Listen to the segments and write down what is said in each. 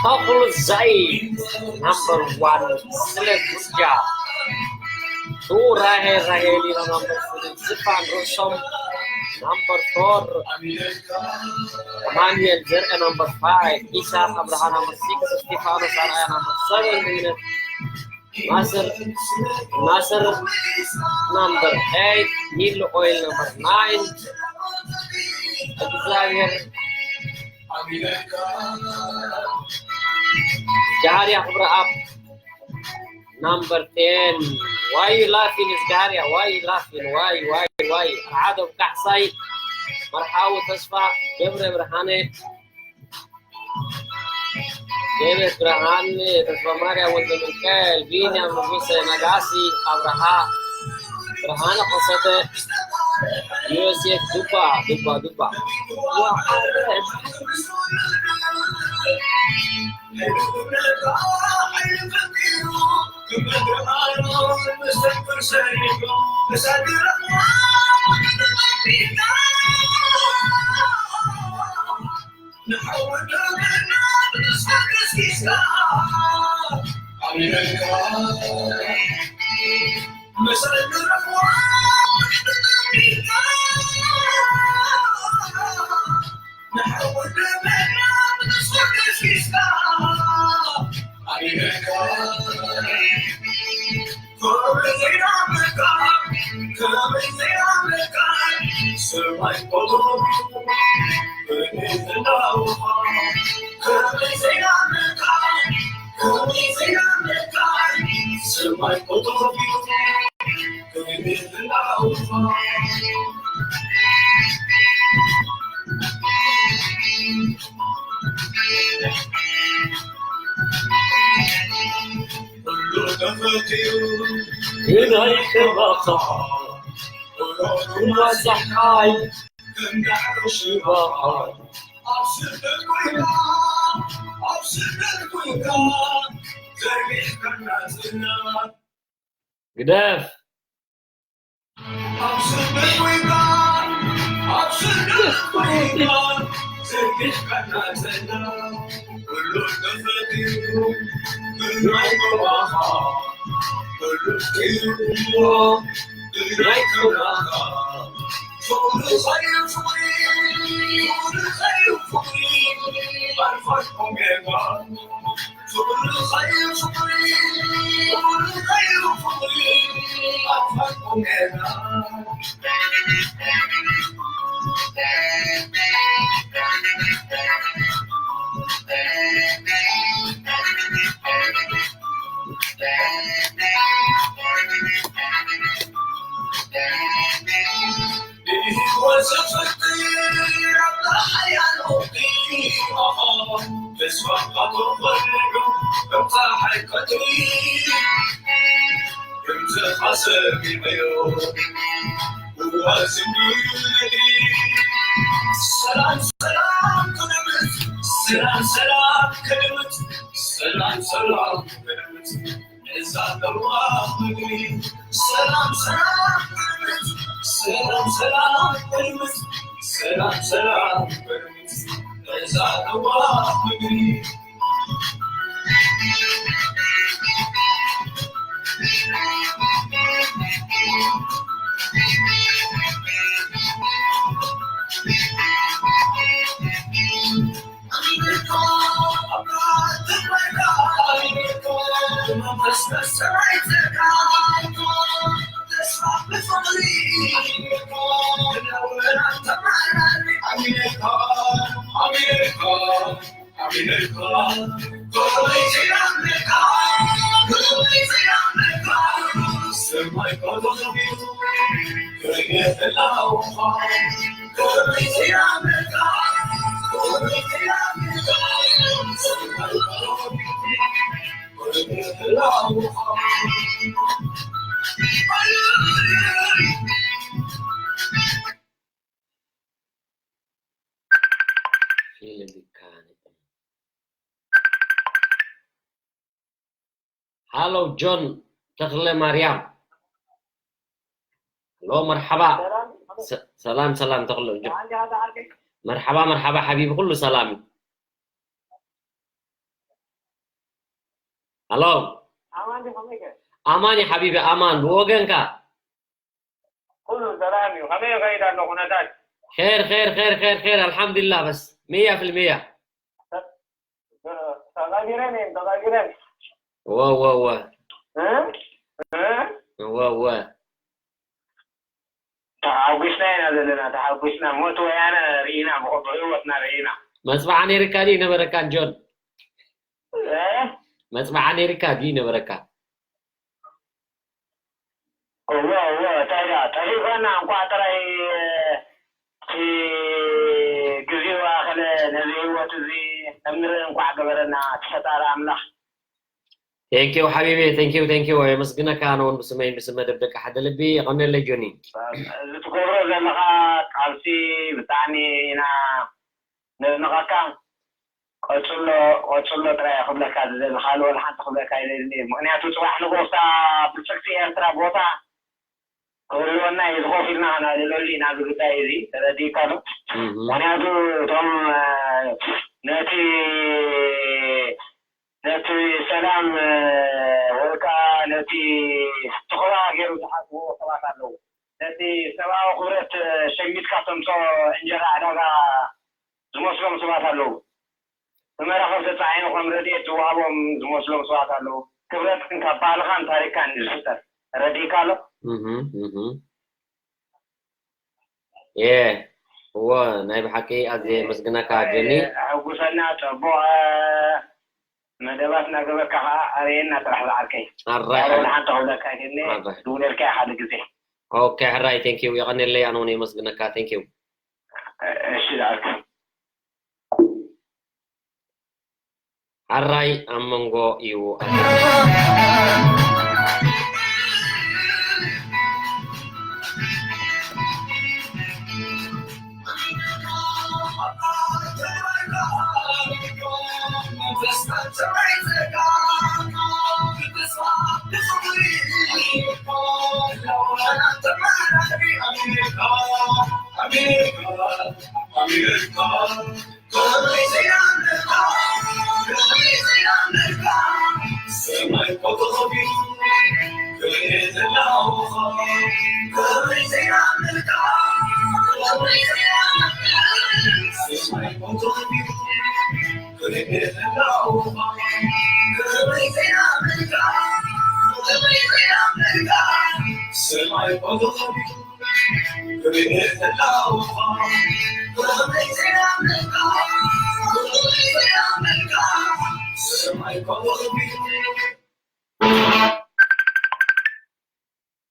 ተኽሉ ዛይ number one ስለ ጉጃ። ቱ ራሄ ራሄሊና number three ዝፋን ርእሶም number four ኣማኑኤል ዘርአ number five ኢሳቅ ኣብርሃ number six እስጢፋኖስ ኣርኣያ number seven ናስር ናስር number eight ኒል ኦይል number nine እግዚኣብሔር ጃሃርያ ክብረኣብ number ten why you laughing እግዚኣብሔር why you laughing why why why ዓዶም ካሕሳይ መርሓዊ ተስፋ ገብረ ብርሃነ ዴቪድ ብርሃን ተስፋማርያም ወልደሚካኤል ቢንያም ንጉሰ ነጋሲ ኣብርሃ ብርሃነ ከሰተ ዮሴፍ ዱባ ዱባ ዱባ ግደፍ ሃሎ ጆን ተኽለ ማርያም። ሃሎ መርሓባ። ሰላም ሰላም ተኽለ ጆን። መርሓባ፣ መርሓባ ሓቢቢ፣ ኩሉ ሰላም እዩ። ሃሎ። ኣማን ዲኻ መይከ? ኣማን እዩ ሓቢቢ፣ ኣማን። ብወገንካ? ኩሉ ሰላም እዩ። ከመይ ይኸይድ ኣሎ ኩነታት? ኸይር፣ ኸይር፣ ኸይር፣ ኸይር፣ ኸይር፣ ኣልሓምዱሊላህ፣ በስ ሚያ ፊልሚያ። ተቐቢረን እየን፣ ተቐቢረን። እወ፣ እወ፣ እወ። እ? እ? እወ፣ እወ። ተሓጒስና ኢና ዘለና፣ ተሓጒስና። ሞት ወያነ ርኢና፣ ብኸ-፣ ብህይወትና ርኢና። መጽብዓ ነይርካ ድዩ ነበረካን ጆን? እ? መጽብዓ ነይርካ ድዩ ነበረካ? እወ፣ እወ፣ እንታይ ደኣ፣ ጠፊእኳና፣ እንቋዕ ጥራይ እቲ ግዜኡ ኣኸለ ነዚ ህይወት እዚ ከም ንርኢ እንቋዕ ገበረና እቲ ፈጣሪ ኣምላኽ። Thank you ሓቢቢ፣ thank you፣ thank you። የመስግነካ፣ ኣነ እውን ብስመይ ብስም መደብ ደቂ ሓደ ልቢ። የቐንየለይ ጆኒ። እዚ ትገብሮ ዘለኻ ቃልሲ ብጣዕሚ ኢና ነድንቐካ። ቀጽሎ፣ ቀጽሎ ጥራይ እየ ክብለካ ዝደሊ፣ ካልእ ወላ ሓንቲ ክብለካ ኣይደልን እየ። ምኽንያቱ ጽባሕ ንግሆ እታ ብልጽግቲ ኤርትራ ቦታ ክህልወና እዩ፣ እዚ ኮፍ ኢልና ክነዕልለሉ ኢና፣ እዚ ጉዳይ እዚ ተረዲእካ ዶ? እህ። ምኽንያቱ እቶም፣ እ፣ ነቲ፣ ነቲ ሰላም፣ እ፣ ወይ ከዓ ነቲ ተኸባቢሩ ዝሓስብዎ ሰባት ኣለዉ። ነቲ ሰብኣዊ ክብረት፣ እ፣ ሸሚትካ ተምጽኦ እንጀራ ዕዳጋ ዝመስሎም ሰባት ኣለዉ። ብመራኽብ ተጻዒኑ ከም ረድኤት ዝወሃቦም ዝመስሎም ሰባት ኣለዉ። ክብረትክን ካብ ባህልኻን ታሪኽካን እዩ ዝፍጠር። ተረዲእካ ኣሎ? እህ፣ እህ። የ፣ እወ፣ ናይ ብሓቂ ኣዝየ የመስግነካ ጆኒ። ኣሕጉሰና፣ ጽቡቕ፣ እ፣ መደባት እናገበርካ ኸዓ ኣርእየና ጥራሕ ዝዓርከይ። ኣራይ፣ ኣረ፣ ሓንቲ ክብለካ ጆኒ፣ ኣራይ። ድውለልካ ሓደ ግዜ። ኦኬ፣ ሕራይ፣ thank you። የቐንየለይ፣ ኣነ እውን የመስግነካ፣ thank you። እ-፣ እሺ፣ ዝዓርከይ። ሓራይ ኣብ መንጎ እዩ።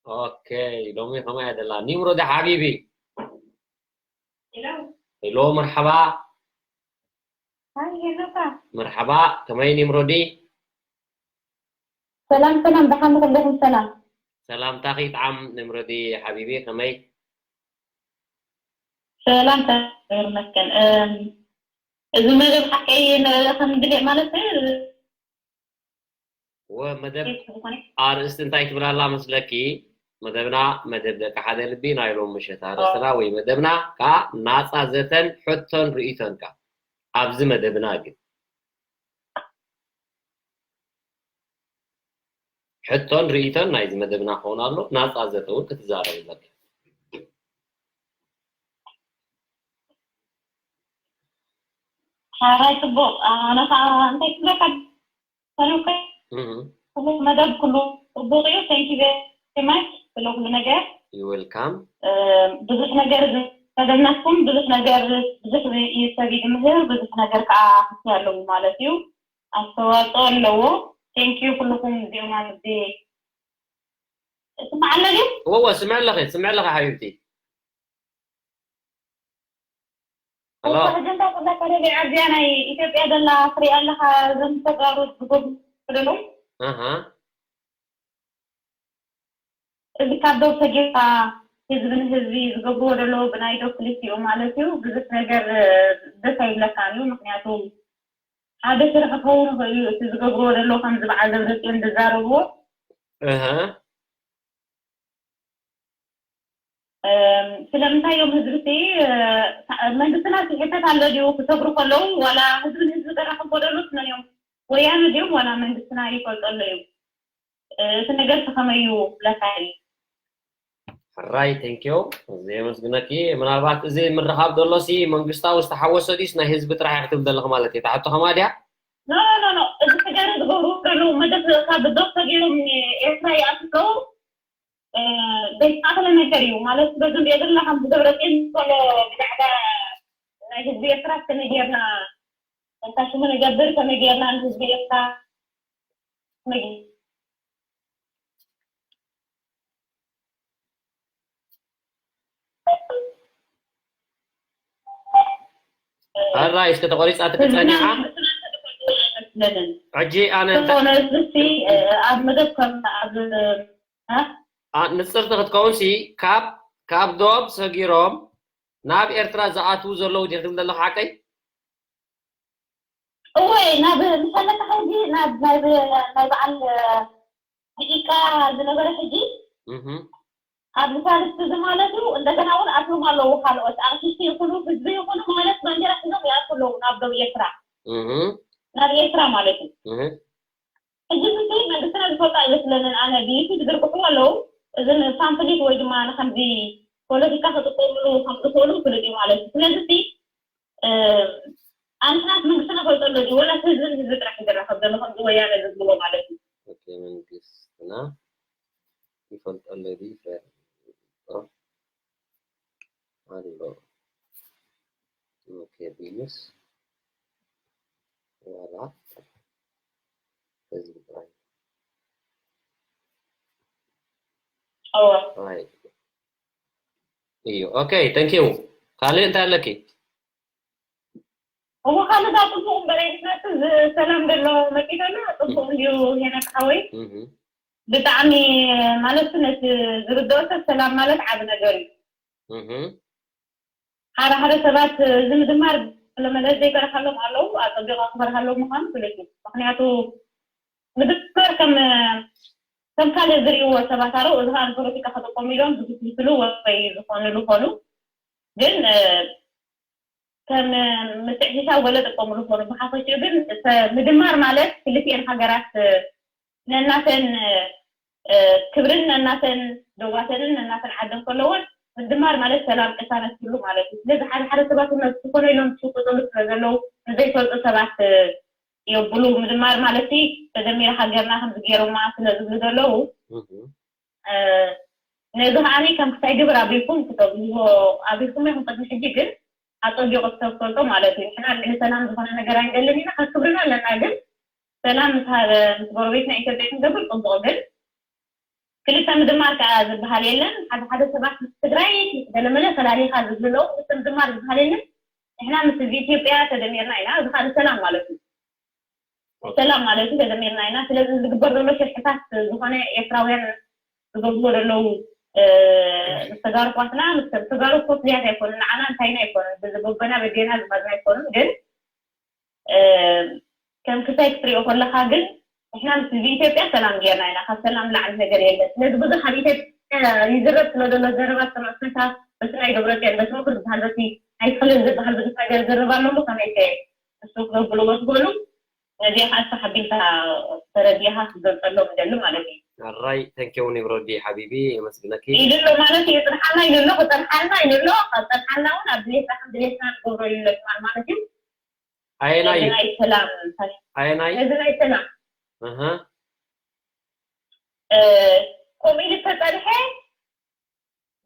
ኦኬ፣ ሎሚ ከመይ ደላ? ኒምሮዲ ሓቢቢ። ሄሎ። ሄሎ፣ መርሓባ። ሃይ፣ ሄሎ፣ ካ። መርሓባ፣ ከመይ ኒምሮዲ? ሰላም፣ ሰላም፣ ደሓን፣ ኩልኹም ሰላም? ሰላምታኺ ይጥዓም፣ ኒምሮዲ ሓቢቢ፣ ከመይ? ሰላም፣ ሰላም፣ ይመስገን። እም፣ እዚ መደብ ሓቀይ ን-፣ ክንድሌ ማለት እዩ? ወ መደብ ኣርእስቲ እንታይ ትብል ኣላ መስለኪ? መደብና መደብ ደቂ ሓደ ልቢ ናይ ሎም ምሸት ኣርእስትና ወይ መደብና ከኣ ናጻ ዘተን ሕቶን ርእይቶን ከኣ ኣብዚ መደብና ግን ሕቶን ርእይቶን ናይዚ መደብና ክኸውን ኣሎ። ናጻ ዘተ እውን ክትዛረብ ኣለካ። ሓራይ ጽቡቕ። ኣነ ከኣ እንታይ ክብለካ? ሰላም ከ? እህ። ኩሉ መደብ ኩሉ ጽቡቕ እዩ። Thank you very much ስለ ኩሉ ነገር። You welcome። እ፣ ብዙሕ ነገር መደብናትኩም ብዙሕ ነገር፣ ብዙሕ እዩ ሰብ ይምህር፣ ብዙሕ ነገር ከኣ ክፍትያ ኣለዎ ማለት እዩ። ኣስተዋጽኦ ኣለዎ። Thank you ኩልኹም እዚኦም ኣብዚ። ትስማዕ ኣሎ ድዩ? እወ፣ እወ፣ ስምዕ ኣለኺ፣ ስምዕ ኣለኺ ሓቢብቲ። ሄሎ። እኮ ሕጂ እንታይ ክብለካ ደልየ፣ ኣብዚኣ ናይ ኢትዮጵያ ዘላ ትሪኣ ኣለኻ፣ እዞም ተጋሩ ዝገብሩ ዘለዉ። ኣሃ። እዚ ካብ ዶብ ተጌርካ ህዝቢ ንህዝቢ ዝገብርዎ ዘለዉ ብናይ ዶብ ክልቲኡ ማለት እዩ። ብዙሕ ነገር ደስ ኣይብለካን እዩ። ምኽንያቱ ሓደ ስራሕ ክኸውን ይኽእል እዩ። እቲ ዝገብርዎ ዘለዉ ከምዚ በዓል ደብረጽዮን ዝዛረብዎ። እህ። ስለምንታይ እዮም ህዝቢ መንግስትና ዝሕተት ኣሎ ድዩ ክሰግሩ ከለዉ ዋላ ህዝቢ ንህዝቢ ዘራኽብ ጎደሉት መን እዮም? ወያነ ድዮም ዋላ መንግስትና ይፈልጦ ኣሎ እዩ? እቲ ነገር ከመይ እዩ ለካይ? ሕራይ ቴንኪዮ እዚ የመስግነኪ። ምናልባት እዚ ምርኻብ ዘሎ ሲ መንግስታዊ ዝተሓወሰ ድዩስ ናይ ህዝቢ ጥራሕ ክትብል ዘለኺ ማለት እዩ? ታሕቶ ከማ ድያ? ኖ ኖ ኖ እዚ ነገር ዝገብሩ ዘለዉ መደብ ካብ ዶክተር ገይሮም ኤርትራ ይኣትው ዘይተኣኽለ ነገር እዩ ማለት በዚ ንሪኦ ዘለና ከም ደብረፅዮን ዝኮነ ብዛዕባ ናይ ህዝቢ ኤርትራ ከመይ ጌርና እንታይ ሽሙ ንገብር ከመይ ጌርና ንህዝቢ ኤርትራ ሕራይ እስከ ተቆሪፃ ትክፀኒዓ ሕጂ ኣነ ኣብ መደብ ከም ኣብ ንፅርቲ ክትከውን ሲ ካብ ካብ ዶብ ሰጊሮም ናብ ኤርትራ ዝኣትዉ ዘለዉ ዲኺ ዘለኹ ሓቀይ? እወ ናብ ምሳለካ ሕጂ ናብ ናይ በዓል ደቂቃ ዝነበረ ሕጂ ኣብ ምሳልስቲ እዚ ማለት እዩ። እንደገና እውን ኣትዮም ኣለዉ ካልኦት ኣርቲስቲ ይኹኑ ህዝቢ ይኹኑ ማለት ባንዴራ ሒዞም ይኣቱ ኣለዉ ናብ ደቡብ ኤርትራ ናብ ኤርትራ ማለት እዩ። ሕጂ እዚ መንግስትና ዝፈልጦ ኣይመስለንን። ኣነ ብዩቱብ ዝዝርግሑ ኣለዉ እዚ ፓምፍሊት ወይ ድማ ንከምዚ ፖለቲካ ክጥቀምሉ ከም ዝኽእሉ ፍሉጥ እዩ ማለት እዩ። ስለዚ ኣንሕናስ መንግስትና ፈልጦ ኣሎ ድዩ ወላ ህዝብን ህዝቢ ጥራሕ ይዘራኸብ ዘሎ ከምዚ ወያነ ዝብልዎ ማለት እዩ። መንግስትና ይፈልጦ ኣሎ ድዩ ይፈልጦ ኣሎ። ኦኬ ቢሉስ ዋላ ህዝቢ ጥራይ እወ እዩ። ኦኬ ቴንክ ዩ። ካልእ እንታይ ኣለኪ? እሞ ካልእ ዳ ጽቡቕ እምበር ኣይትነቱ ሰላም ዘሎ መጺእ ዘሎ ጽቡቕ እንድዩ ሄኖክ ሓወይ። ብጣዕሚ ማለት ነቲ ዝርድኦ ሰብ ሰላም ማለት ዓቢ ነገር እዩ። ሓደ ሓደ ሰባት እዚ ምድማር ለመለስ ዘይበርሃሎም ኣለዉ ኣጸቢቑ ክበርሃሎም ምዃኑ ፍሉጥ እዩ። ምኽንያቱ ምድማር ከም ከም ካልእ ዝርእይዎ ሰባት ኣለዉ። እዚ ከዓ ንፖለቲካ ክጥቀሙ ኢሎም ዝግስግስሉ ወይ ዝኾንሉ ኮኑ ግን ከም ምትዕሽሻ ወለ ጥቀምሉ ኮኑ ብሓፈሽኡ ግን ምድማር ማለት ክልቲኤን ሃገራት ነናተን ክብርን ነናተን ዶባተንን ነናተን ዓደን ከለዎን ምድማር ማለት ሰላም ቅሳነት ኩሉ ማለት እዩ። ስለዚ ሓደ ሓደ ሰባት እውን ዝኾነ ኢሎም ዝሽቅጥሉ ስለ ዘለዉ ንዘይፈልጡ ሰባት የብሉ ምድማር ማለት ተደሚረ ሃገርና ከምዚ ገይሮማ ስለ ዝብሉ ዘለዉ ነዚ ከዓኒ ከም ክሳይ ግብር ኣቢልኩም ክተብልዎ ኣቢልኩም ኢኹም ቅድሚ ሕጂ ግን ኣፀቢቑ ክተብ ፈልጦ ማለት እዩ። ንሕና ልዕሊ ሰላም ዝኾነ ነገር ኣይንደልን ኢና፣ ካብ ክብርና ኣለና። ግን ሰላም ምስ ሃበ ምስ ጎረቤትና ኢትዮጵያ ክንገብር ፅቡቕ፣ ግን ክልተ ምድማር ከዓ ዝበሃል የለን። ሓደ ሓደ ሰባት ምስ ትግራይ ገለመለ ፈላሊኻ ዝብሉ ኣለዉ። ክልተ ምድማር ዝበሃል የለን። ንሕና ምስ ህዝቢ ኢትዮጵያ ተደሚርና ኢና። እዚ ከዓ ንሰላም ማለት እዩ። ሰላም ማለት እዩ ተደሚርና ኢና። ስለዚ ዝግበር ዘሎ ሽርሕታት ዝኾነ ኤርትራውያን ዝገብርዎ ዘለዉ ምስ ተጋሩ ኣሕዋትና ምስ ተጋሩ እኮ ፍልያት ኣይኮኑን፣ ንዓና እንታይና ኣይኮኑን፣ ብዝጎበና በዴና ዝመዝና ኣይኮኑን። ግን ከም ክሳይ ክትሪኦ ከለካ ግን ንሕና ምስ ህዝቢ ኢትዮጵያ ሰላም ጌርና ኢና። ካብ ሰላም ላዕሊ ነገር የለን። ስለዚ ብዙሕ ኣብ ኢትዮጵያ ይዝረብ ስለ ዘሎ ዘረባ ዝተመፅንካ በቲ ናይ ደብረፅዮን በቲ ምክር ዝበሃል በቲ ኣይትኽልን ዝበሃል ብዙሕ ነገር ዝርብ ኣሎ። ከመይ ከ እሱ ክነብልዎ ትኽእሉ ነዚኣ ከዓ ስራሕ ኣቢልካ ተረዲእኻ ክትገልፀሎም ይደሊ ማለት እዩ። ኣራይ ተንኪው ኒብሮዲ ሓቢቢ የመስግነኪ። ኢሉ ኣሎ ማለት እዩ የፅንሓልና ኢሉ ኣሎ ክፀንሓልና ኢሉ ኣሎ ካብ ፀንሓልና እውን ኣብ ድሌትና ከም ድሌትና ንገብሮ ኢሉ ኣሎ ትማል ማለት እዩ። ኣየናይ እዚ ናይ ሰላም ኣየናይ እዚ ናይ ሰላም ኣሃ ከምኡ ኢሉ ተፀንሐ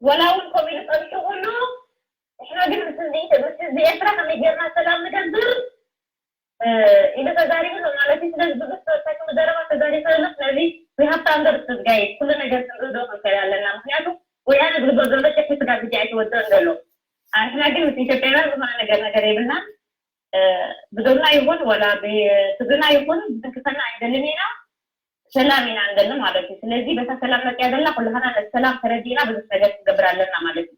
ወላ እውን ከምኡ ኢሉ ፀኒሑ ኩሉ ንሕና ግን ምስ ህዝቢ ምስ ህዝቢ ኤርትራ ከመይ ጌርና ሰላም ንገብር ኢሉ ተዛሪቡ ኣሎ ማለት እዩ። ስለዚ ብዙሕ ተወሳኪ ዘረባ ተዛሪቡ ኣሎ። ስለዚ we have to understand guys ኩሉ ነገር ክንርድኦ ክንክእል ኣለና። ምክንያቱ ወያነ ዝግበር ዘሎ ሸርሒ ስጋብ ሕጂ ኣይተወደእን ዘሎ። ንሕና ግን ምስ ኢትዮጵያውያን ዝኾነ ነገር ነገር የብልናን። ብዶብና ይኹን ወላ ብትግርና ይኹን ብትንክፈና ኣይደልን ኢና። ሰላም ኢና ንደሊ ማለት እዩ። ስለዚ በታ ሰላም መፅያ ዘላ ኩላህና ነቲ ሰላም ተረዲእና ብዙሕ ነገር ክንገብር ኣለና ማለት እዩ።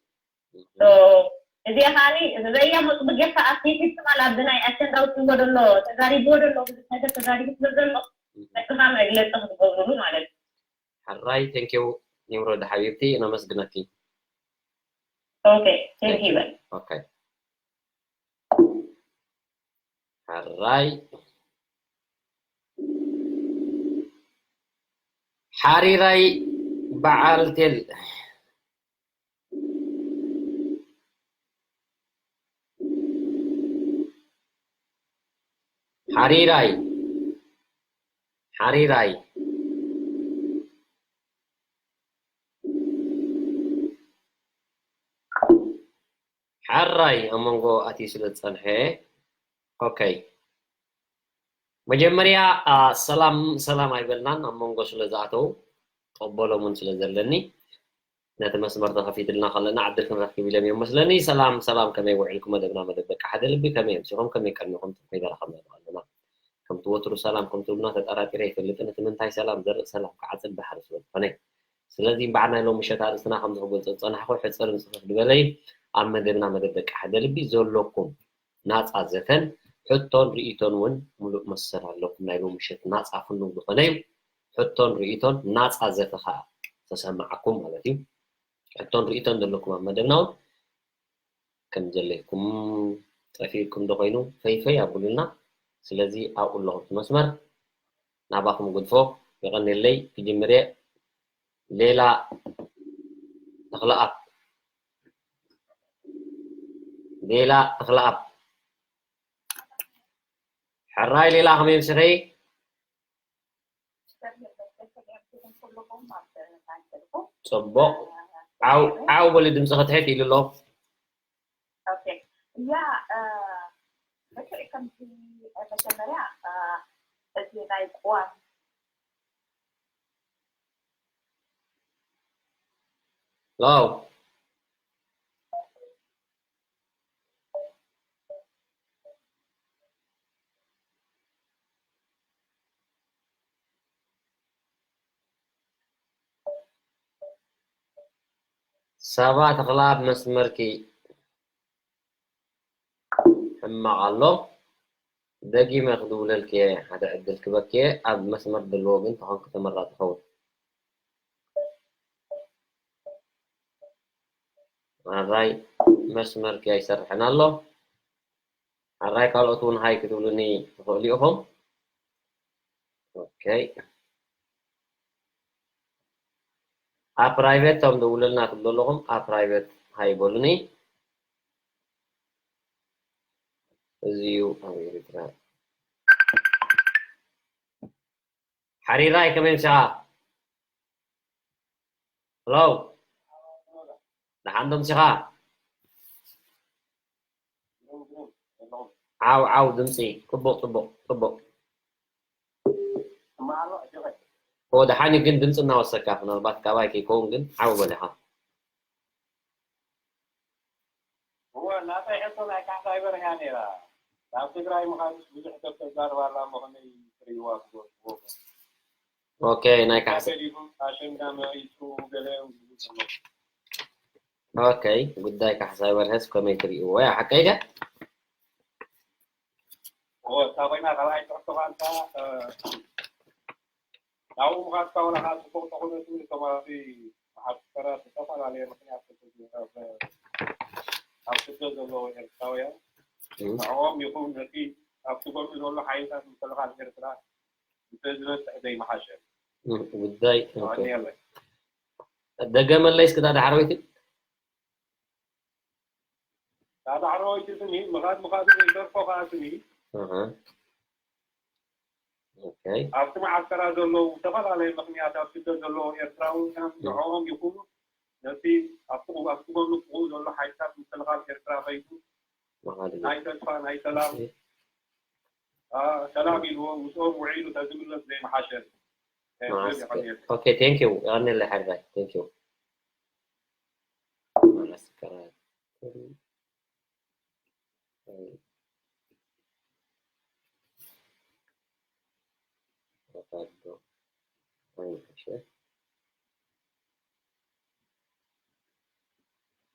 እዚኣ ከዓኒ ዘያ መፅቡ ጌርካ ኣብቲ ፊስቲቫል ኣብዚ ናይ ኣሸንዳ ውፅዎ ዘሎ ተዛሪብዎ ዘሎ ብዙሕ ነገር ተዛሪቡ ስለ ዘሎ ነስኻ መግለፂ ክትገብሩሉ ማለት እዩ። ሕራይ ቴንኪው ኒምሮድ ሓቢብቲ ነመስግነኪ። ኦኬ፣ ቴንክ ዩ በል። ኦኬ። ሕራይ። ሓሪራይ በዓል ቴል። ሓሪራይ። ሓሪራይ። ሓራይ ኣብ መንጎ ኣትዩ ስለ ዝጸንሐ። ኦኬ። መጀመርያ፣ ኣ፣ ሰላም፣ ሰላም ኣይበልናን። ኣብ መንጎ ስለ ዝኣተው፣ ቀበሎም እውን ስለ ዘለኒ፣ ነቲ መስመር ተኸፊትልና ከለና ዕድል ክንረክብ ኢሎም እዮም መስለኒ። ሰላም፣ ሰላም፣ ከመይ ውዒልኩም? መደብና መደብ በቃ ሓደ ልቢ፣ ከመይ ኣምሲኹም? ከመይ ቀኒኹም? ከመይ በረኸም ኣለና? ከምቲ ወትሩ ሰላም ከም ትብሉና ተጠራጢረ ኣይፈልጥን። እቲ ምንታይ ሰላም ዘርኢ ሰላም ክዓጽድ ባሕሪ ስለ ዝኾነ። ስለዚ እምበኣር ናይ ሎሚ ምሸት ኣርእስትና ከምዚ ክገልጾ ዝጸናሕኩ ሕጽርን ጽፍፍ ዝበለ እዩ። ኣብ መደብና መደብ ደቂ ሓደ ልቢ ዘለኩም ናጻ ዘተን ሕቶን ርእይቶን እውን ምሉእ መሰል ኣለኩም። ናይ ሎሚ ምሸት ናጻ ፍኑው ዝኾነ እዩ። ሕቶን ርእይቶን ናጻ ዘተ ከኣ ተሰማዓኩም ማለት እዩ። ሕቶን ርእይቶን ዘለኩም ኣብ መደብና እውን ከም ዘለኩም ጠፊእኩም ዶ ኮይኑ ፈይፈይ ኣብሉልና። ስለዚ ኣብኡ ኣለኹም እቲ መስመር ናባኹም ግድፎ። የቐንየለይ። ክጅምር እየ። ሌላ ተኽለኣብ፣ ሌላ ተኽለኣብ። ሕራይ ሌላ፣ ከመይ ኣምሲኺ? ጽቡቕ። ዓው፣ ዓው በሊ፣ ድምፅኺ ትሕት ኢሉ ኣሎ። ኦኬ። ያ፣ እ፣ ልክዕ ከምቲ መጀመርያ፣ እ፣ እዚ ናይ ቅዋም ሄሎ። ሳባ ተኽለኣብ መስመርኪ ሕማቕ ኣሎ። ደጊመ ክድውለልኪ እየ፣ ሓደ ዕድል ክበኪ እየ። ኣብ መስመር ዘለዎ ግን ተኾንኪ ተመራጺ ይኸውን። ኣራይ መስመርኪ ኣይሰርሕን ኣሎ። ኣራይ ካልኦት እውን ሃይ ክትብሉኒ ትኽእሉ ኢኹም። ኦኬ። ኣብ ፕራይቬት እቶም ደውለልና ትብሉ ኣለኹም፣ ኣብ ፕራይቬት ሃይ በሉኒ። እዚዩ ኣብ ኤርትራ። ሓሪራይ ከመይ ምሲኻ? ሄሎ። ደሓን ዶ ምሲኻ? ዓው፣ ዓው፣ ድምፂ። ጽቡቕ፣ ጽቡቕ፣ ጽቡቕ። ኦ፣ ደሓን እዩ፣ ግን ድምፂ እናወሰካ፣ ምናልባት ካባይ ከይከውን፣ ግን ዓው በል ኢኻ። እወ፣ ናተይ ሕቶ ናይ ካሕሳይ በርሀ እያ ነይራ። ናብ ትግራይ ምኻድስ ብዙሕ ሰብ ተዛርባ ኣላ እሞ ከመይ ትርእይዋ ትገብርዎ? ኦኬ፣ ናይ ካሕሳይ። ተሪፉ ኣሸንዳ መሪጹ ገለ እዮም ዝብሉ ዘለዉ። ኦኬ፣ ጉዳይ ካሕሳይ በርሀስ ከመይ ትርእይዎ? ያ፣ ሓቀይ ድያ? እወ፣ እታ ኮይና ካልኣይ ትሕቶ ቃንታ፣ እ፣ ናብኡ ምኻድካ ዋላ ከዓ ጽቡቕ ተኾነ ትብል፣ እቶም ኣብቲ መዓስከራት ዝተፈላለየ ምኽንያት ኣብ ስደት ዘለዉ ኤርትራውያን እም። ንዕኦም ይኹን ነቲ ኣብቲ ጎኑ ዘሎ ሓይልታት ምክልኻል ኤርትራ እንተዝበጽሕ ዘይምሓሸ? እም፣ ጉዳይ፣ ኦኬ። የቐንየለይ። ደገመለይ እስኪ እታ ዳሕረወይቲ። እታ ዳሕረወይቲ ስሚ፣ ምኻድ ምኻዱ ዘይተርፎ ከዓ ስሚ። ኣሃ። ኦኬ። ኣብቲ መዓስከራት ዘለዉ ዝተፈላለዩ ምኽንያት ኣብ ስደት ዘለዉ ኤርትራውያን እም። ንዕኦም ይኹኑ ነቲ ኣብቲ፣ ኣብቲ ጎኑ ፍቑ ዘሎ ሓይልታት ምክልኻል ኤርትራ ከይዱ ምኻድ እዩ። ናይ ተስፋ፣ ናይ ሰላም፣ እሺ። አ፣ ሰላም ኢልዎ ምስኦም ውዒሉ ተዝምለስ ዘይምሓሸ? እ፣ ማስክ። ዝብል ይቐንየለይ። ኦኬ፣ ቴንክ ዩ። የቐንየለይ ሓሪራይ። ቴንክ ዩ። ማስከራት።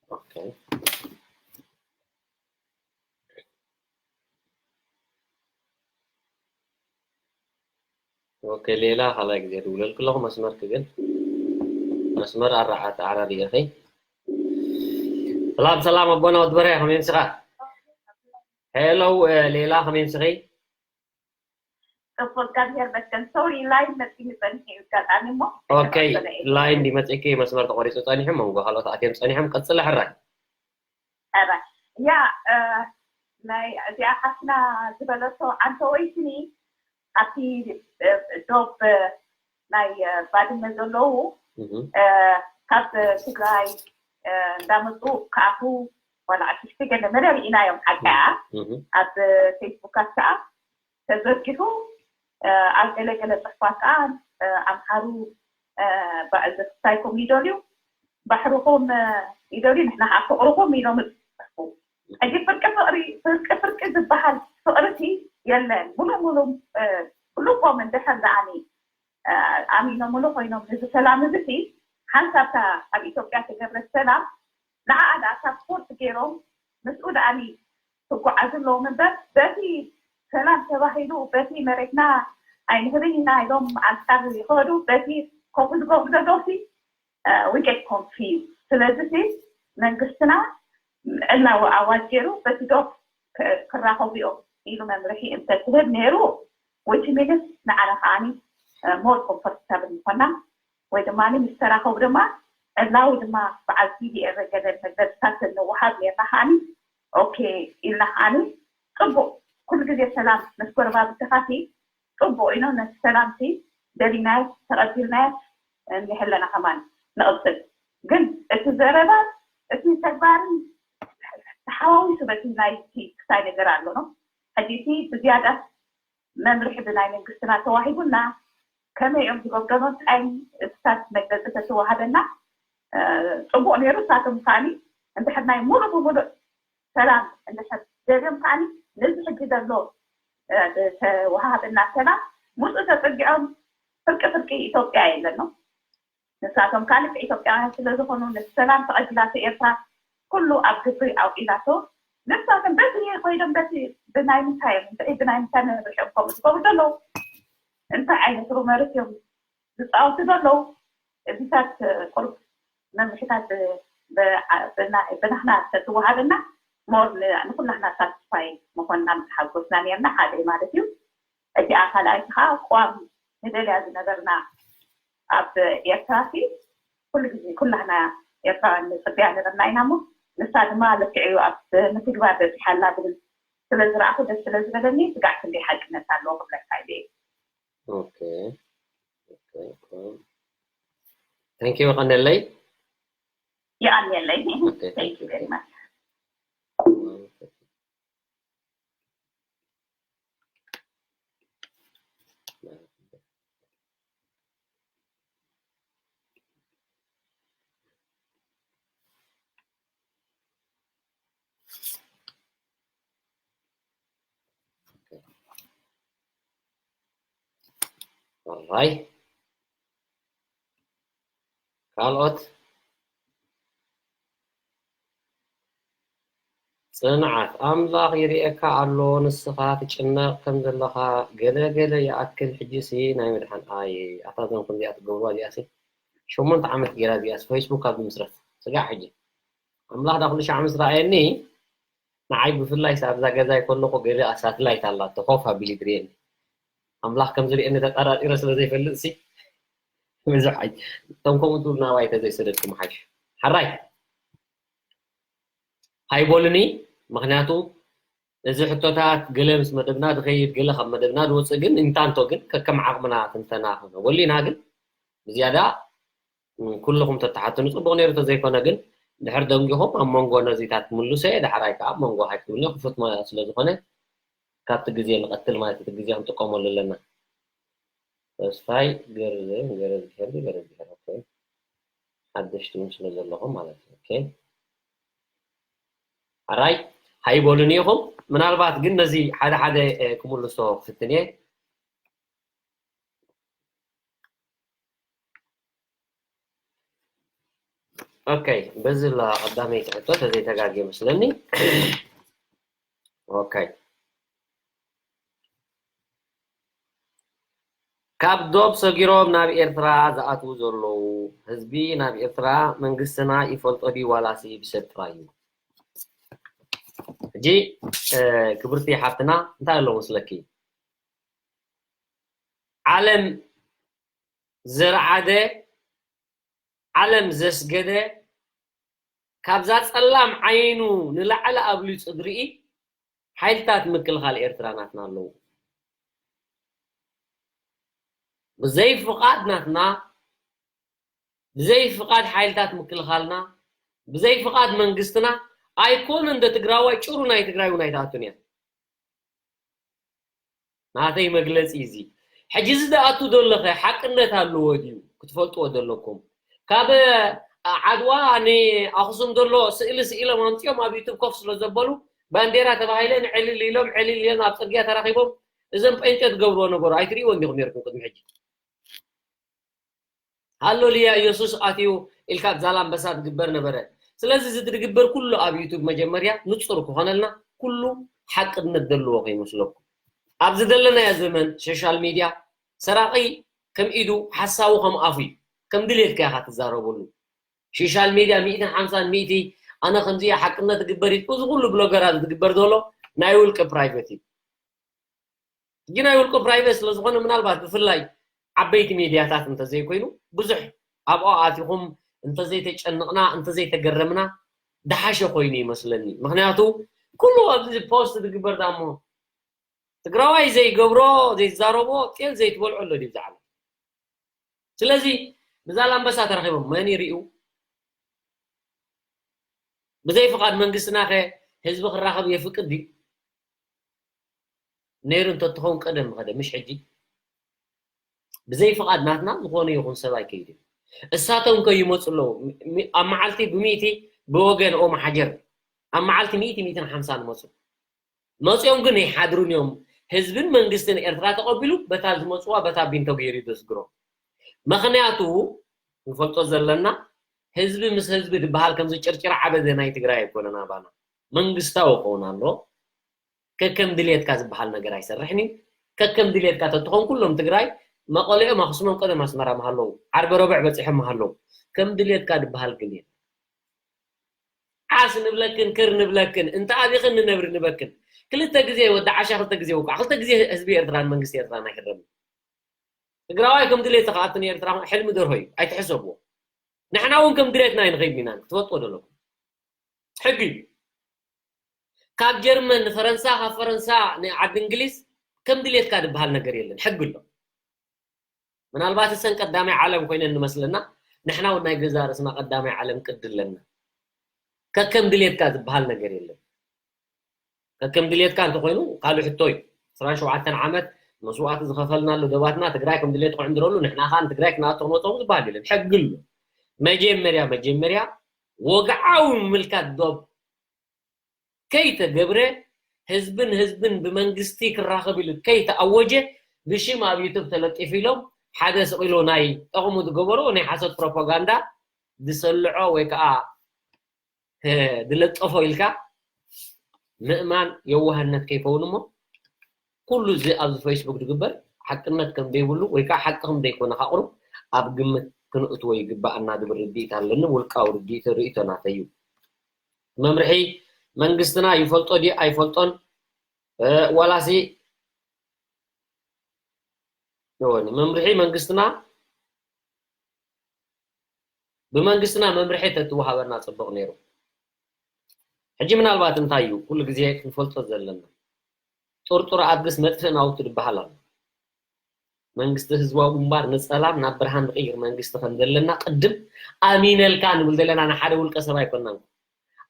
ኦኬ። ኦኬ፣ ሌላ ካልኣይ ግዜ ድውለልኪ ኣለኹ። መስመርኪ ግን፣ መስመር ኣራ-፣ ኣተዓራርየኺ። ሰላም ሰላም ኣቦና ወድበረ ከመይ ምስኻ? ሄሎ ሌላ ከመይ ምስኺ? ጽቡቅ እግዚኣብሔር ይመስገን። ሶሪ ላይን መጺኒ ጸኒሑ እዩ ኣጋጣሚ እሞ ኦኬ ላይን እንዲ መጺእኪ መስመር ተቆሪጹ ጸኒሑ መንጎ ካልኦት ኣትዮም ጸኒሖም ቀጽለ ሕራይ። ኧረ ያ ናይ እዚኣ ሓፍትና ዝበለቶ ኣንተ ወይትኒ ኣብቲ ዶብ ናይ ባድመ ዘለዉ ካብ ትግራይ እንዳመፁ ክኣትዉ ዋላ ኣሽሽቲ ገለ መለ ርኢናዮም ሓቀያ ኣብ ፌስቡካት ከዓ ተዘርጊሑ ኣብ ገለገለ ፅሑፋት ከዓ ኣምሓሩ እንታይ ኮም ይደልዩ ባሕርኹም ይደልዩ ንሕና ከዓ ፍቅርኹም ኢሎም ፅሑፉ ሕጂ ፍርቂ ፍቅሪ ፍርቂ ፍርቂ ዝበሃል ፍቅርሲ የለን ሙሉእ ሙሉእ ብልቦም እንድሕር ደኣኒ ኣሚኖምሉ ኮይኖም እዚ ሰላም እዚ ሲ ሓንሳብ እታ ኣብ ኢትዮጵያ ተገብረት ሰላም ንዓኣ ደኣ ሳፖርት ገይሮም ምስኡ ደኣኒ ክጓዓዙ ኣለዎም እምበር በቲ ሰላም ተባሂሉ በቲ መሬትና ኣይንህብን ኢና ኢሎም ኣንጻር ይኸዱ በቲ ከምኡ ዝገብሩ ዘለዉ ሲ we get confused ስለዚ ሲ መንግስትና ዕላዊ ኣዋጅ ገይሩ በቲ ዶብ ክራኸቡ እዮም ኢሉ መምርሒ እንተትህብ ነይሩ which means ንዓና ከዓኒ more comfortable ምኾና ወይ ድማ ምስ ተራኸቡ ድማ ዕላዊ ድማ በዓል ቲዲኤፍ ገለ መግለፅታት ንወሃብ ነርና ከዓኒ ኦኬ ኢልና ከዓኒ ፅቡቅ ኩሉ ግዜ ሰላም ምስ ጎረባብትኻሲ ፅቡቅ ኢኖ ነቲ ሰላምሲ ደሊናዮ ተቐቢልናዮ እኒሀለና ከማን ንቕፅል ግን እቲ ዘረባ እቲ ተግባርን ተሓዋዊሱ በቲ ናይቲ ክሳይ ነገር ኣሎ ነው ሕጂ እቲ ብዝያዳ መምርሒ ብናይ መንግስትና ተዋሂቡና ከመይ እዮም ዝገብረኖ እንታይ እሳት መግለፂ ተተዋሃበና ፅቡቅ ነይሩ እሳቶም ከዓኒ እንድሕር ናይ ሙሉእ ብሙሉእ ሰላም እንድሕር ደልዮም ከዓኒ ነዚ ሕጂ ዘሎ ዝተዋሃበና ሰላም ምስኡ ተፀጊዖም ፍርቂ ፍርቂ ኢትዮጵያ የለኖ ንሳቶም ካልእ ኢትዮጵያውያን ስለ ዝኾኑ ነቲ ሰላም ተቐቢላቶ ኤርትራ ኩሉ ኣብ ግብሪ ኣውዒላቶ ንሳቶም በዚ ኮይዶም በቲ ብናይ ምንታይ እዮም እንታይ ብናይ ምንታይ መምርሒ እዮም ከምኡ ዝገብሩ ዘለዉ እንታይ ዓይነት ሩመርስ እዮም ዝፃወቱ ዘለዉ እዚታት ቁርብ መምርሒታት ብናህና ተትወሃበና ሞር ንኩላህና ሳትስፋይ መኾንና ምተሓጎስና ነርና ሓደ ማለት እዩ እቲኣ ካልኣይቲ ከዓ ቅዋም ንደልያ ዝነበርና ኣብ ኤርትራ ሲ ኩሉ ግዜ ኩላህና ኤርትራውያን ንፅበያ ነበርና ኢና እሞ ንሳ ድማ ልክዕ እዩ ኣብ ምትግባር በፂሓ ኣላ ዝብል ስለ ዝረኣኹ ደስ ስለ ዝበለኒ ስጋዕ ክንደይ ሓቅነት ኣለዎ ክብለካ ኢለ Thank you ቀነለይ ይኣልየለይ Alright. ካልኦት ጽንዓት ኣምላኽ ይርእየካ ኣሎ ንስኻ ትጭነቕ ከም ዘለኻ ገለ ገለ ይኣክል ሕጂሲ ናይ ምድሓን ኣየ ኣታ እዞም ከምዚኣ ትገብርዋ እዚኣሲ ሸሞንተ ዓመት ገይራ እዚኣስ ፌስቡክ ካብ ዝምስረት ስጋዕ ሕጂ ኣምላኽ ዳ ኩሉ ሻዕ ምስ ረኣየኒ ንዓይ ብፍላይ ኣብዛ ገዛይ ከለኹ ገለ ሳትላይት ኣላቶ ኮፍ ኣቢሉ ትርእየኒ ኣምላኽ ከም ዝርእየኒ ተጠራጢረ ስለ ዘይፈልጥ ሲ ብዙሕ ኣይ እቶም ከምኡ ትብሉ ናባይ ተዘይሰደድኩም ሓይሽ ሓራይ ኣይበሉኒ ምክንያቱ እዚ ሕቶታት ገለ ምስ መደብና ዝኸይድ ገለ ካብ መደብና ዝወፅእ ግን እንታንቶ ግን ከከም ዓቕምና ትንተና ክንገብረሉ ኢና ግን ብዝያዳ ኩልኹም ተተሓትኑ ፅቡቕ ነይሩ ተዘይኮነ ግን ድሕር ደንጊኹም ኣብ መንጎ ነዚታት ምሉሰ ዳሕራይ ከዓ ኣብ መንጎ ሃይክትብልኒ ክፉት ስለ ዝኾነ ካብቲ ግዜ ንቐትል ማለት እቲ ግዜ ክንጥቀመሉ ኣለና ተስፋይ ገርዝሄር ገረዝሄር ገረዝሄር ሓደሽቲ እውን ስለ ዘለኹም ማለት እዩ ኣራይ ሃይበሉኒ ኢኹም ምናልባት ግን ነዚ ሓደ ሓደ ክምልሶ ክፍትን እየ ኦኬ በዚ ላ ቀዳመይቲ ሕቶ ተዘይተጋግየ መስለኒ ኦኬ ካብ ዶብ ሰጊሮም ናብ ኤርትራ ዝኣትዉ ዘለዉ ህዝቢ ናብ ኤርትራ መንግስትና ይፈልጦ ድዩ ዋላሲ ብሰብ ጥራይ እዩ ሕጂ ክብርቲ ሓፍትና እንታይ ኣሎ መስለኪ? ዓለም ዘርዓደ፣ ዓለም ዘስገደ፣ ካብዛ ጸላም ዓይኑ ንላዕሊ ኣብሊጹ ዝርኢ ሓይልታት ምክልኻል ኤርትራ ናትና ኣለዉ። ብዘይ ፍቓድ ናትና፣ ብዘይ ፍቓድ ሓይልታት ምክልኻልና፣ ብዘይ ፍቓድ መንግስትና ኣይኮነን ዶ ትግራዋይ ጭሩ ናይ ትግራይ እውን ኣይትኣቱን እያ። ናተይ መግለጺ እዚ። ሕጂ እዚ ዝኣቱ ዘሎ ኸ ሓቅነት ኣለዎ ድዩ? ክትፈልጥዎ ዘለኩም። ካብ ዓድዋ ንኣኽሱም ዘሎ ስእሊ ስኢሎም ኣምጺኦም ኣብ ዩቱብ ኮፍ ስለ ዘበሉ ባንዴራ ተባሂለን ዕልል ኢሎም ዕልል ኢሎም ኣብ ጽርግያ ተራኺቦም እዞም ጴንጤ ትገብርዎ ነበሩ ኣይትርእይዎ እንዲኹም ነርኩም ቅድሚ ሕጂ። ሃሎልያ ኢየሱስ ኣትዩ ኢልካ ኣብ ዛላምበሳ ትግበር ነበረ። ስለዚ እዚ ትግበር ኩሉ ኣብ ዩቱብ መጀመርያ ንጹር ክኾነልና ኩሉ ሓቅነት ዘለዎ ከይመስለኩም። ኣብዚ ዘለናዮ ዘመን ሶሻል ሚድያ ሰራቒ ከም ኢዱ ሓሳዊ ከም ኣፉ እዩ። ከም ድሌትካ ኢኻ ትዛረበሉ። ሶሻል ሚድያ ሚእትን ሓምሳን ሚእቲ ኣነ ከምዚ እየ ሓቅነት ትግበር እዩ። እዚ ኩሉ ብሎገር ኣብዚ ትግበር ዘሎ ናይ ውልቂ ፕራይቬት እዩ። ሕጂ ናይ ውልቂ ፕራይቬት ስለ ዝኾነ ምናልባት ብፍላይ ዓበይቲ ሚድያታት እንተዘይኮይኑ ብዙሕ ኣብኦ ኣቲኹም እንተዘይተጨንቕና እንተዘይተገረምና ደሓሸ ኮይኑ ይመስለኒ። ምክንያቱ ኩሉ ኣብዚ ፖስት ዝግበር ዳሞ ትግራዋይ ዘይገብሮ ዘይዛረቦ ጤል ዘይትበልዖ ኣሎ ድዩ ብዛዕባ ስለዚ ብዛላምበሳ ተረኺቦም መን ይርእዩ? ብዘይ ፍቓድ መንግስትና ከ ህዝቢ ክራኸብ የፍቅድ ድዩ? ነይሩ እንተትኸውን ቀደም ምኸደ ምሽ ሕጂ ብዘይ ፍቓድ ናትና ዝኾነ ይኹን ሰብ ኣይከይድን። እሳቶም ከይመፁ ኣለዉ ኣብ መዓልቲ ብሚእቲ ብወገን ኦም ሓጀር ኣብ መዓልቲ ሚእቲ ሚእትን ሓምሳን መፁ። መፂኦም ግን ኣይሓድሩን እዮም። ህዝብን መንግስትን ኤርትራ ተቐቢሉ በታ ዝመፅዋ በታ ቢንቶ ገይሩ እዩ ዘስግሮም። ምኽንያቱ ንፈልጦ ዘለና ህዝቢ ምስ ህዝቢ ዝበሃል ከምዚ ጭርጭር ዓበደ ናይ ትግራይ ኣይኮነን ኣባና መንግስታዊ ክኸውን ኣሎ። ከከም ድሌትካ ዝበሃል ነገር ኣይሰርሕን እዩ። ከከም ድሌትካ ተትኾን ኩሎም ትግራይ መቐለኦም ኣኽሱሞም ቀደም ኣስመራ ምሃለዉ ዓርበ ረብዕ በፂሖም ምሃለዉ ከም ድሌትካ ዝበሃል ግን የለን። ዓስ ንብለክን ክር ንብለክን እንተ ኣቢኽን ንነብሪ ንበክን። ክልተ ግዜ ወዲ ዓሻ ክልተ ግዜ ውቃዕ ክልተ ግዜ ህዝቢ ኤርትራን መንግስቲ ኤርትራን ኣይሕረምን። ትግራዋይ ከም ድሌት ተኸኣትን ኤርትራ ሕልሚ ደርሆ እዩ ኣይትሕሰብዎ። ንሕና እውን ከም ድሌትና ኣይንኸይድን ኢና ክትፈልጥዎ ዘለኩም። ሕጊ እዩ። ካብ ጀርመን ንፈረንሳ ካብ ፈረንሳ ንዓዲ እንግሊዝ ከም ድሌትካ ዝበሃል ነገር የለን ሕጊ ኣሎ። ምናልባት እሰን ቀዳማይ ዓለም ኮይነን ንመስለና ንሕና እውን ናይ ገዛ ርእስና ቀዳማይ ዓለም ቅዲ ኣለና። ከከም ድሌትካ ዝበሃል ነገር የለን። ከከም ድሌትካ እንተኮይኑ ካልእ ሕቶ እዩ። ዕስራን ሸውዓተን ዓመት መስዋእቲ ዝኸፈልናሉ ደባትና ትግራይ ከም ድሌት ክዕንድረሉ ንሕና ከዓ ንትግራይ ክነኣቶ ክንወፅኦም ዝበሃል የለን። ሕጊ ኣሎ። መጀመርያ መጀመርያ ወግዓዊ ምምልካት ዶብ ከይተገብረ ህዝብን ህዝብን ብመንግስቲ ክራኸብ ኢሉ ከይተኣወጀ ብሽም ኣብ ዩቱብ ተለጢፉ ኢሎም ሓደ ስቕ ኢሉ ናይ ጠቕሙ ዝገበርዎ ናይ ሓሶት ፕሮፓጋንዳ ዝሰልዖ ወይ ከዓ ዝለጠፎ ኢልካ ምእማን የዋህነት ከይከውን እሞ ኩሉ እዚ ኣብዚ ፌስቡክ ዝግበር ሓቅነት ከም ዘይብሉ ወይ ከዓ ሓቂ ከም ዘይኮነ ካቕሩ ኣብ ግምት ክንእትዎ ይግባኣና ዝብል ርድኢት ኣለኒ። ውልቃዊ ርድኢት ርእይቶ ናተይ እዩ። መምርሒ መንግስትና ይፈልጦ ድዩ ኣይፈልጦን ዋላሲ መምርሒ መንግስትና ብመንግስትና መምርሒ ተትወሃበና ፅቡቕ ነይሩ። ሕጂ ምናልባት እንታይ እዩ ኩሉ ግዜ ክንፈልጦ ዘለና ጥርጡር ኣድግስ መጥፍእ ናውቲ ዝበሃል ኣሎ። መንግስቲ ህዝባዊ ግንባር ንፀላም ናብ ብርሃን ዝቕይር መንግስቲ ከም ዘለና ቅድም ኣሚነልካ ንብል ዘለና ንሓደ ውልቀ ሰብ ኣይኮናን።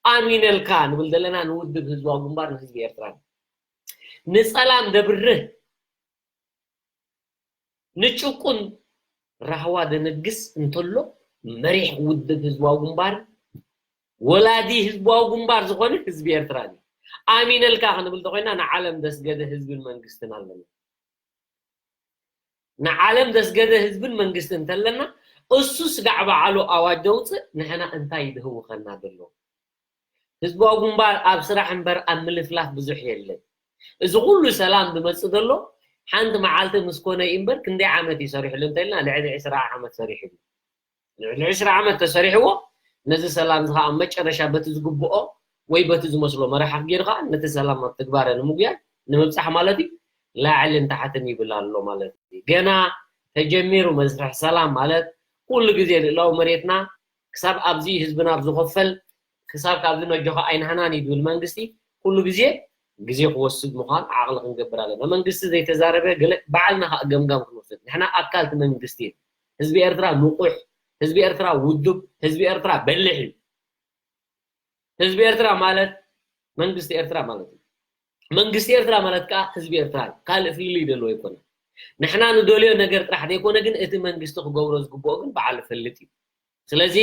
ኣሚነልካ ንብል ዘለና ንውድብ ህዝባዊ ግንባር ንህዝቢ ኤርትራ ንፀላም ደብርህ ንጭቁን ራህዋ ደነግስ እንተሎ መሪሕ ውድብ ህዝባዊ ግንባር ወላዲ ህዝባዊ ግንባር ዝኾነ ህዝቢ ኤርትራ እዩ። ኣሚነልካ ክንብል ተኮይና ንዓለም ዘስገደ ህዝብን መንግስትን ኣለና። ንዓለም ዘስገደ ህዝብን መንግስትን እንተለና እሱ ስጋዕ በዓሉ ኣዋጅ ዘውፅእ ንሕና እንታይ ይድህውኸና ዘሎ? ህዝባዊ ግንባር ኣብ ስራሕ እምበር ኣብ ምልፍላፍ ብዙሕ የለን። እዚ ኩሉ ሰላም ዝመፅእ ዘሎ ሓንቲ መዓልቲ ምስ ኮነ እዩ እምበር ክንደይ ዓመት እዩ ሰሪሕሉ እንተኢልና ልዕሊ ዕስራ ዓመት ሰሪሕሉ። ልዕሊ ዕስራ ዓመት ተሰሪሕዎ ነዚ ሰላም እዚ ከዓ መጨረሻ በቲ ዝግብኦ ወይ በቲ ዝመስሎ መራሕቲ ጌርካ ነቲ ሰላም ኣብ ትግባረ ንምጉያይ ንምብጻሕ ማለት እዩ። ላዕልን ታሕትን ይብል ኣሎ ማለት እዩ። ገና ተጀሚሩ መስርሕ ሰላም ማለት ኩሉ ግዜ ልእላዊ መሬትና ክሳብ ኣብዚ ህዝብና ኣብ ዝኸፈል ክሳብ ካብዚ ነጆኻ ኣይንሃናን እዩ ዝብል መንግስቲ ኩሉ ግዜ ግዜ ክወስድ ምዃን ዓቕሊ ክንገብር ኣለና። መንግስቲ ዘይተዛረበ ገለ ባዕልና ከዓ ገምጋም ክንወስድ ንሕና ኣካል እቲ መንግስቲ እዩ። ህዝቢ ኤርትራ ንቑሕ፣ ህዝቢ ኤርትራ ውዱብ፣ ህዝቢ ኤርትራ በሊሕ እዩ። ህዝቢ ኤርትራ ማለት መንግስቲ ኤርትራ ማለት እዩ። መንግስቲ ኤርትራ ማለት ከዓ ህዝቢ ኤርትራ እዩ። ካልእ ፍልልይ ዘለዎ ኣይኮነን። ንሕና ንደልዮ ነገር ጥራሕ ዘይኮነ ግን እቲ መንግስቲ ክገብሮ ዝግብኦ ግን ባዕሉ ፈልጥ እዩ። ስለዚ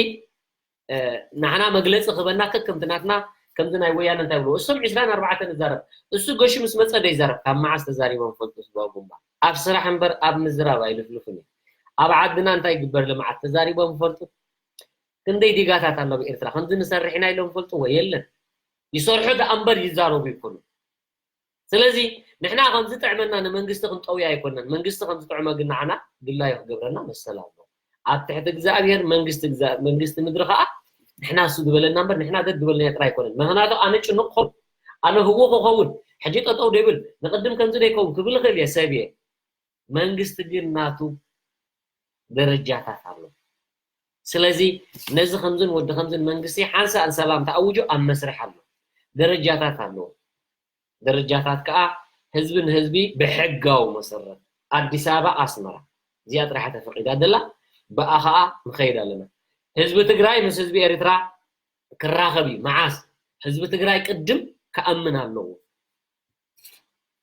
ንሕና መግለፂ ክበና ከከምቲ ናትና ከምቲ ናይ ወያነ እንታይ ብሎ እሶም ዕስራን ኣርባዕተን ንዛረብ እሱ ገሹ ምስ መፀ ዶ ይዛረብ ካብ መዓስ ተዛሪቦም ፈልጡ ዝባቡምባ ኣብ ስራሕ እምበር ኣብ ምዝራብ ኣይልፍልፉን እዩ። ኣብ ዓድና እንታይ ይግበር ልምዓት ተዛሪቦም ፈልጡ ክንደይ ዲጋታት ኣሎ ኣብ ኤርትራ ከምዚ ንሰርሕ ኢና ኢሎም ፈልጥዎ የለን። ይሰርሑ ደኣ እምበር ይዛረቡ ይኮኑ። ስለዚ ንሕና ከምዚ ጥዕመና ንመንግስቲ ክንጠውያ ኣይኮነን። መንግስቲ ከምዚ ጥዕመ ግን ንዓና ድላዩ ክገብረና መሰል ኣሎ። ኣብ ትሕቲ እግዚኣብሔር መንግስቲ ምድሪ ከዓ ንሕና እሱ ዝበለና እምበር ንሕና ደድ ዝበለና ጥራይ ኣይኮነን። ምክንያቱ ኣነ ጭኑቅ ክኸውን ኣነ ህዎ ክኸውን ሕጂ ጠጠው ደብል ንቅድም ከምዚ ደይከውን ክብል ይኽእል እየ ሰብ እየ። መንግስቲ ግን ናቱ ደረጃታት ኣሎ። ስለዚ ነዚ ከምዝን ወዲ ከምዝን መንግስቲ ሓንሳእን ሰላም ተኣውጆ ኣብ መስርሕ ኣሎ። ደረጃታት ኣለዎ። ደረጃታት ከዓ ህዝቢ ንህዝቢ ብሕጋዊ መሰረት ኣዲስ ኣበባ ኣስመራ እዚኣ ጥራሓ ተፈቂዳ ደላ ብኣ ከዓ ንኸይድ ኣለና። ህዝቢ ትግራይ ምስ ህዝቢ ኤርትራ ክራኸብ እዩ። መዓስ ህዝቢ ትግራይ ቅድም ክኣምን ኣለዎ።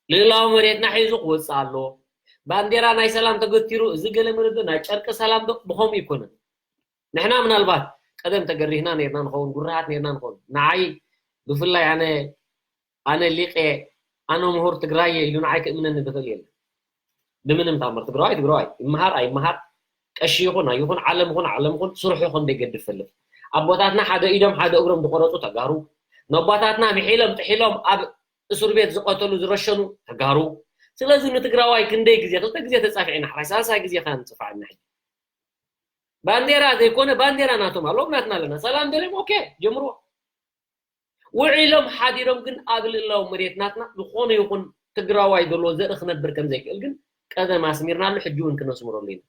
ልእላዊ መሬትና ሒዙ ክወፅእ ኣለዎ። ባንዴራ ናይ ሰላም ተገቲሩ እዚ ገለ መለዶ ናይ ጨርቂ ሰላም ዶ ብኸምኡ ይኮነን። ንሕና ምናልባት ቀደም ተገሪህና ነርና ንኸውን ጉርሃት ነርና ንኸውን ንዓይ ብፍላይ ኣነ ኣነ ሊቄ ኣነ ምሁር ትግራይ ኢሉ ንዓይ ክእምነኒ ዝኽእል የለን። ብምንም ታምር ትግራዋይ ትግራዋይ ይመሃር ኣይመሃር ቀሺ ይኹን ኣይኹን ዓለም ይኹን ዓለም ይኹን ስርሑ ከም ዘይገድፍ ፈልጥ። ኣቦታትና ሓደ ኢዶም ሓደ እግሮም ዝቆረፁ ተጋሩ ነቦታትና ምሒሎም ጥሒሎም ኣብ እስር ቤት ዝቀተሉ ዝረሸኑ ተጋሩ። ስለዚ ንትግራዋይ ክንደይ ግዜ ክልተ ግዜ ተፃፊዕና ሕራይ ሳልሳይ ግዜ ከ ንፅፋዕና ሕጂ ባንዴራ ዘይኮነ ባንዴራ ናቶም ኣለዎም ናትና ኣለና ሰላም ደልዮም ኦኬ ጀምርዎ። ውዒሎም ሓዲሮም ግን ኣብ ልእላዊ መሬት ናትና ዝኾነ ይኹን ትግራዋይ ዘሎ ዘርኢ ክነብር ከም ዘይክእል ግን ቀደም ኣስሚርናሉ ሕጂ እውን ክነስምረሉ ኢና።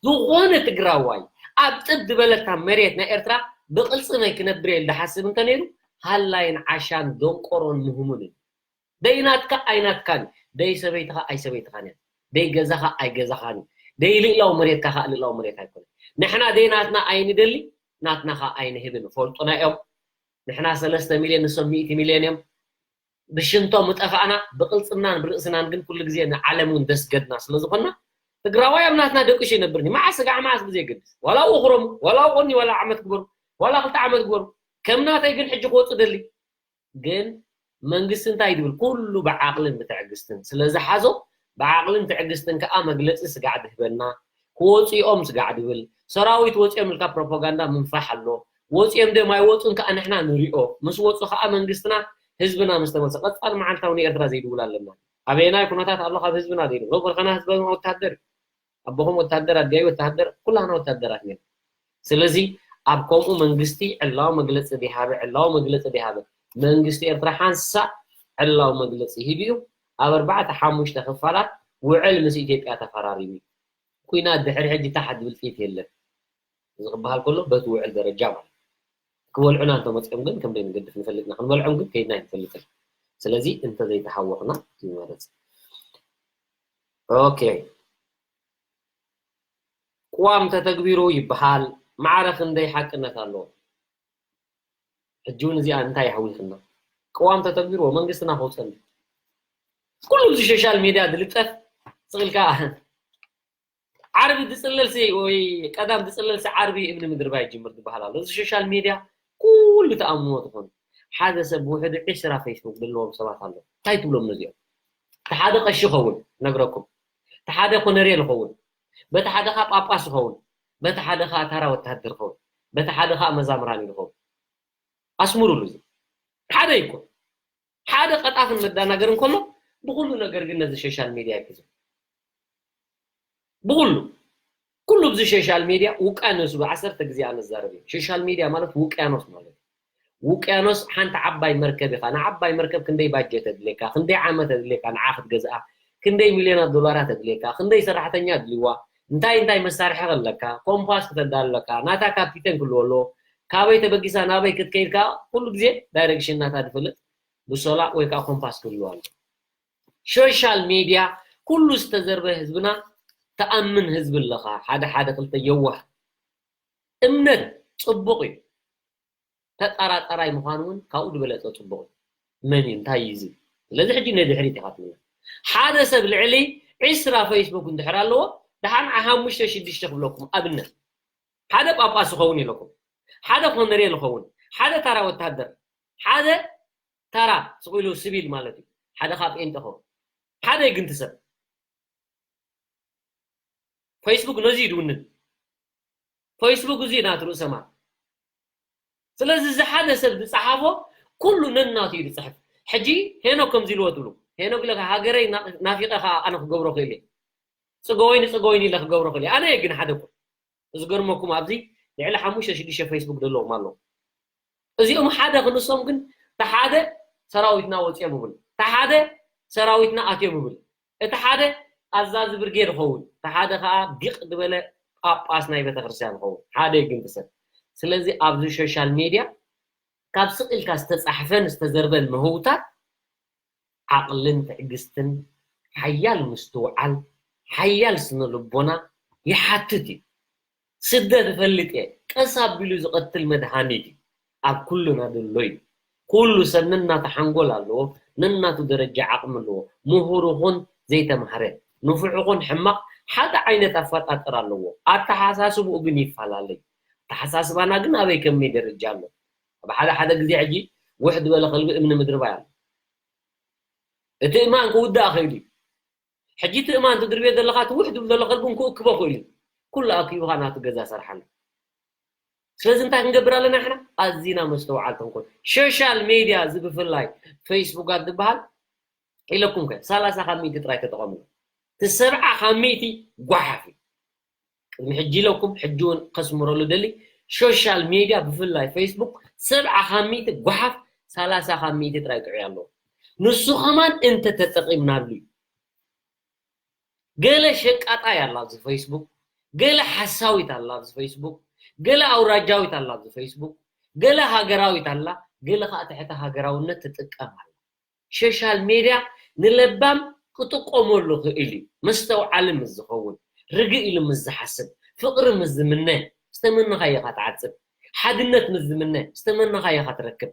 ዝኾነ ትግራዋይ ኣብ ጥብ ዝበለታ መሬት ናይ ኤርትራ ብቕልፅመይ ክነብር እየ ዝሓስብ እንተነይሩ ሃላይን ዓሻን ደንቆሮን ምህሙን እዩ። ደይ ናትካ ኣይናትካን ደይ ሰበይትኻ ኣይሰበይትኻን እያ። ደይ ገዛኻ ኣይገዛኻን እዩ። ደይ ልእላዊ መሬትካ ከዓ ልእላዊ መሬት ኣይኮነ። ንሕና ደይ ናትና ኣይንደሊ ናትና ከዓ ኣይንህብን ፈልጡና እዮም። ንሕና ሰለስተ ሚልዮን ንሶም ሚእቲ ሚልዮን እዮም። ብሽንቶም ምጠፋእና ብቅልፅምናን ብርእስናን ግን ኩሉ ግዜ ንዓለም እውን ደስገድና ስለዝኮና ትግራዋይ ኣብ ናትና ደቂሱ ይነብር መዓስ ስጋዕ መዓስ ብዘይገድስ ዋላ ውክሮም ዋላ ቆኒ ዋላ ዓመት ግበሩ ዋላ ክልተ ዓመት ግበሩ ከም ናተይ ግን ሕጂ ክወፁ ደሊ ግን መንግስቲ እንታይ ድብል ኩሉ ብዓቅልን ብትዕግስትን ስለዝሓዞ ብዓቅልን ትዕግስትን ከዓ መግለፂ ስጋዕ ድህበና ክወፅኦም ስጋዕ ድብል ሰራዊት ወፂኦም ኢልካ ፕሮፓጋንዳ ምንፋሕ ኣሎ ወፂኦም ደም ኣይወፁን ከዓ ንሕና ንሪኦ ምስ ወፁ ከዓ መንግስትና ህዝብና ምስ ተመልሰ ቀፃሊ መዓልታዊ ንኤርትራ ዘይድውል ኣለና ኣበየናይ ኩነታት ኣሎ ካብ ህዝብና ዘይድውል በርኸና ህዝባዊ ወታደር ኣቦኹም ወታደር ኣዲያይ ወታደር ኩላህና ወታደራት ኢና ስለዚ ኣብ ከምኡ መንግስቲ ዕላዊ መግለፂ ዲሃበ ዕላዊ መግለፂ ዲሃበ መንግስቲ ኤርትራ ሓንሳእ ዕላዊ መግለፂ ሂቡ እዩ ኣብ ኣርባዕተ ሓሙሽተ ክፋላት ውዕል ምስ ኢትዮጵያ ተፈራሪሙ ኩናት ድሕሪ ሕጂ ታሓት ዝብል ጥይት የለን እዚ ክበሃል ከሎ በቲ ውዕል ደረጃ ማለት ክበልዑና እንተመፅኦም ግን ከም ዘይንገድፍ ንፈልጥና ክንበልዖም ግን ከይድና ኣይንፈልጥን ስለዚ እንተዘይተሓወኽና ይመረፅ ኦኬ ቅዋም ተተግቢሩ ይበሃል ማዕረ ክንደይ ሓቅነት ኣለዎ ሕጂ እውን እዚኣ እንታይ ይሓዊኽና ቅዋም ተተግቢርዎ መንግስትና ከውፀን ኩሉ እዚ ሶሻል ሚድያ ዝልጠፍ ስቕ ኢልካ ዓርቢ ዝፅለልሲ ወይ ቀዳም ዝፅለልሲ ዓርቢ እምኒ ምድርባይ ይጅምር ዝበሃል ኣሎ እዚ ሶሻል ሚድያ ኩሉ ተኣምዎ ትኾኑ ሓደ ሰብ ውሕዱ ዕስራ ፌስቡክ ዘለዎም ሰባት ኣሎ እንታይ ትብሎም ነዚኦም እቲ ሓደ ቀሺ ይኸውን ነግረኩም እቲ ሓደ ኮነሬል ይኸውን በቲ ሓደ ኻ ጳጳስ ይኸውን በቲ ሓደ ኻ ታራ ወታደር ይኸውን በቲ ሓደ ኻ መዛምራን ይኸውን ኣስምሩሉ እዚ ሓደ ይኮን ሓደ ቀጣፍን መዳናገር እንከሎ ብኩሉ ነገር ግን ነዚ ሶሻል ሚድያ ይሕዞ ብኩሉ ኩሉ ብዚ ሶሻል ሚድያ ውቃኖስ ብዓሰርተ ግዜ ኣነ ዛረብ እዩ ሶሻል ሚድያ ማለት ውቅያኖስ ማለት እዩ ውቅያኖስ ሓንቲ ዓባይ መርከብ ኢኻ። ንዓባይ መርከብ ክንደይ ባጀት ኣድልየካ፣ ክንደይ ዓመት ኣድልየካ ንዓ ክትገዝኣ፣ ክንደይ ሚልዮናት ዶላራት ኣድልየካ፣ ክንደይ ሰራሕተኛ ኣድልይዋ፣ እንታይ እንታይ መሳርሒ ከለካ፣ ኮምፓስ ክተዳለካ፣ ናታ ካፒተን ክልዎ ኣለዎ፣ ካበይ ተበጊሳ ናበይ ክትከይድ ከኣ ኩሉ ግዜ ዳይሬክሽን ናታ ዝፈልጥ ብሶላ ወይ ከኣ ኮምፓስ ክህልዎ ኣለዎ። ሶሻል ሜድያ ኩሉ ዝተዘርበ ህዝብና ተኣምን ህዝቢ ኣለኻ። ሓደ ሓደ ክልተ የዋህ እምነት ጽቡቕ እዩ። ተጠራጣራይ ምዃኑ እውን ካብኡ ዝበለጸ ጽቡቕ እዩ። መን እዩ እንታይ እዩ እዚ? ስለዚ ሕጂ ንድሕሪት ኢኻ ትምለስ። ሓደ ሰብ ልዕሊ ዕስራ ፌስቡክ እንድሕር ኣለዎ፣ ደሓን ሓሙሽተ ሽዱሽተ ክብለኩም ኣብነት ሓደ ጳጳስ ይኸውን ኢለኩም፣ ሓደ ኮነሬል ይኸውን፣ ሓደ ታራ ወታደር፣ ሓደ ታራ ስቕ ኢሉ ስቢል ማለት እዩ፣ ሓደ ካብ ጴንጤ ይኸውን፣ ሓደ የግንቲ ሰብ። ፌስቡክ ነዚ እዩ ድውንን። ፌስቡክ እዚ ናቱ ርእሰ ማል። ስለዚ እዚ ሓደ ሰብ ዝጸሓፎ ኩሉ ነናቱ እዩ ዝጽሕፍ። ሕጂ ሄኖክ ከምዚ ኢልዎ ትብሉ፣ ሄኖክ ኢለ ሃገረይ ናፊቐ ከዓ ኣነ ክገብሮ ክእል እየ። ጽገወይኒ ጽገወይኒ ኢለ ክገብሮ ክእል እየ። ኣነ እየ ግን ሓደ እኮ። ዝገርመኩም ኣብዚ ልዕሊ ሓሙሽተ ሽዱሽተ ፌስቡክ ዘለዎም ኣለዉ። እዚኦም ሓደ ክንሶም ግን ተሓደ ሰራዊትና ወፂኦም ይብል፣ ተሓደ ሰራዊትና ኣትዮም ይብል፣ እቲ ሓደ ኣዛዚ ብርጌድ ይኸውን፣ እቲ ሓደ ከዓ ዲቕ ዝበለ ጳጳስ ናይ ቤተክርስትያን ይኸውን። ሓደ ግን ሰብ ስለዚ ኣብዚ ሶሻል ሜድያ ካብ ስቕ ኢልካ ዝተፃሕፈን ዝተዘርበን ምህውታት ዓቕልን ትዕግስትን ሓያል ምስትውዓል ሓያል ስነ ልቦና ይሓትት እዩ። ስደት እፈልጥ እየ፣ ቀስ ኣቢሉ ዝቐትል መድሃኒት እዩ። ኣብ ኩልና ዘሎ እዩ። ኩሉ ሰብ ነናቱ ሓንጎል ኣለዎ፣ ነናቱ ደረጃ ዓቕሚ ኣለዎ። ምሁር ይኹን ዘይተማህረ፣ ንፉዕ ይኹን ሕማቕ ሓደ ዓይነት ኣፈጣጥር ኣለዎ። ኣተሓሳስብኡ ግን ይፈላለ እዩ። ኣተሓሳስባና ግን ኣበይ ከመይ ደረጃ ኣሎ? ኣብ ሓደ ሓደ ግዜ ሕጂ ውሕ ዝበለ ከልቢ እምኒ ምድርባይ ኣሎ። እቲ እማን ክውዳእ ክእል እዩ። ሕጂ እቲ እማን ትድርብዮ ዘለኻ እቲ ውሕ ዝብል ዘሎ ከልቢ እውን ክእክቦ ክእል እዩ። ኩሉ ኣኪቡኻ ናቱ ገዛ ሰርሓሉ። ስለዚ እንታይ ክንገብር ኣለና ንሕና? ኣዚና መስተውዓልቲ ክንኮን። ሶሻል ሜድያ እዚ ብፍላይ ፌስቡካት ዝበሃል ኢለኩም ከ ሰላሳ ካብ ሚእቲ ጥራይ ተጠቐምሉ። እቲ ሰብዓ ካብ ሚእቲ ጓሓፍ እዩ። ቅድሚ ሕጂ ኢለኩም ሕጂ እውን ከስምረሉ ደሊ ሶሻል ሜድያ ብፍላይ ፌስቡክ ሰብዓ ካብ ሚእቲ ጓሓፍ ሰላሳ ካብ ሚእቲ ጥራይ ጥዑይ ኣለዎ። ንሱ ከማን እንተተጠቒምናሉ እዩ። ገለ ሸቃጣይ ኣላ ኣብዚ ፌስቡክ፣ ገለ ሓሳዊት ኣላ ኣብዚ ፌስቡክ፣ ገለ ኣውራጃዊት ኣላ ኣብዚ ፌስቡክ፣ ገለ ሃገራዊት ኣላ፣ ገለ ከዓ ትሕቲ ሃገራውነት ትጥቀም ኣላ። ሶሻል ሜድያ ንለባም ክጥቀመሉ ክእል እዩ። መስተውዓሊ ምስ ዝኸውን፣ ርግእ ኢሉ ምስ ዝሓስብ፣ ፍቕሪ ምስ ዝምነ ዝተመነኻዮ ኢኻ ትዓጽድ። ሓድነት ምስ ዝምነ ዝተመነኻዮ ኢኻ ትረክብ።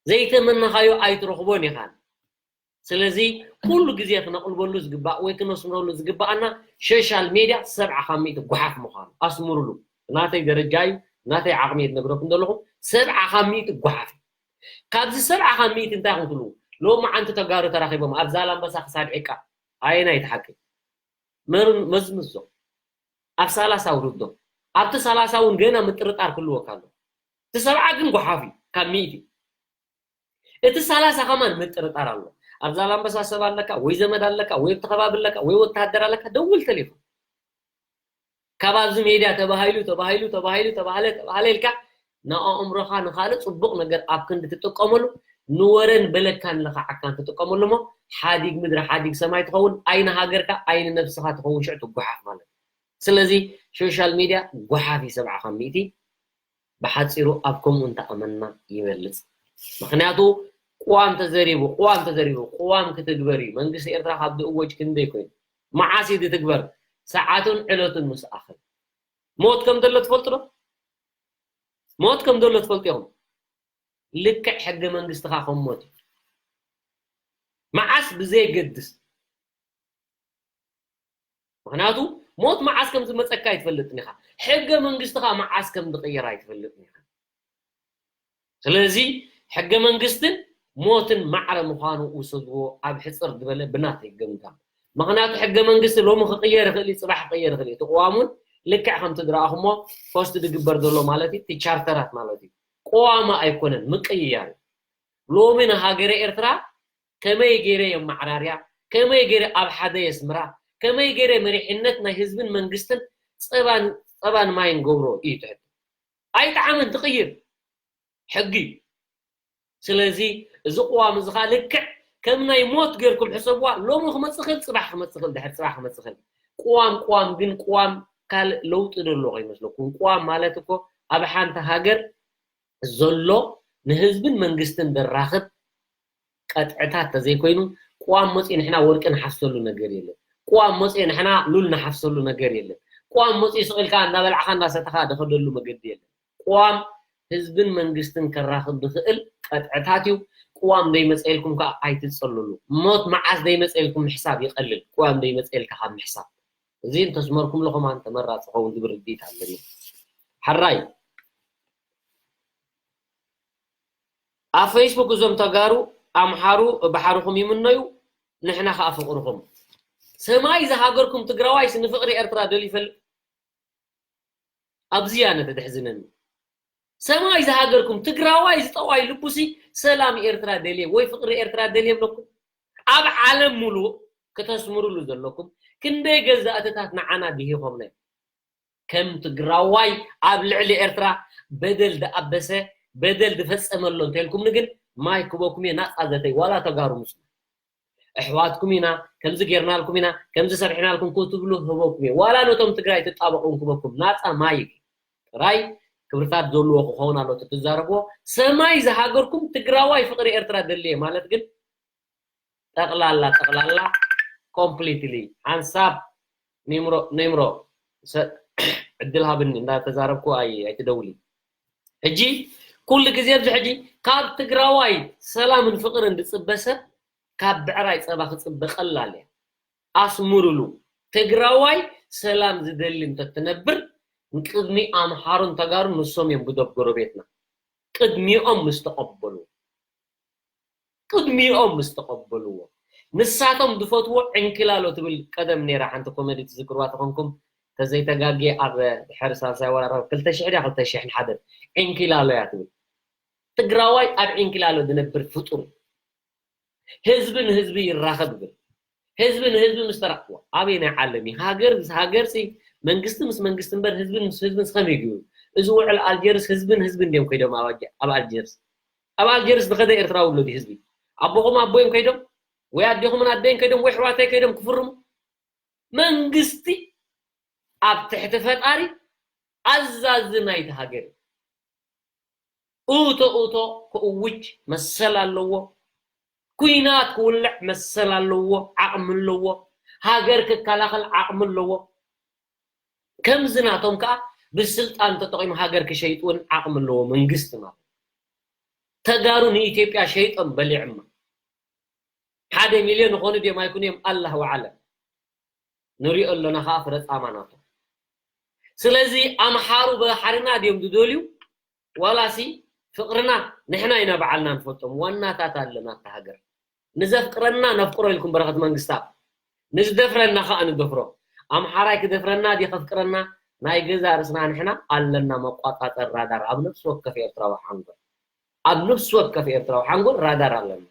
ዘይተመነኻዮ ኣይትረኽቦን ኢኻ። ስለዚ ኩሉ ግዜ ክነቕልበሉ ዝግባእ ወይ ክነስምረሉ ዝግባኣና ሶሻል ሜድያ ሰብዓ ካብ ሚእቲ ጓሓፍ ምዃኑ ኣስምሩሉ። ናተይ ደረጃ እዩ፣ ናተይ ዓቕሚ እየ ዝነግረኩም ዘለኹ። ሰብዓ ካብ ሚእቲ ጓሓፍ እዩ። ካብዚ ሰብዓ ካብ ሚእቲ እንታይ ኢኹም ትብሉ? ሎሚ ዓንቲ ተጋሩ ተራኺቦም ኣብ ዛላምበሳ ክሳድ ዒቃ ኣየናይ እቲ ሓቂ? መዝምዞ ኣብ ሰላሳ ውርዶ ኣብቲ ሰላሳ እውን ገና ምጥርጣር ክህልወካ ኣሎ። እቲ ሰብዓ ግን ጓሓፍ እዩ ካብ ሚእቲ። እቲ ሰላሳ ከማን ምጥርጣር ኣሎ። ኣብ ዛላምበሳ ሰብ ኣለካ ወይ ዘመድ ኣለካ ወይ ኣብቲ ከባቢ ኣለካ ወይ ወተሃደር ኣለካ ደውል ተሌፎን። ካብ ኣብዚ ሜድያ ተባሂሉ ተባሂሉ ተባሂሉ ተባሃለ ተባሃለ ኢልካ ንኣእምሮኻ ንኻልእ ጽቡቕ ነገር ኣብ ክንዲ ትጥቀመሉ ንወረን በለካን ለኻዓካን ትጥቀመሉ እሞ ሓዲግ ምድሪ ሓዲግ ሰማይ ትኸውን ኣይኒ ሃገርካ ኣይኒ ነብስኻ ትኸውን ሽዑ ትጓሓፍ ማለት እዩ። ስለዚ ሶሻል ሜድያ ጓሓፍ እዩ ሰብዓ ካብ ሚእቲ። ብሓፂሩ ኣብ ከምኡ እንተኣመንና ይበልፅ። ምክንያቱ ቅዋም ተዘሪቡ ቅዋም ተዘሪቡ ቅዋም ክትግበር እዩ። መንግስቲ ኤርትራ ካብ ዝእወጅ ክንደይ ኮይኑ መዓስ እዩ ዝትግበር? ሰዓቱን ዕለቱን ምስ ኣኸል ሞት ከም ዘሎ ትፈልጡ ዶ? ሞት ከም ዘሎ ትፈልጡ ኢኹም። ልክዕ ሕገ መንግስትኻ ከም ሞት እዩ። መዓስ ብዘየገድስ ምክንያቱ ሞት መዓስ ከም ዝመፀካ ኣይትፈልጥን ኢኻ። ሕገ መንግስትኻ መዓስ ከም ዝቕየር ኣይትፈልጥን ኢኻ። ስለዚ ሕገ መንግስትን ሞትን ማዕረ ምዃኑ ውሰድዎ ኣብ ሕፅር ዝበለ ብናተይ ገምጋም። ምክንያቱ ሕገ መንግስቲ ሎሚ ክቕየር ይኽእል እዩ፣ ፅባሕ ክቕየር ይኽእል እዩ። እቲ ቅዋም እውን ልክዕ ከምቲ ዝረኣኹሞ ፖስት ዝግበር ዘሎ ማለት እዩ፣ እቲ ቻርተራት ማለት እዩ። ቅዋማ ኣይኮነን ምቅይያር እዩ። ሎሚ ንሃገረ ኤርትራ ከመይ ገይረ የመዓራርያ፣ ከመይ ገይረ ኣብ ሓደ የስምራ፣ ከመይ ገይረ መሪሕነት ናይ ህዝብን መንግስትን ጸባን ጸባን ማይን ገብሮ እዩ ትሕት። ኣይጠዓመን ትቕይር። ሕጊ እዩ። ስለዚ እዚ ቅዋም እዚ ከዓ ልክዕ ከም ናይ ሞት ጌርኩም ሕሰብዋ። ሎሚ ክመፅእ ክእል፣ ፅባሕ ክመፅእ ክእል፣ ድሕሪ ፅባሕ ክመፅእ ክእል። ቅዋም ቅዋም ግን ቅዋም ካልእ ለውጢ ደሎ ከይመስለኩም። ቅዋም ማለት እኮ ኣብ ሓንቲ ሃገር ዘሎ ንህዝብን መንግስትን ዘራኽብ ቀጥዕታት ተዘይኮይኑ ቅዋም መፂኡ ንሕና ወርቂ ንሓፍሰሉ ነገር የለን። ቅዋም መፂኡ ንሕና ሉል ንሓፍሰሉ ነገር የለን። ቅዋም መፂኡ ስቕ ኢልካ እንዳበላዕካ እንዳሰተኻ ደኸደሉ መገዲ የለን። ቅዋም ህዝብን መንግስትን ከራኽብ ዝኽእል ቀጥዕታት እዩ። ቅዋም ዘይመፀልኩም ከዓ ኣይትፀልሉ። ሞት መዓስ ዘይመፀልኩም ምሕሳብ ይቐልል፣ ቅዋም ዘይመፀልካ ካብ ምሕሳብ። እዚ እንተስመርኩም ለኹም ኣን ተመራፂ ኸውን ዝብል ርድኢት ኣለኒ። ሓራይ ኣብ ፌስቡክ እዞም ተጋሩ ኣምሓሩ ባሕርኹም ይምነዩ፣ ንሕና ከዓ ፍቕርኹም። ሰማይ ዝሃገርኩም ትግራዋይስ ንፍቕሪ ኤርትራ ደልዩ ይፈልጥ? ኣብዚ እያ ነቲ ድሕዝነኒ። ሰማይ ዝሃገርኩም ትግራዋይ ዝጠዋይ ልቡሲ ሰላም ኤርትራ ደልየ ወይ ፍቕሪ ኤርትራ ደልየ ብለኩም። ኣብ ዓለም ሙሉእ ክተስምሩሉ ዘለኩም ክንደይ ገዛእትታት ንዓና ድሂኾምና እዮም። ከም ትግራዋይ ኣብ ልዕሊ ኤርትራ በደል ዝኣበሰ በደል ዝፈጸመ ኣሎ እንተልኩምኒ ግን ማይ ክበኩም እየ ናጻ ዘተይ ዋላ ተጋሩ ምስ ኣሕዋትኩም ኢና ከምዚ ጌርናልኩም ኢና ከምዚ ሰሪሕናልኩም ክትብሉ ህበኩም እየ ዋላ ነቶም ትግራይ ትጣበቑ ክበኩም ናጻ ማይ ጥራይ ክብርታት ዘለዎ ክኸውን ኣሎ ትትዛረብዎ ሰማይ ዝሃገርኩም ትግራዋይ ፍቕሪ ኤርትራ ደልየ ማለት ግን ጠቕላላ ጠቕላላ ኮምፕሊትሊ ሓንሳብ ኒምሮ ኒምሮ ዕድል ሃብኒ እንዳተዛረብኩ ኣይትደውሊ ሕጂ ኩሉ ግዜ ኣብዚ ሕጂ ካብ ትግራዋይ ሰላምን ፍቕርን ዝፅበ ሰብ ካብ ብዕራይ ፀባ ክፅበ ቀላል እያ ኣስምሩሉ ትግራዋይ ሰላም ዝደሊ እንተትነብር ንቅድሚ ኣምሓሩን ተጋሩን ንሶም እዮም ብደብ ጎረቤትና ቅድሚኦም ምስ ተቐበሉ ቅድሚኦም ምስ ተቐበልዎ ንሳቶም ዝፈትዎ ዕንኪላሎ ትብል ቀደም ነይራ ሓንቲ ኮሜዲ ትዝክርዋ ተኾንኩም ተዘይተጋጌ ኣብ ድሕሪ ሳልሳይ ወራር ክልተ ሽሕ ድያ ክልተ ሽሕን ሓደን ዕንኪላሎ እያ ትብል ትግራዋይ ኣብ ዕንኪላሎ ዝነብር ፍጡር ህዝቢ ንህዝቢ ይራኸብ ይብል ህዝቢ ንህዝቢ ምስ ተራኽቦ ኣበይ ናይ ዓለም እዩ ሃገር ምስ ሃገር ሲ መንግስቲ ምስ መንግስቲ እምበር ህዝቢ ምስ ህዝቢ ምስ ከመይ ይግብሩ እዚ ውዕል ኣልጀርስ ህዝብን ህዝቢ እንዲዮም ከይዶም ኣብ ኣልጀርስ ኣብ ኣልጀርስ ዝኸደ ኤርትራዊ ኣሎ ህዝቢ ኣቦኹም ኣቦይም ከይዶም ወይ ኣዴኹምን ኣደይን ከይዶም ወይ ሕዋተይ ከይዶም ክፍርሙ መንግስቲ ኣብ ትሕቲ ፈጣሪ ኣዛዚ ናይቲ ሃገር እዩ። ኡቶ ኡቶ ክእውጅ መሰል ኣለዎ። ኩናት ክውልዕ መሰል ኣለዎ፣ ዓቕሚ ኣለዎ። ሃገር ክከላኸል ዓቕሚ ኣለዎ። ከምዚ ናቶም ከዓ ብስልጣን ተጠቒሙ ሃገር ክሸይጥ እውን ዓቕሚ ኣለዎ መንግስቲ ማለት ተጋሩ ንኢትዮጵያ ሸይጦም በሊዕማ ሓደ ሚልዮን ይኾኑ ድዮም ኣይኩን እዮም ኣላህ ወዓለም ንሪኦ ኣለና ከዓ ፍረ ፃማ ናቶም ስለዚ ኣምሓሩ ባሕርና ድዮም ዝደልዩ ዋላሲ ፍቕርና ንሕና ኢና ባዕልና ንፈልጦም ዋናታት ኣለና እታ ሃገር ንዘፍቅረና ነፍቅሮ ኢልኩም በረኸት መንግስታብ ንዝደፍረና ከዓ ንደፍሮ ኣምሓራይ ክደፍረና ድየ ከፍቅረና ናይ ገዛ ርስና ንሕና ኣለና መቋፃፀር ራዳር ኣብ ነፍሲ ወከፍ ኤርትራዊ ሓንጎል ኣብ ነፍሲ ወከፍ ኤርትራዊ ሓንጎል ራዳር ኣለና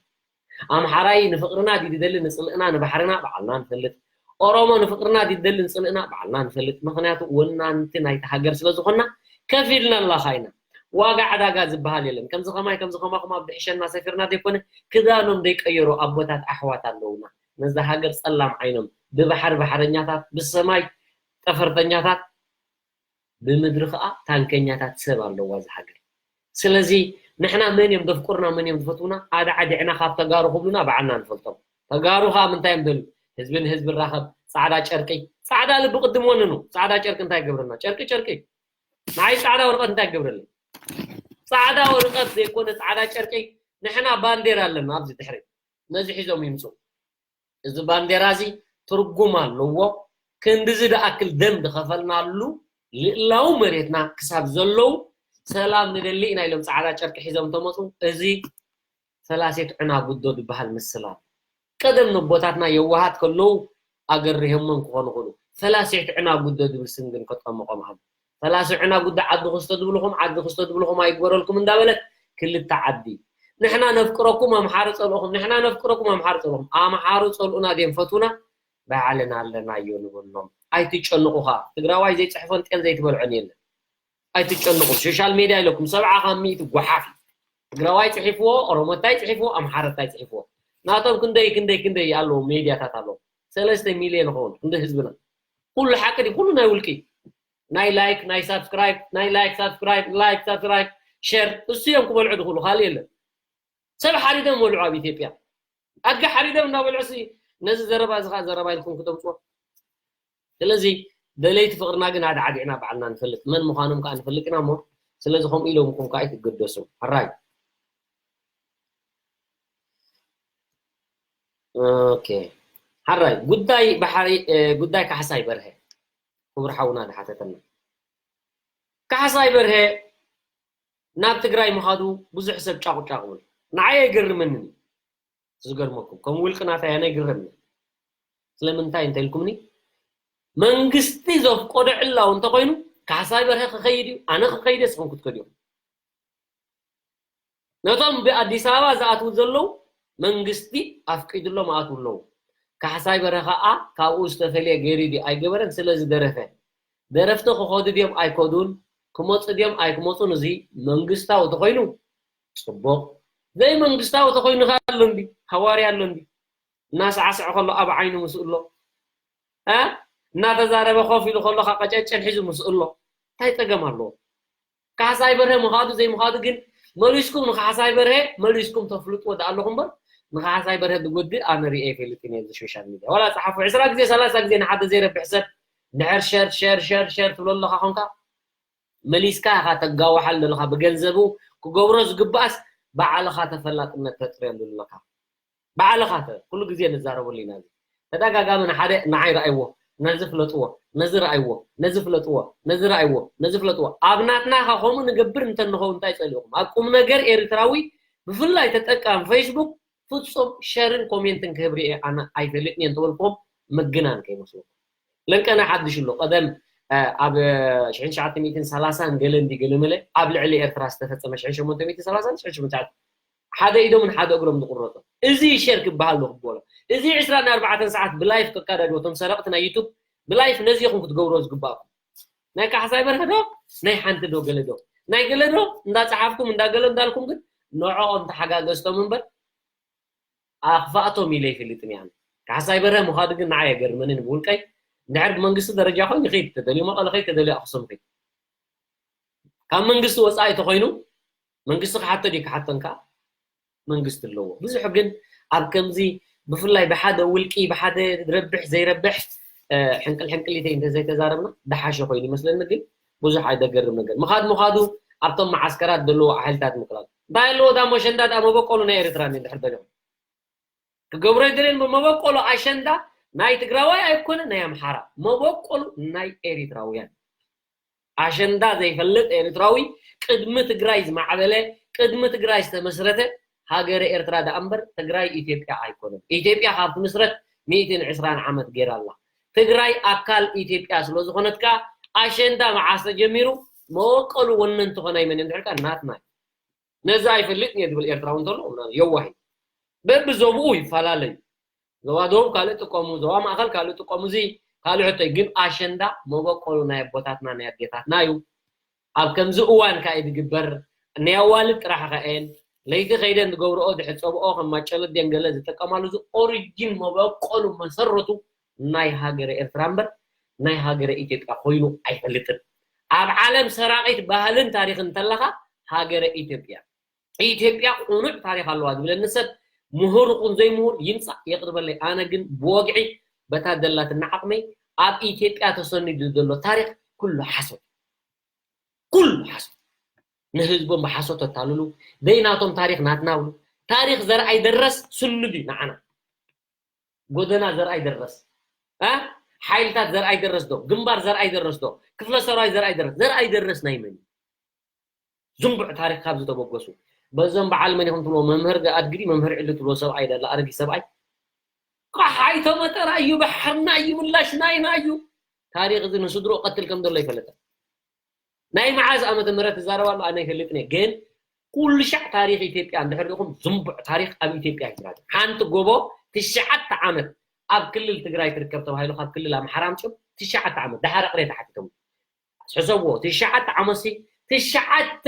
ኣምሓራይ ንፍቅርና ድዩ ዝደሊ ንፅልእና ንባሕርና ባዕልና ንፈልጥ ኦሮሞ ንፍቅርና ድዩ ዝደሊ ንፅልእና ባዕልና ንፈልጥ ምክንያቱ ወናንቲ ናይቲ ሃገር ስለዝኮና ከፊልና ኣላካ ኢና ዋጋ ዕዳጋ ዝበሃል የለን ከምዚ ከማይ ከምዚ ከማኩም ኣብ ድሕሸና ሰፊርና ዘይኮነ ክዳኖም ዘይቀየሩ ኣቦታት ኣሕዋት ኣለውና ነዛ ሃገር ፀላም ዓይኖም ብባሕሪ ባሕረኛታት ብሰማይ ጠፈርተኛታት ብምድሪ ከዓ ታንከኛታት ሰብ ኣለዋ እዛ ሃገር ስለዚ ንሕና መን እዮም ዘፍቅሩና መን እዮም ዝፈትውና ኣድዓዲዕና ካብ ተጋሩ ክብሉና ባዕልና ንፈልጦም ተጋሩ ከዓ ምንታይ እዮም ደልዩ ህዝቢ ንህዝቢ ራኸብ ፃዕዳ ጨርቂ ፃዕዳ ልቢ ቅድም ወንኑ ፃዕዳ ጨርቂ እንታይ ገብረና ጨርቂ ጨርቂ ንዓይ ፃዕዳ ወረቀት እንታይ ገብረለይ ፃዕዳ ወረቀት ዘይኮነ ፃዕዳ ጨርቂ ንሕና ባንዴራ ኣለና ኣብዚ ድሕሪ ነዚ ሒዞም ይምፁ እዚ ባንዴራ እዚ ትርጉም ኣለዎ። ክንድዚ ዝኣክል ደም ዝኸፈልናሉ ልእላዊ መሬትና ክሳብ ዘለዉ ሰላም ንደሊ ኢና ኢሎም ፃዕዳ ጨርቂ ሒዞም ተመፁ። እዚ ፈላሲት ዕናጉዶ ዝበሃል ምስል ኣሎ። ቀደም ነቦታትና የዋሃት ከለዉ ኣገሪሆሞም ክኾኑ ይኽእሉ። ፈላሲት ዕናጉዶ ዝብል ስም ግን ከጠምቖም ኣሎ። ፈላሲ ዕናጉዶ ዓዲ ክስቶ ዝብልኹም ዓዲ ክስቶ ዝብልኹም ኣይግበረልኩም እንዳበለት ክልተ ዓዲ ንሕና ነፍቅረኩም ኣምሓሩ ጸልእኹም ንሕና ነፍቅረኩም ኣምሓሩ ጸልእኹም ኣምሓሩ ጸልኡና ድዮም ፈትውና ባዕልና ኣለናዮ ንብሎም ኣይትጨንቑኻ ትግራዋይ ዘይፅሕፎን ጤል ዘይትበልዖን የለን ኣይትጨንቑ ሶሻል ሜድያ ኢለኩም ሰብዓ ካብ ሚእቲ ጓሓፍ ትግራዋይ ፅሒፍዎ፣ ኦሮሞታይ ፅሒፍዎ፣ ኣምሓረታይ ፅሒፍዎ። ናቶም ክንደይ ክንደይ ክንደይ ኣለዉ፣ ሜድያታት ኣለዉ። ሰለስተ ሚልዮን ይኸውን ክንደይ ህዝብና። ኩሉ ሓቂ ድዩ? ኩሉ ናይ ውልቂ። ናይ ላይክ፣ ናይ ሳብስክራይብ፣ ናይ ላይክ፣ ሳብስክራይብ፣ ላይክ፣ ሳብስክራይብ፣ ሸር፣ እሱ እዮም ክበልዑ ድኽእሉ፣ ካልእ የለን። ሰብ ሓሪዶም በልዑ ኣብ ኢትዮጵያ። ኣድጊ ሓሪዶም እናበልዑ ሲ ነዚ ዘረባ እዚ ከዓ ዘረባ ኢልኩም ክተምፅዎ። ስለዚ ደለይቲ ፍቕርና ግን ኣድዓዲዕና ባዕልና ንፈልጥ፣ መን ምዃኖም ከዓ ንፈልጥ ኢና እሞ፣ ስለዚ ከምኡ ኢሎም ኩም ከዓ ኣይትገደሱ። ሕራይ። ኦኬ። ሕራይ፣ ጉዳይ ባሕሪ፣ እ፣ ጉዳይ ካሕሳይ በርሀ፣ ክቡር ሓውና ዝሓተተና። ካሕሳይ በርሀ ናብ ትግራይ ምኻዱ ብዙሕ ሰብ ጫቑጫቕ ይብል። ንዓይ ኣይገርመንን እዩ። ዝገርመኩም፣ ከም ውልቂ ናተይ ኣነ ይግረምኒ። ስለምንታይ እንተኢልኩምኒ፣ መንግስቲ ዘፍቀዶ ዕላዊ እንተኾይኑ፣ ካሕሳይ በርሀ ክኸይድ እዩ፣ ኣነ ክኸይድ እየ፣ ንስኹም ክትከዱ ኢኹም። ነቶም ብኣዲስ ኣበባ ዝኣትዉ ዘለዉ መንግስቲ ኣፍቂድሎም ኣትዉ ኣለዉ። ካሕሳይ በርሀ ኸኣ ካብኡ ዝተፈልየ ገይሩ ድዩ ኣይገበረን፣ ስለ ዝደረፈ። ደረፍቲ ክኸዱ ድዮም ኣይከዱን፣ ክመፁ ድዮም ኣይክመፁን፣ እዚ መንግስታዊ ተኾይኑ ፅቡቕ። ዘይመንግስታዊ ተኾይኑ ኸ ኣሎ እንዲ፣ ሃዋርያ ኣሎ እንዲ። እናሳዕስዐ ከሎ ኣብ ዓይኑ ምስኡ ኣሎ። እ? እናተዛረበ ኮፍ ኢሉ ከሎ ኸዓ ቀጨጨን ሒዙ ምስኡ ኣሎ። እንታይ ፀገም ኣለዎ? ካሕሳይ በርሀ ምኻዱ ዘይምኻዱ ግን መሊስኩም ንካሕሳይ በርሀ መሊስኩም ተፍልጥዎ ደኣ ኣለኹም እምበር፣ ንካሕሳይ በርሀ ዝጎድእ ኣነ ርእየ ኣይፈልጥን እየ ኣብዚ ሶሻል ሚድያ። ዋላ ጸሓፉ ዕስራ ግዜ ሰላሳ ግዜ ንሓደ ዘይረብሕ ሰብ ድሕር ሸር ሸር ሸር ሸር ትብሎ ኣለኻ ኾንካ፣ መሊስካ ኢኻ ተጋውሓሉ ዘለኻ። ብገንዘቡ ክገብሮ ዝግባእስ ባዕልኻ ተፈላጥነት ተጥርየሉ ዘለኻ። ባዕልኻ ተ-፣ ኩሉ ግዜ ንዛረበሉ ኢና። እዚ ተደጋጋሚ ንሓደ ንዓይ ረኣይዎ፣ ነዚ ፍለጥዎ፣ ነዚ ረኣይዎ፣ ነዚ ፍለጥዎ፣ ነዚ ረኣይዎ፣ ነዚ ፍለጥዎ። ኣብ ናትና ኸ ከምኡ ንገብር እንተ ንኸውን እንታይ ጸሊእኹም? ኣብ ቁም ነገር ኤርትራዊ ብፍላይ ተጠቃሚ ፌስቡክ ፍጹም ሸርን ኮሜንትን ክህብ ርኤ ኣነ ኣይፈልጥን እየ እንተበልኩም ምግናን ከይመስለኩም። ለንቀና ሓድሽ ኣሎ። ቀደም፣ እ፣ ኣብ ሽሕን ትሽዓተ ሚእትን ሰላሳን ገለ እንዲ ገለ መለ ኣብ ልዕሊ ኤርትራ ዝተፈጸመ ሽሕን ሸሞንተ ሚእትን ሰላሳን ሽሕን ሸሞንተ ሓደ ኢዶምን ሓደ እግሮም ዝቁረጡ። እዚ ሸር ክበሃል ዶ ክበሎ? እዚ ዕስራን ኣርባዕተን ሰዓት ብላይፍ ከካዳድዎ እቶም ሰረቕቲ ናይ ዩቱብ ብላይፍ ነዚ ኢኹም ክትገብርዎ ዝግባእኩም። ናይ ካሕሳይ በርሀ ዶ? ናይ ሓንቲ ዶ ገለ ዶ? ናይ ገለ ዶ? እንዳጸሓፍኩም እንዳገለ እንዳልኩም ግን ንዕኦም ተሓጋገዝቶም እምበር ኣኽፋእቶም ኢለ ኣይፈልጥን እየ ኣነ። ካሕሳይ በርሀ ምኻዱ ግን ንዓይ ኣይገርመንን ብውልቀይ። እንድሕር ብመንግስቲ ደረጃ ኮይኑ ይኸይድ፣ ተደልዩ መቐለ ይኸይድ፣ ተደልዩ ኣኽሱም ይኸይድ። ካብ መንግስቲ ወጻኢ ተኾይኑ መንግስቲ ክሓቶ ድዩ ክሓቶን ከኣ መንግስቲ ኣለዎ። ብዙሕ ግን ኣብ ከምዚ ብፍላይ ብሓደ ውልቂ፣ ብሓደ ረብሕ ዘይረብሕ፣ እ፣ ሕንቅል ሕንቅሊተይ እንተዘይተዛረብና ደሓሸ ኮይኑ ይመስለኒ። ግን ብዙሕ ኣይደገርም ነገር። ምኻድ ምኻዱ ኣብቶም መዓስከራት ዘለዎ ሓይልታት ምክላል። እንታይ ኣለዎ ዳሞ ሸንዳ ዳሞ በቆሉ ናይ ኤርትራ እንድሕር ደሊኹም። ክገብሮ ይደልየን መበቆሉ ኣሸንዳ ናይ ትግራዋይ ኣይኮነ ናይ ኣምሓራ። መበቆሉ ናይ ኤርትራውያን። ኣሸንዳ ዘይፈልጥ ኤርትራዊ ቅድሚ ትግራይ ዝማዕበለ፣ ቅድሚ ትግራይ ዝተመስረተ ሃገረ ኤርትራ ደኣ እምበር ትግራይ ኢትዮጵያ ኣይኮነን። ኢትዮጵያ ካብ ትምስረት ሚእትን ዕስራን ዓመት ገይራ ኣላ። ትግራይ ኣካል ኢትዮጵያ ስለ ዝኾነት ከኣ ኣሸንዳ መዓስ ተጀሚሩ መበቆሉ ወነንቲ ኮና ይመን እንድሕር ከኣ ናትና እዩ። ነዚ ኣይፈልጥን እየ ዝብል ኤርትራዊ እንተሎ የዋህ እዩ። በብዞብኡ ይፈላለዩ። ዞባ ደቡብ ካልእ ጥቀሙ፣ ዞባ ማእኸል ካልእ ጥቀሙ፣ እዚ ካልእ ሕቶ እዩ። ግን ኣሸንዳ መበቆሉ ናይ ኣቦታትና ናይ ኣዴታትና እዩ። ኣብ ከምዚ እዋን ከኣ እዩ ዝግበር። ናይ ኣዋልድ ጥራሕ ከ እየን ለይቲ ከይደን ዝገብርኦ ዝሕጸብኦ ከም ማጨሎት ድየን ገለ ዝጥቀማሉ፣ እዚ ኦሪጂን መበቆሉ መሰረቱ ናይ ሃገረ ኤርትራ እምበር ናይ ሃገረ ኢትዮጵያ ኮይኑ ኣይፈልጥን። ኣብ ዓለም ሰራቒት ባህልን ታሪኽን እንተለኻ ሃገረ ኢትዮጵያ። ኢትዮጵያ ቁኑዕ ታሪኽ ኣለዋ ዝብለኒ ሰብ ምሁር ይኹን ዘይምሁር ይምጻእ የቕርበለይ። ኣነ ግን ብወግዒ በታ ደላትና ዓቕመይ ኣብ ኢትዮጵያ ተሰኒዱ ዘሎ ታሪኽ ኩሉ ሓሶት፣ ኩሉ ሓሶት። ንህዝቦም ብሓሶት ተታልሉ፣ ዘይናቶም ታሪኽ ናትና ብሉ። ታሪኽ ዘርኣይ ደረስ ስኑድ እዩ ንዓና። ጎደና ዘርኣይ ደረስ፣ እ? ሓይልታት ዘርኣይ ደረስ ዶ? ግንባር ዘርኣይ ደረስ ዶ? ክፍለ ሰራዊት ዘርኣይ ደረስ፣ ዘርኣይ ደረስ ናይ መን እዩ? ዝንቡዕ ታሪኽ ካብ ዝተበገሱ። በዞም በዓል መን ኢኹም ትብልዎ? መምህር ኣድግዲ፣ መምህር ዕሊ ትብልዎ ሰብኣይ ደላ፣ ኣረጊት ሰብኣይ። ቃሓይ ተመጠራ እዩ፣ ባሕርና እዩ፣ ምላሽና ኢና እዩ። ታሪኽ እዚ ንስድሮ ቀትል ከም ዘሎ ይፈለጠ። ናይ መዓዝ ዓመተ ምህረት ትዛረብ ኣሎ ኣነ ኣይፈልጥን እየ፣ ግን ኩሉ ሻዕ ታሪኽ ኢትዮጵያ እንድሕር ርኢኹም ዝንቡዕ ታሪኽ ኣብ ኢትዮጵያ ኣይትዛረብ። ሓንቲ ጎቦ ትሽዓተ ዓመት ኣብ ክልል ትግራይ ትርከብ ተባሂሉ ካብ ክልል ኣምሓራ ኣምፅኦም ትሽዓተ ዓመት ደሓር ኣቕሬ ተሓቲቶም። ሕሰብዎ፣ ትሽዓተ ዓመት ሲ ትሽዓተ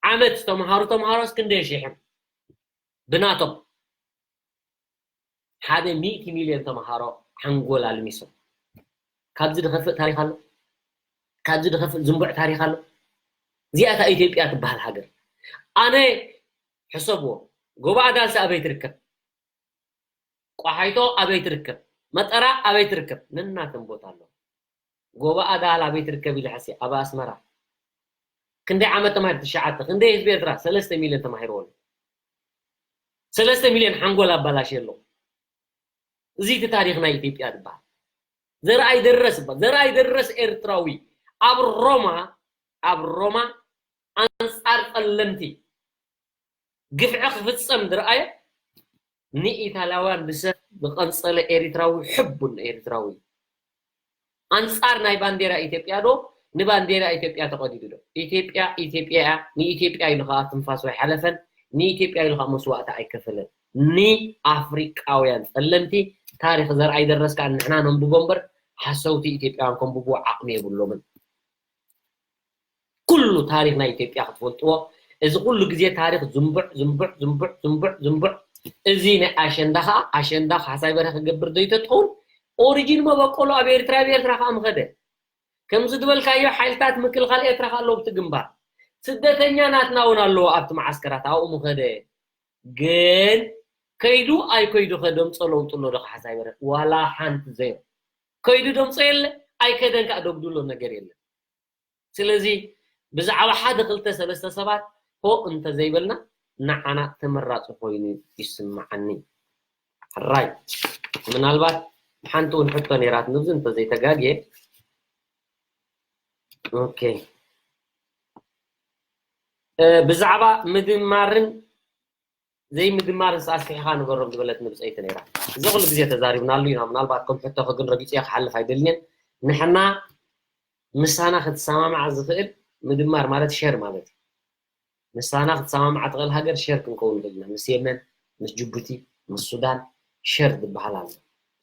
ዓመት ዝተምሃሩ ተምሃሮስ ክንደይ ሽሕም ብናቶም ሓደ ሚእቲ ሚልዮን ተምሃሮ ሓንጎል ኣልሚሶም። ካብዚ ዝኸፍእ ታሪኽ ኣሎ? ካብዚ ዝኸፍእ ዝንቡዕ ታሪኽ ኣሎ? እዚኣታ ኢትዮጵያ ትበሃል ሃገር። ኣነ ሕሰብዎ፣ ጎባኣ ዳልሲ ኣበይ ትርከብ? ቋሓይቶ ኣበይ ትርከብ? መጠራ ኣበይ ትርከብ? ነናተን ቦታ ኣሎ። ጎባኣ ዳል ኣበይ ትርከብ ኢለ ሕሲ ኣብ ኣስመራ ክንደይ ዓመት ተማሂሩ? ትሽዓተ። ክንደይ ህዝቢ ኤርትራ? ሰለስተ ሚልዮን ተማሂርዎ ኣሎ። ሰለስተ ሚልዮን ሓንጎል ኣባላሽ ኣሎ። እዚ እቲ ታሪኽ ናይ ኢትዮጵያ ዝበሃል። ዘርኣይ ደረስ ይበሃል። ዘርኣይ ደረስ ኤርትራዊ ኣብ ሮማ ኣብ ሮማ ኣንጻር ጸለምቲ ግፍዒ ክፍጸም ዝረኣየ ንኢታልያውያን ብሰፍ ዝቐንጸለ ኤሪትራዊ ሕቡን ኤሪትራዊ ኣንጻር ናይ ባንዴራ ኢትዮጵያ ዶ ንባንዴራ ኢትዮጵያ ተቐዲዱ ዶ? ኢትዮጵያ ኢትዮጵያ እያ። ንኢትዮጵያ ኢሉ ከዓ ትንፋሱ ኣይሓለፈን። ንኢትዮጵያ ኢሉ ከዓ መስዋእቲ ኣይከፈለን። ንኣፍሪቃውያን ጸለምቲ ታሪኽ ዘርኣይ ደረስ ከዓ ንሕና ነንብቦ እምበር ሓሰውቲ ኢትዮጵያውያን ከንብብዎ ዓቕሚ የብሎምን። ኩሉ ታሪኽ ናይ ኢትዮጵያ ክትፈልጥዎ። እዚ ኩሉ ግዜ ታሪኽ ዝንቡዕ ዝንቡዕ ዝንቡዕ ዝንቡዕ ዝንቡዕ። እዚ ናይ ኣሸንዳ ከዓ ኣሸንዳ ካሕሳይ በርሀ ክገብር ዘይተትኸውን ኦሪጂን መበቆሉ ኣብ ኤርትራ ኣብ ኤርትራ ከዓ ምኸደ። ከምዚ ዝበልካዮ ሓይልታት ምክልኻል ኤርትራ ከዓ ኣለዉ ኣብቲ ግንባር። ስደተኛ ናትና እውን ኣለዎ ኣብቲ መዓስከራት ኣብኡ ምኸደ። ግን ከይዱ ኣይከይዱ ከ ደምፆ ለውጡ ኣሎ ዶ ካሕሳይ በርሀ? ዋላ ሓንቲ ዜሮ። ከይዱ ደምፆ የለ ኣይከደን ከዓ ደጉድሎ ነገር የለን። ስለዚ ብዛዕባ ሓደ ክልተ ሰለስተ ሰባት ሆ እንተዘይበልና ንዓና ተመራፂ ኮይኑ ይስምዓኒ። ሕራይ ምናልባት ሓንቲ እውን ሕቶ ነይራት ንብዚ እንተዘይተጋግየ። ኦኬ ብዛዕባ ምድማርን ዘይምድማርን ኣስፊሕኻ ንገሮም ዝበለትኒ ብፀይቲ ነይራ። እዚ ኩሉ ግዜ ተዛሪብናሉ ኢና። ምናልባት ከም ሕቶኺ ግን ረጊፀዮ ክሓልፍ ኣይደልንየን። ንሕና ምሳና ክትሰማማዕ ዝኽእል ምድማር ማለት ሸር ማለት እዩ። ምሳና ክትሰማማዕ ትኽእል ሃገር ሸር ክንከውን ንኽእል ኢና። ምስ የመን፣ ምስ ጅቡቲ፣ ምስ ሱዳን ሸር ዝበሃል ኣሎ።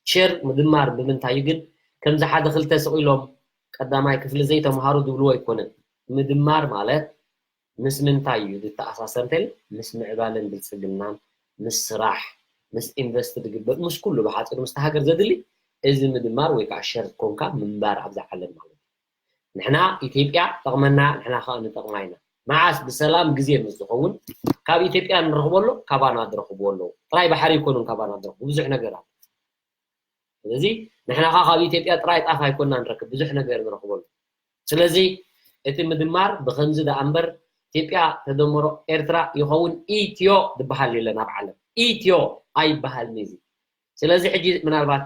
ሸር ምድማር ብምንታይ እዩ ግን ከምዚ ሓደ ክልተ ስቕ ኢሎም ቀዳማይ ክፍሊ ዘይተምሃሩ ዝብልዎ ኣይኮነን። ምድማር ማለት ምስ ምንታይ እዩ ዝተኣሳሰር እንተል ምስ ምዕባለን ብልፅግናን ምስ ስራሕ ምስ ኢንቨስት ዝግበር ምስ ኩሉ ብሓፂሩ ምስቲ ሃገር ዘድሊ እዚ ምድማር ወይ ከዓ ሸር ኮንካ ምንባር ኣብዛ ዓለም ማለት እዩ። ንሕና ኢትዮጵያ ጠቕመና ንሕና ከዓ ንጠቕማ ኢና። መዓስ ብሰላም ግዜ ምስ ዝኸውን ካብ ኢትዮጵያ ንረኽቦ ኣሎ ካባና ዝረኽብዎ ኣለዉ ጥራይ ባሕሪ ይኮኑን ካባና ዝረኽቡ ብዙሕ ነገር ኣሎ። ስለዚ ንሕና ከዓ ካብ ኢትዮጵያ ጥራይ ጣፍ ኣይኮና ንረክብ ብዙሕ ነገር ንረኽበሉ። ስለዚ እቲ ምድማር ብከምዚ ደኣ እምበር ኢትዮጵያ ተደምሮ ኤርትራ ይኸውን ኢትዮ ዝበሃል የለን ኣብ ዓለም ኢትዮ ኣይበሃልን እዚ። ስለዚ ሕጂ ምናልባት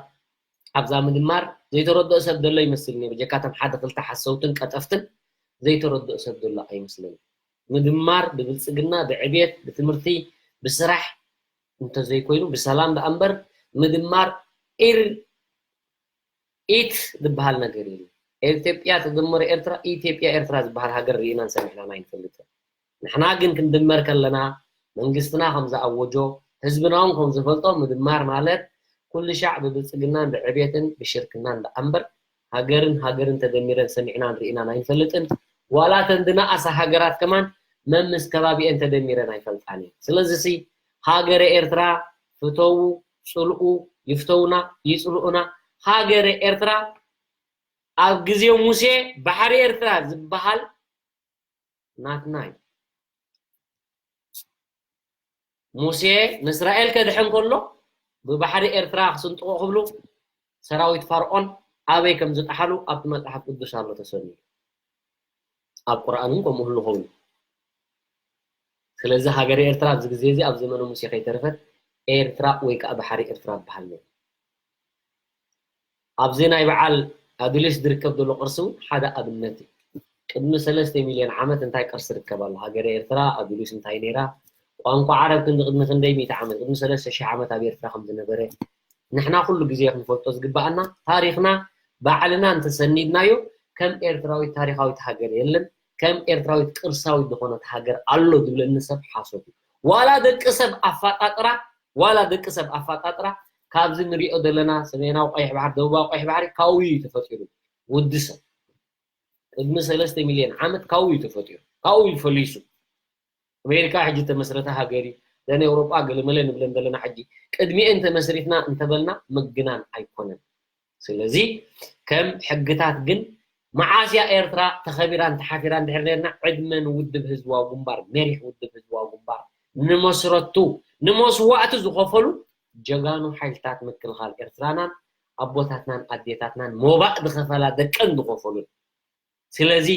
ኣብዛ ምድማር ዘይተረድኦ ሰብ ዘሎ ይመስልኒ ብጀካቶም ሓደ ክልተ ሓሰውትን ቀጠፍትን ዘይተረድኦ ሰብ ዘሎ ኣይመስለኒ። ምድማር ብብልፅግና ብዕቤት ብትምህርቲ ብስራሕ እንተዘይኮይኑ ብሰላም ደኣ እምበር ምድማር ኢር ኢት ዝበሃል ነገር የለን። ኢትዮጵያ ትድምር ኤርትራ ኢትዮጵያ ኤርትራ ዝበሃል ሃገር ርኢናን ሰሚዕናን ኣይንፈልጥን። ንሕና ግን ክንድመር ከለና መንግስትና ከም ዝኣወጆ ህዝብና እውን ከም ዝፈልጦ ምድማር ማለት ኩሉ ሻዕ ብብልፅግናን ብዕቤትን ብሽርክናን ደኣ እምበር ሃገርን ሃገርን ተደሚረን ሰሚዕናን ርኢናን ኣይንፈልጥን። ዋላ ተን ዝነኣሳ ሃገራት ከማን መምስ ከባቢኤን ተደሚረን ኣይፈልጣን እየን። ስለዚ ሲ ሃገረ ኤርትራ ፍተዉ፣ ፅልኡ፣ ይፍተውና፣ ይፅልኡና። ሃገረ ኤርትራ ኣብ ግዜ ሙሴ ባሕሪ ኤርትራ ዝበሃል ናትና እዩ። ሙሴ ንእስራኤል ከድሕን ከሎ ብባሕሪ ኤርትራ ክስንጥቑ ክብሉ ሰራዊት ፋርኦን ኣበይ ከም ዝጠሓሉ ኣብቲ መጽሓፍ ቅዱስ ኣሎ ተሰኒዱ። ኣብ ቁርኣን እውን ከምኡ ህሉ ኸውን። ስለዚ ሃገረ ኤርትራ ኣብዚ ግዜ እዚ ኣብ ዘመነ ሙሴ ከይተረፈት ኤርትራ ወይ ከዓ ባሕሪ ኤርትራ ዝበሃል ነይሩ። ኣብዚ ናይ በዓል ኣዱሊስ ዝርከብ ዘሎ ቅርሲ እውን ሓደ ኣብነት እዩ። ቅድሚ ሰለስተ ሚልዮን ዓመት እንታይ ቅርሲ ርከብ ኣሎ? ሃገረ ኤርትራ ኣዱሊስ እንታይ ነይራ? ቋንቋ ዓረብ ክንዲ ቅድሚ ክንደይ ሚእቲ ዓመት ቅድሚ ሰለስተ ሽሕ ዓመት ኣብ ኤርትራ ከም ዝነበረ ንሕና ኩሉ ግዜ ክንፈልጦ ዝግባኣና ታሪኽና ባዕልና እንተሰኒድናዮ ከም ኤርትራዊት ታሪኻዊት ሃገር የለን፣ ከም ኤርትራዊት ቅርሳዊት ዝኾነት ሃገር ኣሎ ዝብለኒ ሰብ ሓሶት እዩ። ዋላ ደቂ ሰብ ኣፋጣጥራ ዋላ ደቂ ሰብ ኣፋጣጥራ ካብዚ ንሪኦ ዘለና ሰሜናዊ ቀይሕ ባሕሪ ደቡባዊ ቀይሕ ባሕሪ ካብኡ እዩ ተፈጢሩ። ውዲ ሰብ ቅድሚ ሰለስተ ሚልዮን ዓመት ካብኡ እዩ ተፈጢሩ፣ ካብኡ እዩ ፈሊሱ። ኣሜሪካ ሕጂ ተመስረተ ሃገር እዩ። ዘን ኤውሮጳ ገለመለ ንብለን ዘለና ሕጂ ቅድሚኤን ተመስሪትና እንተበልና ምግናን ኣይኮነን። ስለዚ ከም ሕግታት ግን መዓስ እያ ኤርትራ ተኸቢራን ተሓፊራን ድሕር ነርና ዕድመ ንውድብ ህዝባዊ ግንባር መሪሕ ውድብ ህዝባዊ ግንባር ንመስረቱ ንመስዋእቲ ዝኸፈሉ ጀጋኑ ሓይልታት ምክልኻል ኤርትራናን ኣቦታትናን ኣዴታትናን ሞባእ ዝኸፈላ ደቀን ዝኸፈሉን። ስለዚ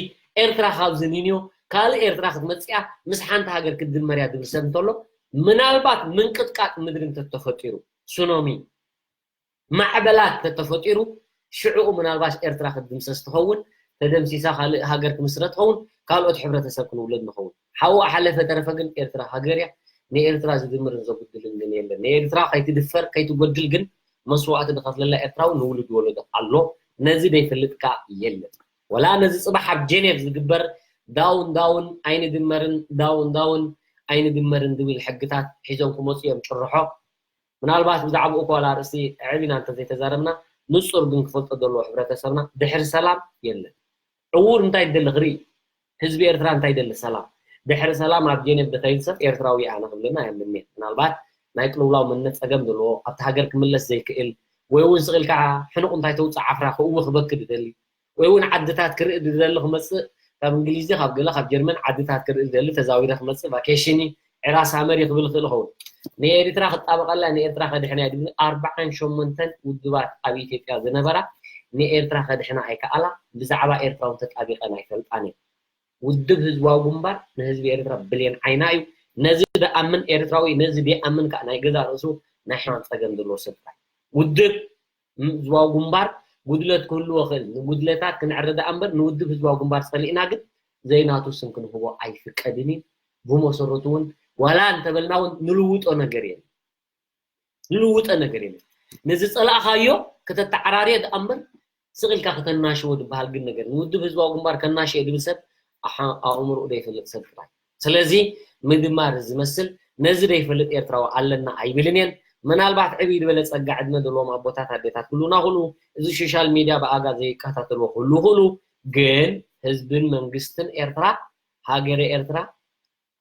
ኤርትራ ካብዚ ንንዮ ካልእ ኤርትራ ክትመፅያ ምስ ሓንቲ ሃገር ክትድመር እያ ዝብል ሰብ እንተሎ ምናልባት ምንቅጥቃጥ ምድሪ እንተተፈጢሩ ሱኖሚ ማዕበላት ተተፈጢሩ ሽዕኡ ምናልባሽ ኤርትራ ክትድምሰስ ትኸውን። ተደምሲሳ ካልእ ሃገር ክምስረት ትኸውን። ካልኦት ሕብረተሰብ ክንውለድ ንኸውን። ሓው ኣሓለፈ ተረፈ ግን ኤርትራ ሃገር እያ። ንኤርትራ ዝድምርን ዘጉድልን ግን የለን። ንኤርትራ ከይትድፈር ከይትጎድል ግን መስዋእቲ ዝኸፍለላ ኤርትራዊ ንውሉድ ወለዶ ኣሎ። ነዚ ዘይፈልጥ ከኣ የለን። ወላ ነዚ ጽባሕ ኣብ ጀኔቭ ዝግበር ዳውን ዳውን ኣይንድመርን ዳውን ዳውን ኣይንድመርን ዝብል ሕግታት ሒዞም ክመፁ እዮም ጭርሖ። ምናልባት ብዛዕባኡ እኳ ዋላ ኣርእስቲ ኣዕቢና እንተዘይተዛረብና ንፁር ግን ክፈልጦ ዘለዎ ሕብረተሰብና ድሕሪ ሰላም የለን። ዕዉር እንታይ ይደሊ ክርኢ ህዝቢ ኤርትራ እንታይ ይደሊ ሰላም ድሕሪ ሰላም ኣብ ጀኔቭ ዝኸይድ ሰብ ኤርትራዊ ኣነ ክብለና የምንየ ምናልባት ናይ ቅልውላው መንነት ፀገም ዘለዎ ኣብቲ ሃገር ክምለስ ዘይክእል ወይ እውን ስቕ ኢልካ ሕኑቕ እንታይ ተውፅእ ዓፍራ ክእዊ ክበክድ ይደሊ ወይ እውን ዓድታት ክርኢ ዝደሊ ክመፅእ ካብ እንግሊዝ ካብ ገለ ካብ ጀርመን ዓድታት ክርኢ ዝደሊ ተዛዊረ ክመፅእ ቫኬሽኒ ዕራ ሳመሪ ክብል ይኽእል ይኸውን። ንኤርትራ ክጣበቐላ ንኤርትራ ከድሕና እያ ዝብል ኣርባዓን ሸሞንተን ውድባት ኣብ ኢትዮጵያ ዝነበራ ንኤርትራ ከድሕና ኣይከኣላ ብዛዕባ ኤርትራ እውን ተጣቢቐን ኣይፈልጣን እየን። ውድብ ህዝባዊ ግንባር ንህዝቢ ኤርትራ ብሌን ዓይና እዩ። ነዚ ደኣምን ኤርትራዊ ነዚ ደኣምን ከዓ ናይ ገዛ ርእሱ ናይ ሕማም ፀገም ዘለዎ ሰብ ጥራይ ውድብ ህዝባዊ ግንባር ጉድለት ክህልዎ ክእል ንጉድለታት ክንዕረ ደኣ እምበር ንውድብ ህዝባዊ ግንባር ፀሊእና ግን ዘይናቱ ስም ክንህቦ ኣይፍቀድን እዩ። ብመሰረቱ እውን ዋላ እንተበልና እውን ንልውጦ ነገር የለን። ንልውጦ ነገር የለን። ነዚ ፀላእኻዮ ከተተዓራርዮ ደኣ እምበር ስቕ ኢልካ ከተናሽዎ ዝበሃል ግን ነገር ንውድብ ህዝባዊ ግንባር ከናሽዮ ዝብል ሰብ ኣሓ- ኣእምሮኡ ዘይፈልጥ ሰብ ጥራይ። ስለዚ ምድማር ዝመስል ነዚ ዘይፈልጥ ኤርትራዊ ኣለና ኣይብልን እየን። ምናልባት ዕብይ ዝበለ ጸጋ ዕድመ ዘለዎም ኣቦታት ኣዴታት ክህልውና ክእሉ እዚ ሶሻል ሚድያ ብኣጋ ዘይከታተልዎ ክህልው ይኽእሉ ግን ህዝብን መንግስትን ኤርትራ ሃገረ ኤርትራ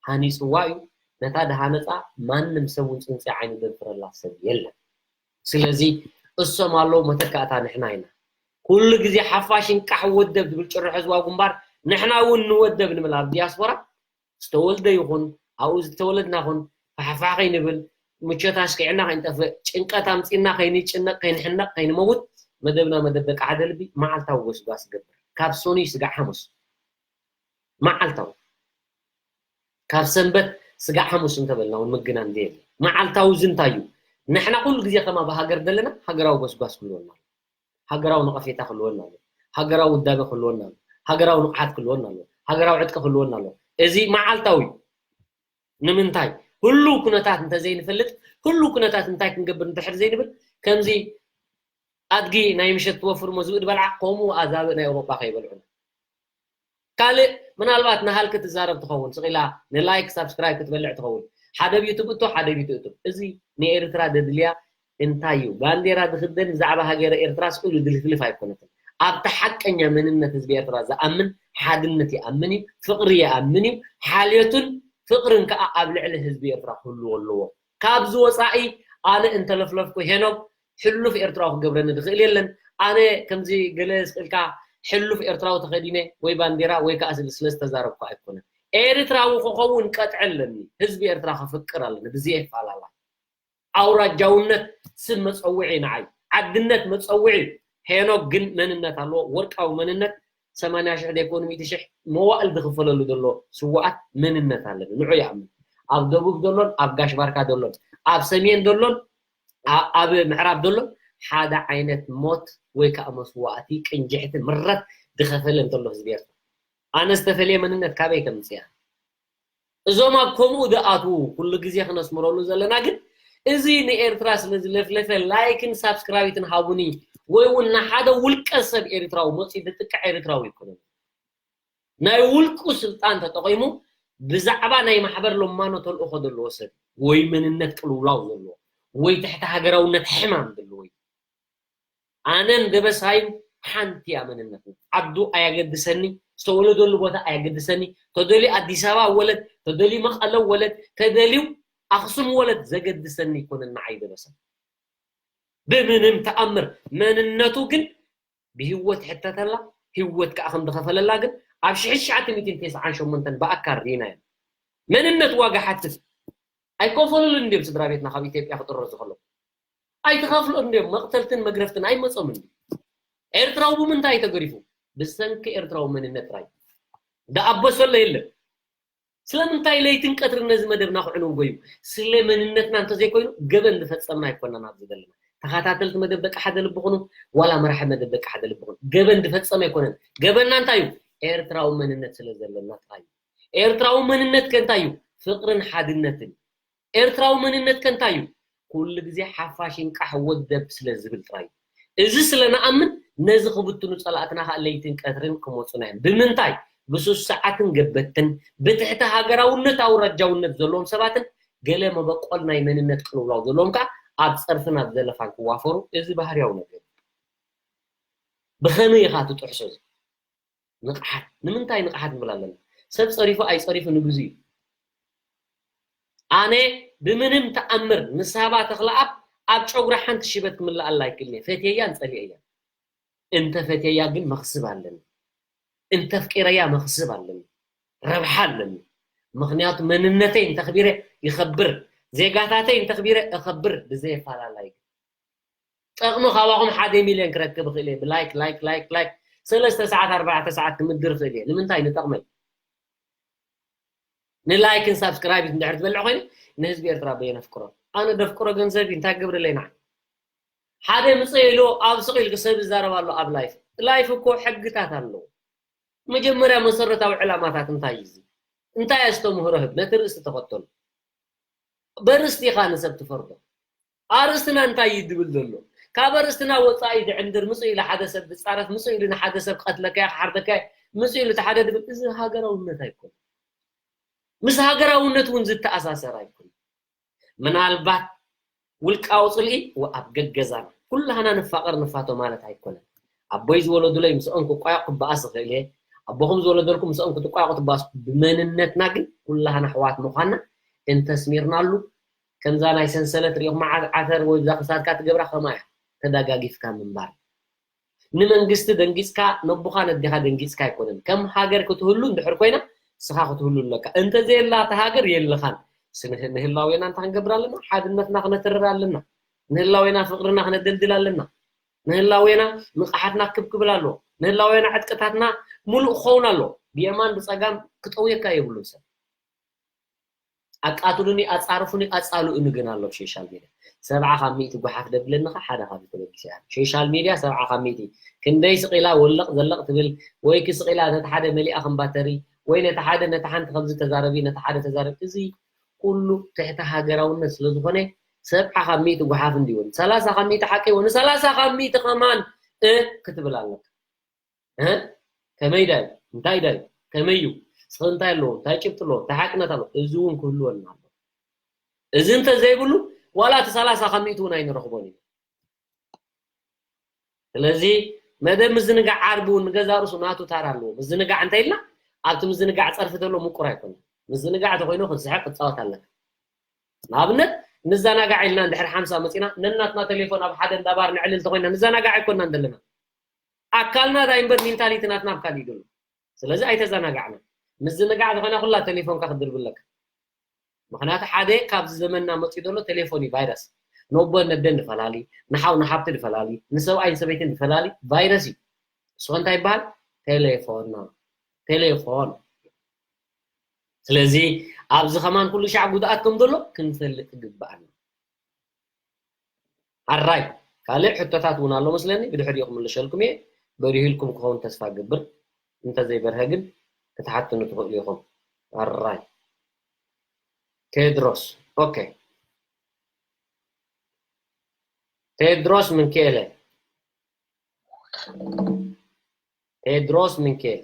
ሃኒፅዋ እዩ። ነታ ድሃነፃ ማንም ሰብ እውን ፅንፂ ዓይኒ ዘንፍረላ ሰብ የለን። ስለዚ እሶም ኣለዉ መተካእታ ንሕና ኢና። ኩሉ ግዜ ሓፋሽ እንቃሕ ወደብ ዝብል ጭርሖ ህዝባዊ ግንባር ንሕና እውን ንወደብ ንብል ኣብ ዲያስፖራ ዝተወልደ ይኹን ኣብኡ ዝተወለድና ኹን ፋሕፋሕ ከይንብል ምቾት ኣስኪዕና ከይንጠፍእ ጭንቀት ኣምፂና ከይንጭነቅ ከይንሕነቅ ከይንመውት መደብና መደብ ደቂ ሓደ ልቢ መዓልታዊ ጎስጓስ ይገብር ካብ ሶኑይ ስጋዕ ሓሙስ መዓልታዊ ካብ ሰንበት ስጋዕ ሓሙስ እንተበልና እውን ምግናን ዘየለ መዓልታዊ እዚ እንታይ እዩ ንሕና ኩሉ ግዜ ከማ ብሃገር ዘለና ሃገራዊ ጎስጓስ ክህልወና ኣሎ ሃገራዊ ነቐፌታ ክህልወና ኣሎ ሃገራዊ ውዳበ ክህልወና ኣሎ ሃገራዊ ንቕሓት ክህልወና ኣሎ ሃገራዊ ዕጥቂ ክህልወና ኣሎ እዚ መዓልታዊ እዩ ንምንታይ ህሉው ኩነታት እንተዘይንፈልጥ ህሉው ኩነታት እንታይ ክንገብር እንድሕር ዘይንብል ከምዚ ኣድጊ ናይ ምሸት ትወፍር እሞ ዝብኢ ዝበልዓ ከምኡ ኣዛብእ ናይ ኣውሮጳ ከይበልዑና ካልእ ምናልባት ንሃልኪ ትዛረብ ትኸውን ስቕ ኢላ ንላይክ ሳብስክራይብ ክትበልዕ ትኸውን ሓደ ብ ዩቱብ እቶ ሓደ ብ ዩቱብ እቶ እዚ ንኤርትራ ደድልያ እንታይ እዩ ባንዴራ ዝኽደን ብዛዕባ ሃገረ ኤርትራ ስቕ ኢሉ ዝልፍልፍ ኣይኮነትን ኣብቲ ሓቀኛ መንነት ህዝቢ ኤርትራ ዝኣምን ሓድነት ይኣምን እዩ ፍቕሪ ይኣምን እዩ ሓልዮትን ፍቕርን ከዓ ኣብ ልዕሊ ህዝቢ ኤርትራ ክህልዎ ኣለዎ ካብዚ ወፃኢ ኣነ እንተለፍለፍኩ ሄኖክ ሕሉፍ ኤርትራዊ ክገብረኒ ዝኽእል የለን ኣነ ከምዚ ገለ ስልካ ሕሉፍ ኤርትራዊ ተኸዲነ ወይ ባንዴራ ወይ ከዓ ስለ ዝተዛረብኩ ኣይኮነን ኤርትራዊ ክኸውን ቀጥዐ ኣለኒ ህዝቢ ኤርትራ ከፍቅር ኣለኒ ብዘየፋላላ ኣውራጃውነት ስም መፀውዒ ንዓይ ዓድነት መፀውዒ ሄኖክ ግን መንነት ኣለዎ ወርቃዊ መንነት ሰማንያ ሽሕ ዘይኮኑ ሚእቲ ሽሕ መዋእል ዝኽፈለሉ ዘሎ ስዋኣት መንነት ኣለኒ ንዑ ይኣምን ኣብ ደቡብ ዘሎን ኣብ ጋሽ ባርካ ዘሎን ኣብ ሰሜን ዘሎን ኣብ ምዕራብ ዘሎ ሓደ ዓይነት ሞት ወይ ከዓ መስዋእቲ ቅንጅሕቲ ምረት ዝኸፈለ እንተሎ ህዝቢ ኤርትራ ኣነ ዝተፈለየ መንነት ካበይ ከምፅያ እዞም ኣብ ከምኡ ዝኣትዉ ኩሉ ግዜ ክነስምረሉ ዘለና ግን እዚ ንኤርትራ ስለ ዝለፍለፈ ላይክን ሳብስክራይብትን ሃቡኒ ወይ እውን ንሓደ ውልቀ ሰብ ኤርትራዊ መፂኡ ዝጥቅዕ ኤርትራዊ ይኮነ ናይ ውልቁ ስልጣን ተጠቒሙ ብዛዕባ ናይ ማሕበር ሎማኖ ተልእኾ ዘለዎ ሰብ ወይ መንነት ቅልውላው ዘለዎ ወይ ትሕቲ ሃገራውነት ሕማም ዘለዎ እዩ ኣነን ደበሳይን ሓንቲ እያ መንነትና ዓዱ ኣያገድሰኒ ዝተወለደሉ ቦታ ኣየገድሰኒ። ተደልዩ ኣዲስ ኣበባ ወለድ፣ ተደልዩ መቐለ ወለድ፣ ተደልዩ ኣኽሱም ወለድ ዘገድሰኒ ኣይኮነን ንዓይ ደበሰ። ብምንም ተኣምር። መንነቱ ግን ብህይወት ይሕተተላ፣ ህይወት ከዓ ከም ዝኸፈለላ ግን ኣብ ሽሕን ትሽዓተ ሚእትን ተስዓን ሸሞንተን ብኣካል ርኢናዮ። መንነት ዋጋ ሓትት ኣይከፈሉሉ እንድዮም። ስድራ ቤትና ካብ ኢትዮጵያ ክጥረዙ ከለዉ ኣይትኸፍሎ እንድዮም። መቕተልትን መግረፍትን ኣይመጾም እንዲ። ኤርትራዊ ብምንታይ ተገሪፉ? ብሰንኪ ኤርትራዊ መንነት ጥራይ። ደኣበሰሎ የለን። ስለምንታይ ለይትን ቀትርን ነዚ መደብና ክዕንው ጎዩ? ስለ መንነትና እንተዘይኮይኑ ገበን ዝፈጸምና ኣይኮናን ኣብዚ ዘለና። ተኸታተልቲ መደብ ደቂ ሓደ ልቢ ኩኑ፣ ዋላ መራሒ መደብ ደቂ ሓደ ልቢ ኩኑ። ገበን ዝፈጸመ ኣይኮነን። ገበንና እንታይ እዩ? ኤርትራዊ መንነት ስለ ዘለና ጥራይ እዩ። ኤርትራዊ መንነት ከ እንታይ እዩ? ፍቕርን ሓድነትን። ኤርትራዊ መንነት ከ እንታይ እዩ? ኩሉ ግዜ ሓፋሽ ይንቃሕ ወደብ ስለ ዝብል ጥራይ እዩ። እዚ ስለ ንኣምን ነዚ ክብትኑ ጸላእትና ከኣ ለይትን ቀትርን ክመጹና እዮም። ብምንታይ? ብሱስ ሰዓትን ገበትን ብትሕቲ ሃገራውነት ኣውራጃውነት ዘለዎም ሰባትን ገለ መበቆል ናይ መንነት ቅልውላው ዘለዎም ከኣ ኣብ ጸርፍን ኣብ ዘለፋን ክዋፈሩ እዚ ባህርያዊ ነገር እዩ። ብኸመይ ኢኻ ትጥሕሶ እዚ? ንቕሓት። ንምንታይ ንቕሓት ንብል ኣለና? ሰብ ጸሪፉ ኣይጸሪፉ ንግዙ እዩ። ኣነ ብምንም ተኣምር ንሳባ ተኽለኣብ ኣብ ጨጉራ ሓንቲ ሽበት ክምልኣላ ኣይክእልን እየ። ፈትየያን ጸሊኤያን። እንተ ፈትየያ ግን መኽስብ ኣለኒ። እንተ ኣፍቂረያ መኽስብ ኣለኒ። ረብሓ ኣለኒ። ምኽንያቱ መንነተይ እንተኽቢረ ይኸብር። ዜጋታተይ እንተኽቢረ እኸብር ብዘየፋላላይ። ጠቕሚ ካባኹም ሓደ ሚልዮን ክረክብ እኽእል እየ። ብላይክ፣ ላይክ፣ ላይክ፣ ላይክ። ሰለስተ ሰዓት፣ ኣርባዕተ ሰዓት ክምድር እኽእል እየ። ንምንታይ? ንጠቕመይ። ንላይክን ሳብስክራይብ እንድሕር ትበልዕ ኮይነ ንህዝቢ ኤርትራ በየነፍቅሮ? ኣነ ደፍቅሮ ገንዘብ እዩ። እንታይ ክገብረለይ ንዓይ? ሓደ ምጽእ ኢሉ ኣብ ስቕ ኢልክ ሰብ ይዛረብ ኣሎ ኣብ ላይፍ። ላይፍ እኮ ሕግታት ኣለዎ። መጀመርያ መሰረታዊ ዕላማታት እንታይ እዩ እዚ? እንታይ ኣስተምህሮ ህብ? ነቲ ርእሲ ተኸተሉ። በርእስቲ ኢኻ ንሰብ ትፈርዶ። ኣርእስትና እንታይ እዩ ድብል ዘሎ? ካብ ኣርእስትና ወጻኢ ድዕንድር ምጽእ ኢሉ ሓደ ሰብ ድጻረፍ፣ ምጽእ ኢሉ ንሓደ ሰብ ክቐትለካ እየ፣ ክሓርደካ እየ፣ ምጽእ ኢሉ እቲ ሓደ ድብል፣ እዚ ሃገራውነት ኣይኮነን። ምስ ሃገራውነት እውን ዝተኣሳሰር ኣይኮነን። ምናልባት ውልቃዊ ጽልኢ ወኣብ ገገዛና ኩላህና ንፋቐር ንፋቶ ማለት ኣይኮነን። ኣቦይ ዝወለዱለይ ምስኦም ክቋየቕ ክበኣስ እኽእል እየ። ኣቦኹም ዝወለደልኩም ምስኦም ክትቋየቑ ትበኣሱ። ብመንነትና ግን ኩላህና ኣሕዋት ምዃንና እንተስሚርናሉ፣ ከምዛ ናይ ሰንሰለት ሪኢኹማ፣ ዓ-፣ ዓተር ወይ ብዛ ክሳድካ ትገብራ ከምኣ እያ፣ ተደጋጊፍካ ምንባር። ንመንግስቲ ደንጊጽካ፣ ነቦኻ ነዴኻ ደንጊጽካ ኣይኮነን። ከም ሃገር ክትህሉ እንድሕር ኮይና፣ ንስኻ ክትህሉ ኣለካ። እንተዘየላ እታ ሃገር የለኻን። ስንህ-፣ ንህላዌና እንታይ ክንገብር ኣለና? ሓድነትና ክነትርር ኣለና። ንህላዌና ፍቕርና ክነደልድል ኣለና። ንህላዌና ንቕሓትና ክብ ክብል ኣለዎ። ንህላዌና ዕጥቅታትና ሙሉእ ክኸውን ኣለዎ። ብየማን ብጸጋም ክጠውየካ የብሉን ሰብ። ኣቃትሉኒ፣ ኣጻርፉኒ፣ ኣጻልኡኒ ግን ኣሎ ኣብ ሶሻል ሜድያ። ሰብዓ ካብ ሚእቲ ጓሓፍ ደብለኒ ኸ ሓደ ካብዚ ተበጊሰ እያ። ሶሻል ሜድያ ሰብዓ ካብ ሚእቲ ክንደይ ስቕ ኢላ ወለቕ ዘለቕ ትብል፣ ወይ ክስቕ ኢላ ነቲ ሓደ መሊኣ ከም ባተሪ፣ ወይ ነቲ ሓደ፣ ነቲ ሓንቲ ከምዚ ተዛረቢ፣ ነቲ ሓደ ተዛረቢ። እዚ ኩሉ ትሕቲ ሃገራውነት ስለ ዝኾነ ሰብዓ ካብ ሚእቲ ጓሓፍ እንድዩ። ሰላሳ ካብ ሚእቲ ሓቂ ይኹን፣ ሰላሳ ካብ ሚእቲ ከማን እ ክትብል ኣለካ። እ? ከመይ ዳዩ? እንታይ ዳዩ? ከመይ እዩ? ስኽ እንታይ ኣለዎ? እንታይ ጭብጢ ኣለዎ? እንታይ ሓቅነት ኣለዎ? እዚ እውን ክህልወና ኣለዎ። እዚ እንተዘይብሉ፣ ዋላ እቲ ሰላሳ ካብ ሚእቲ እውን ኣይንረኽቦን ኢና። ስለዚ፣ መደብ ምዝንጋዕ ዓርቢ እውን ንገዛ ርእሱ ናቱ ታራ ኣለዎ። ምዝንጋዕ እንተ ኢልና፣ ኣብቲ ምዝንጋዕ ጸርፊ ዘሎ ምቁር ኣይኮነን። ምዝንጋዕ እንተኾይኑ፣ ክትስሕቕ ክትጻወት ኣለካ። ንኣብነት፣ ንዘናጋዕ ኢልና እንድሕር ሓምሳ መጺና፣ ነናትና ቴሌፎን ኣብ ሓደ እንዳ ባር ነዕልል እንተኾይና፣ ንዘናጋዕ ኣይኮንናን ዘለና። ኣካልና ዳይ እምበር ሜንታሊቲ ናትና ኣብ ካልእ እዩ ዘሎ። ስለዚ ኣይተዘናጋዕና። ምዝንጋዕ ዝኾነ ኩላ ቴሌፎንካ ክትድርቢ ኣለካ። ምኽንያቱ ሓደ ካብዚ ዘመንና መፂኡ ዘሎ ቴሌፎን እዩ፣ ቫይረስ። ነቦን ነደን ድፈላሊ፣ ንሓው ንሓብቲ ድፈላሊ፣ ንሰብኣይን ሰበይትን ድፈላሊ ቫይረስ እዩ። እሱ እንታይ ይበሃል? ቴሌፎንና። ቴሌፎን። ስለዚ ኣብዚ ከማን ኩሉ ሻዕ ጉድኣት ከም ዘሎ ክንፈልጥ ይግበኣና። ኣራይ፣ ካልእ ሕቶታት እውን ኣሎ መስለኒ፣ ብድሕሪኡ ክምልሸልኩም እየ። በሪሁልኩም ክኸውን ተስፋ እገብር። እንተዘይበርሀ ግን ክትሓትኑ ትኽእሉ ኢኹም። ኣራይ። ቴድሮስ፣ ኦኬ። ቴድሮስ ምንኬለ። ቴድሮስ ምንኬል።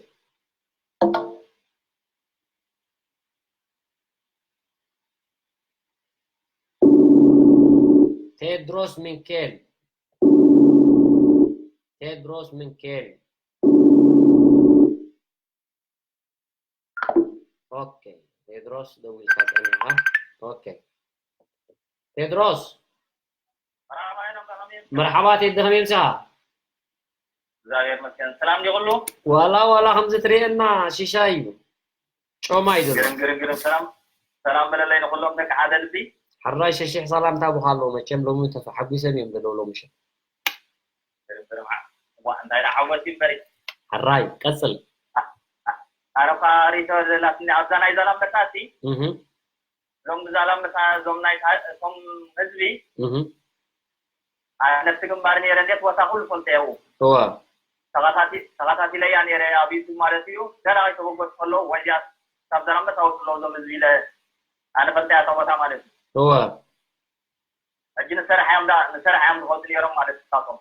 ቴድሮስ ምንኬል። ቴድሮስ ምንኬል። ኦኬ፣ ቴድሮስ ደዊልካ ጸኒሕካ። ኦኬ። ቴድሮስ፣ መርሓባ ቴዲ፣ ከመይ ምሳኻ? እግዚኣብሔር ይመስገን። ሰላም ድዩ ኩሉ? ዋላ፣ ዋላ ከምዚ ትርእየና ሽሻይ እዩ። ጮማ እዩ ዘሎ። ግርም፣ ግርም፣ ግርም። ሰላም፣ ሰላም በለለይ ንኹሎም ደቂ ሓደ ልቢ። ሕራይ ሸሺሕ ሰላምታ ብኻ ኣለዎ። መቸም ሎሚ ተፈሓጒሶም እዮም ዘለዉ ሎሚ ሸ-፣ ግርም፣ ግርም። ዋ፣ እንታይ ደኣ ሓጎስ እዩ እምበሪ። ሕራይ፣ ቀጽል። ኣረፋ ሪቶ ዘላትኒ ኣብዛ ናይ ዛላምበሳ እሲ። እህ። እዞም ብዛላምበሳ፣ እዞም ናይ ታ-፣ እቶም ህዝቢ እህ። ኣብ ነፍሲ ግንባር ነይረ እንዴት ቦታ ኩሉ ፈልጠ የው። እወ። ተኸታቲ-፣ ተኸታቲለያ ነይረ ኣብ ዩቱብ ማለት እዩ። ገና ኣይተበገሱ ከለዉ ወዲያ ካብ ዛላምበሳ ወፅሎ እዞም ህዝቢ ኢለ ኣነ ፈልጠያ እታ ቦታ ማለት እዩ። እወ። ሕጂ ንሰርሓ እዮም ዳ-፣ ንሰርሓ እዮም ዝኸዱ ነይሮም ማለት እዩ። ንሳቶም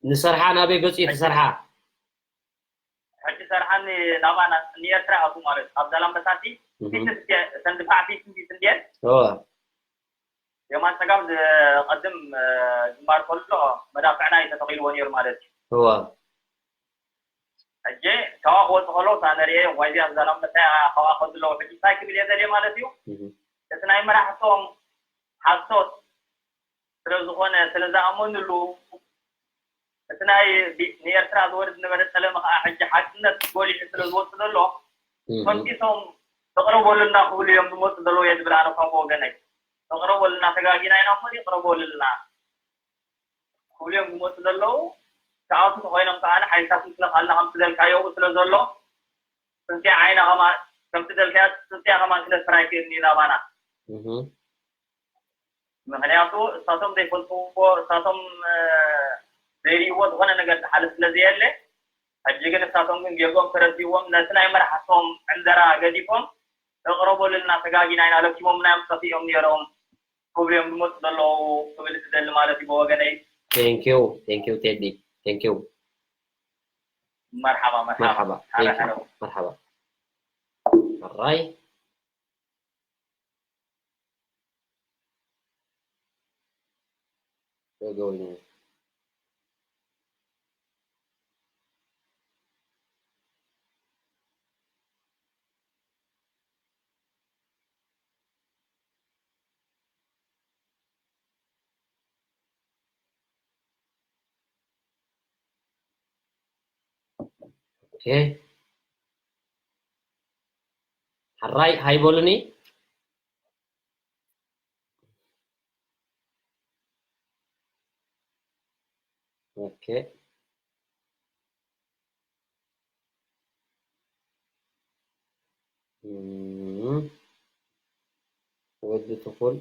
ንሰርሓ ናበይ ገፁ እዩ ተሰርሓ? ሕጂ ሰርሓኒ ናባና ንኤርትራ ኣቱ ማለት እዩ። ኣብ ዛላምበሳሲ እህ። ፊት ንፊት እየ፣ እተን ድፋዕ ፊት ንፊት እንድየን። እወ። የማን ጸጋም ዝቐድም፣ እ፣ ግንባር ከሎ መዳፍዕና እዩ ተተኺልዎ ነይሩ ማለት እዩ። እወ። ሕጂ ካብኣ ክወጽእ ከሎ እታ ንርእየ ዋይዝያ ዛላምበሳ እያ ካብኣ ከድለዉ ሕጂ እንታይ ክብል እየ ዘልየ ማለት እዩ። እህ። እቲ ናይ መራሕቶም ሓሶት ስለ ዝኾነ፣ ስለ ዝኣመኑሉ፣ እቲ ናይ ቢ-፣ ንኤርትራ ዝወርድ ዝነበረ ጸለመ ከኣ ሕጂ ሓቅነት ጎሊሑ ስለ ዝወጽእ ዘሎ፣ እህ። ፈንጢሶም "ተቕረበሉልና" ክብሉ እዮም ዝመጹ ዘለዉ እየ ዝብል ኣነ እኳ ብወገነይ። "ተቕረበሉልና፣ ተጋጊና ኢና እሞ ተቕረበሉልና" ክብሉ እዮም ዝመጹ ዘለዉ። ካብኣቱ ተኾይኖም ከኣ ሓይልታት ምክልኻልና ከምቲ ዘልካዮ ኣብኡ ስለ ዘሎ፣ ጽንጽያ ዓይና ከማን፣ ከምቲ ዘልካዮ ጽንጽያ ከማን ክነስር ኣይክእልን እዩ ናባና። እህ። ምኽንያቱ እሳቶም ዘይፈልጥዎ፣ እሳቶም፣ እ፣ ዘይርእይዎ ዝኾነ ነገር ዝሓልፍ ስለ ዘየለ፣ ሕጂ ግን እሳቶም ግን ጌግኦም ተረዲእዎም ነቲ ናይ መራሕቶም ዕንደራ ገዲፎም፣ "እቕረበሉልና፣ ተጋጊና ኢና፣ ለኪሞምና እዮም ጠፊኦም ነይሮም" ክብሉ እዮም ዝመፁ ዘለዉ ክብል ዝደሊ ማለት እዩ ብወገነይ። Thank you፣ thank you ቴዲ፣ thank you። መርሓባ፣ መርሓባ። መርሓባ፣ ሓረ thank you፣ ሓረ። መርሓባ። ሕራይ። ገገወኛ። ኦኬ። ሕራይ ሃይ በሉኒ። ኦኬ። እም፣ ወዲ ትኹል።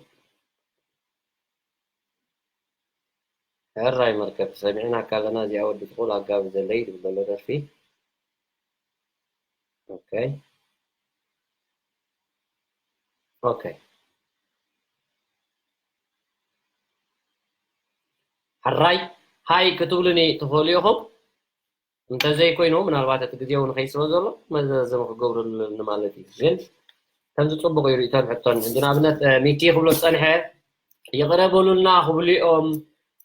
ሕራይ መርከብ፣ ሰሚዕናካ ኣለና። እዚኣ ወዲ ትኹል ኣጋቢ ዘለይ ዝብል ዘሎ ደርፊ። ኦኬ። ኦኬ። ሕራይ ሃይ ክትብሉኒ ትኽእሉ ኢኹም። እንተዘይኮይኑ፣ ምናልባት እቲ ግዜ እውን ከይስበ ዘሎ መዘዘም ክገብሩ ኣለኒ ማለት እዩ። ግን ከምዚ ጽቡቕ እዩ ርእይቶን ሕቶን። ሕጂ ንኣብነት፣ እ፣ ሚኪ ክብሎ ዝጸንሐ፣ "ይቕረ በሉልና ክብሉ እዮም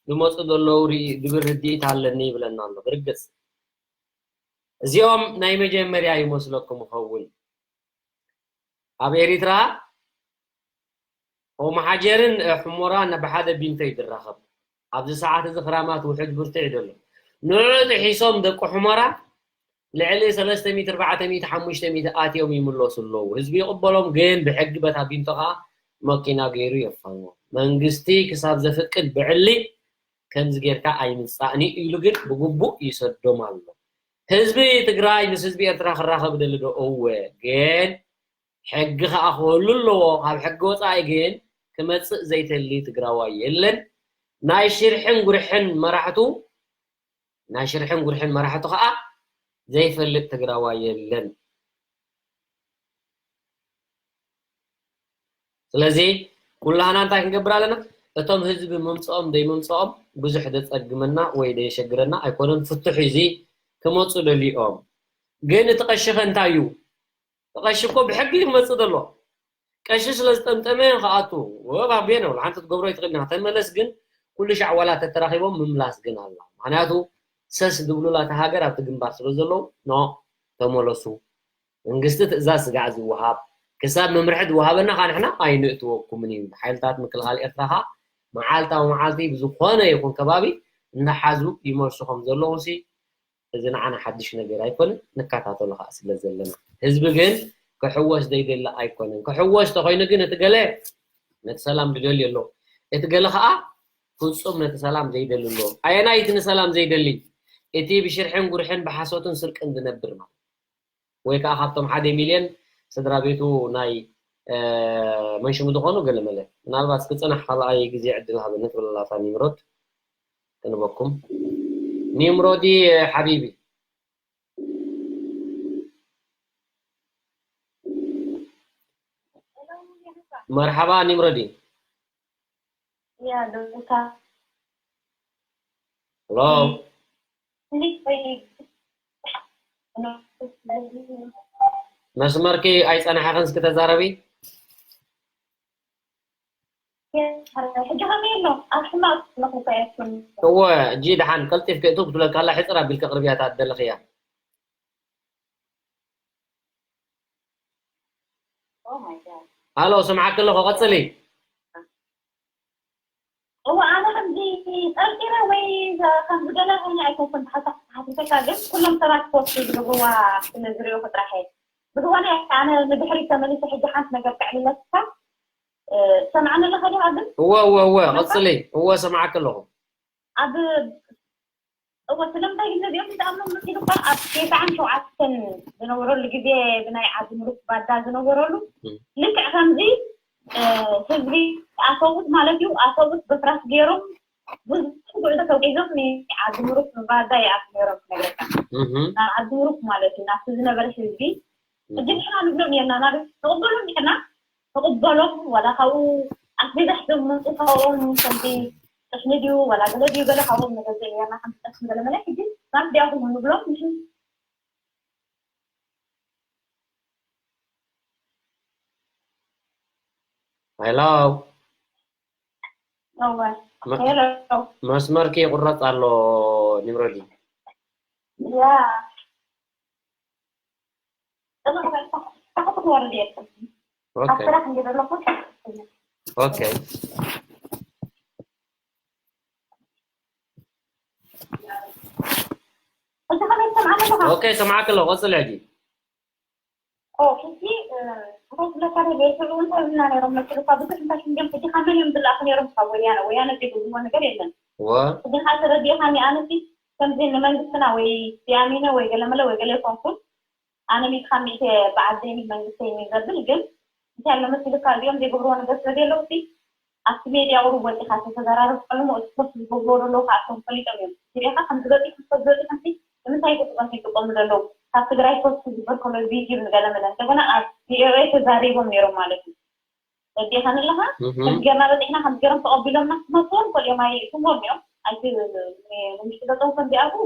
ዝመጹ ዘለዉ ርኢ-፣ ዝብል ርድኢት ኣለኒ" ይብለና ኣሎ። ብርግጽ፣ እዚኦም ናይ መጀመርያ ይመስለኩም ይኸውን። ኣብ ኤሪትራ ኦም ሓጀርን፣ እ፣ ሑሞራን ብሓደ ቢንቶ እዩ ዝራኸብ። ኣብዚ ሰዓት እዚ ክራማት ውሑድ ብርቱዕ እዩ ዘሎ። ንዕኡ ጥሒሶም ደቂ ሑሞራ ልዕሊ ሰለስተ ሚእቲ፣ ኣርባዕተ ሚእቲ፣ ሓሙሽተ ሚእቲ ኣትዮም ይምለሱ ኣለዉ። ህዝቢ ይቕበሎም፣ ግን ብሕጊ በታ ቢንቶ ኸኣ መኪና ገይሩ የፋንዎም። መንግስቲ ክሳብ ዘፍቅድ ብዕሊ ከምዚ ጌርካ ኣይምጻእኒ ኢሉ ግን ብግቡእ ይሰዶም ኣሎ። ህዝቢ ትግራይ ምስ ህዝቢ ኤርትራ ክራኸብ ይደሊ ዶ? እወ፣ ግን ሕጊ ኸኣ ክህሉ ኣለዎ። ካብ ሕጊ ወጻኢ ግን ክመጽእ ዘይተሊ ትግራዋይ የለን። ናይ ሽርሕን ጉርሕን መራሕቱ፣ ናይ ሽርሕን ጉርሕን መራሕቱ ኸኣ ዘይፈልጥ ትግራዋይ የለን። ስለዚ ኩላህና እንታይ ክንገብር ኣለና? እቶም ህዝቢ ምምጽኦም ዘይምምጽኦም ብዙሕ ዘጸግመና ወይ ዘየሸግረና ኣይኮነን። ፍትሑ እዚ ክመጹ ደልዮም። ግን እቲ ቀሺ ኸ እንታይ እዩ? እቲ ቀሺ እኮ ብሕጊ እዩ ክመጽእ ዘሎ። ቀሺ ስለ ዝጠምጠመ ክኣቱ፣ ወ-፣ ባቤ ነው፣ ሓንቲ ክትገብሮ ኣይትኽእልን ኢኻ። ተመለስ ግን ኩሉ ሻዕ ዋላ ተተራኺቦም ምምላስ ግን ኣላ። ምኽንያቱ ሰስ ዝብሉላ እታ ሃገር ኣብቲ ግንባር ስለ ዘለዉ፣ ኖ፣ ተመለሱ። መንግስቲ ትእዛዝ ስጋዕ ዝወሃብ ክሳብ መምርሒ ዝወሃበና ከዓ ንሕና ኣይንእትወኩምን እዩ። ሓይልታት ምክልኻል ኤርትራ ከዓ መዓልታዊ መዓልቲ ብዝኾነ ይኹን ከባቢ እናሓዙ ይመልሱ ከም ዘለዉ ሲ እዚ ንዓና ሓድሽ ነገር ኣይኮነን፣ ንከታተሎ ከዓ ስለ ዘለና። ህዝቢ ግን ክሕወስ ዘይደሊ ኣይኮነን። ክሕወስ ተኾይኑ ግን እቲ ገለ ነቲ ሰላም ዝደሊ ኣሎ፣ እቲ ገለ ከዓ ፍጹም ነቲ ሰላም ዘይደሊ ኣሎ። ኣየናይ እቲ ንሰላም ዘይደሊ? እቲ ብሽርሕን ጉርሕን ብሓሶትን ስርቅን ዝነብር ማለት ወይ ከዓ ካብቶም ሓደ ሚልዮን ስድራ ቤቱ ናይ መንሽሙ ዝኾኑ ገለመለ ምናልባት ክፅናሕ ካልኣይ ግዜ ዕድል ሃበኒ ትብል ኣላ እታ ኒምሮድ። ክንበኩም ኒምሮዲ ሓቢቢ። መርሓባ ኒምሮዲ። ያ ዶታ ሎ መስመርኪ ኣይፀናሓኽን እስኪ ተዛረቢ። ሕጂ ከመይ ኣሎ ኣብ ሕማቕ ኣለኹ እኮ እየ። እወ እጂ ደሓን ቀልጢፍኪ እቱ ክትብለካ ኣላ ሕፅር ኣቢልኪ ኣቕርብያ እታ ትደለኽያ። Oh my God። ኣሎ ስምዓኪ ኣለኹ ቀፅሊ። እወ ኣነ ከምዚ ጠርጢረ ወይ ከምዚ ገለ ኮይነ ኣይኮንኩን ተሓሳኺ ተሓሲሰካ ግን ኩሎም ሰባት ፖስት ዝገብርዋ ስለ ዝሪኦ ጥራሕ እየ። ብዝኾነ ኣነ ንድሕሪት ተመሊሰ ሕጂ ሓንቲ ነገር ከዕልለካ። ትሰምዓኒ ኣለኻ ዲኻ ግን? እወ እወ እወ ቀፅሊ። እወ ሰምዓኪ ኣለኹ። ኣብ እወ ስለምንታይ ግን ነዚኦም ዝኣምኖም መሲሉ እኳ ኣብ ቴስዓን ሸውዓተን ዝነበረሉ ግዜ ብናይ ዓዲ ምሩክ ባዳ ዝነበረሉ ልክዕ ከምዚ ህዝቢ ኣሰቡት ማለት እዩ ኣሰቡት በፍራስ ገይሮም ብዙሕ ጉዕዞ ተጓዒዞም ንዓዲ ምሩክ ባዳ ይኣቱ ነይሮም ክነግረካ ናብ ዓዲ ምሩክ ማለት እዩ ናብቲ ዝነበረ ህዝቢ ሕጂ ንሕና ንብሎም ኔርና ናብ ንቕበሎም ኔርና ንቕበሎም ዋላ ካብኡ ኣስቤዛ ሒዞም መፁ ካብኦም ከምዚ ጥሕኒ ድዩ ዋላ ገለ ድዩ ገለ ካብኦም ንገዝእ ኔርና ሓንቲ ጠስሚ ገለ መለ ሕጂ ናብ ዲያኹም ንብሎም ንሕና ሄሎ እወ ሄሎ መስመርኪ ይቁረፅ ኣሎ ኒምሮዲ ያ ኦኬ ኦኬ ሰማዕክ ኣለኹ ቀፅል ሕጂ ሕጂ እንታይ ክብለካ ደለ ይስዕቡ እንታይ ብልና ነይሮም መስልካ ብዙሕ እንታይ ሽንገም ሕጂ ካብ መን እዮም ዝለኣኹ ነይሮም ካብ ወያነ ወያነ ዘይብልዎ ነገር የለን ሕጂ ከዓ ተረዲእካኒ ኣነሲ ከምዚ ንመንግስትና ወይ ስያሚነ ወይ ገለመለ ወይ ገለ ይኮንኩን ኣነ ሚእቲ ካብ ሚእቲ በዓል ዘይኒ መንግስተይ ዘብል ግን እንታይ ኣሎ መሲልካ እዚኦም ዘይገብርዎ ነገር ስለ ዘለዉ ሲ ኣብቲ ሜድያ ቁሩብ ወፂኻ ተተዘራረብ ከለሞ እቲ ፖስት ዝገብርዎ ዘለዉ ከዓ እቶም ፈሊጦም እዮም ሪኢኻ ከም ዝበፂሑ ሰብ ዝበፂሑ ሲ ንምንታይ ገፅቶም ይጥቀሙ ዘለዉ ካብ ትግራይ ፖስት ዝግበር ከሎ ቪድዮ ንገለ መለ እንደገና ኣብ ቪኦኤ ተዛሪቦም ነይሮም ማለት እዩ ረዲእኻኒ ኣለኻ ከም ገርና በፂሕና ከም ገሮም ተቐቢሎምና ክመፅዎም ከሊኦም ኣይእትዎም እዮም ኣይቲ ንምሽጥለጦም ከም ዚኣቱ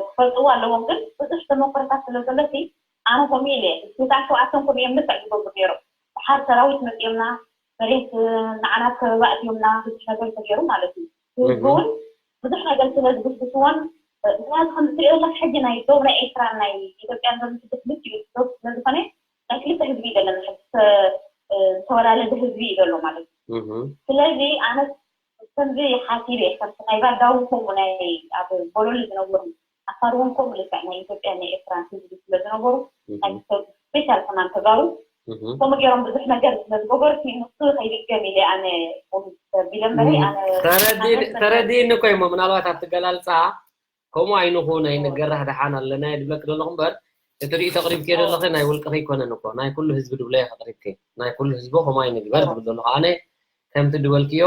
ክፈልጥዎ ኣለዎም ግን ብዙሕ ተመክሮታት ስለ ዘሎ ሲ ኣነ ከምኡ ኢለ ስልሳን ሸውዓተን ከምኡ እዮም ልክዕ ዝገብሩ ነይሮም ድሓር ሰራዊት መፂኦምና መሬት ንዓና ከበባ ኣትዮምና ብዙሕ ነገር ተገይሩ ማለት እዩ ህዝቢ እውን ብዙሕ ነገር ስለ ዝግስግስዎን ምክንያቱ ከም ትሪኦ ኣለካ ሕጂ ናይ ዶብ ናይ ኤርትራን ናይ ኢትዮጵያን ዘሎ ስደት ልክዕ ዶብ ስለ ዝኾነ ናይ ክልተ ህዝቢ እዩ ዘለና ሕጂ ዝተወላለደ ህዝቢ እዩ ዘሎ ማለት እዩ ስለዚ ኣነ ከምዚ ሓሲበ እየ ከምቲ ናይ ባዳውን ከምኡ ናይ ኣብ ቦሎሊ ዝነበሩ ኣፋር እውን ከምኡ ልክዕ ናይ ኢትዮጵያ ናይ ኤርትራ ህዝቢ ስለ ዝነበሩ ናይ ሰብ ስፔሻል ከማን ተጋሩ ከምኡ ገይሮም ብዙሕ ነገር ስለ ዝገበሩ ንሱ ከይድገም ኢለ ኣነ ቢለ እምበረ ኣነ ተረዲእኒ እኮ እሞ ምናልባት ኣብቲ ገላልፃ ከምኡ ኣይንኹን ኣይንገራሕ ደሓን ኣለና እየ ድብለኪ ዘለኹ እምበር እቲ ርእይቶ ኣቕሪብክዮ ዘለኺ ናይ ውልቅኺ ኣይኮነን እኮ ናይ ኩሉ ህዝቢ ድብሎ እየ ከቕሪብኪ ናይ ኩሉ ህዝቢ ከምኡ ኣይንግበር ድብል ዘለኹ ኣነ ከምቲ ድበልክዮ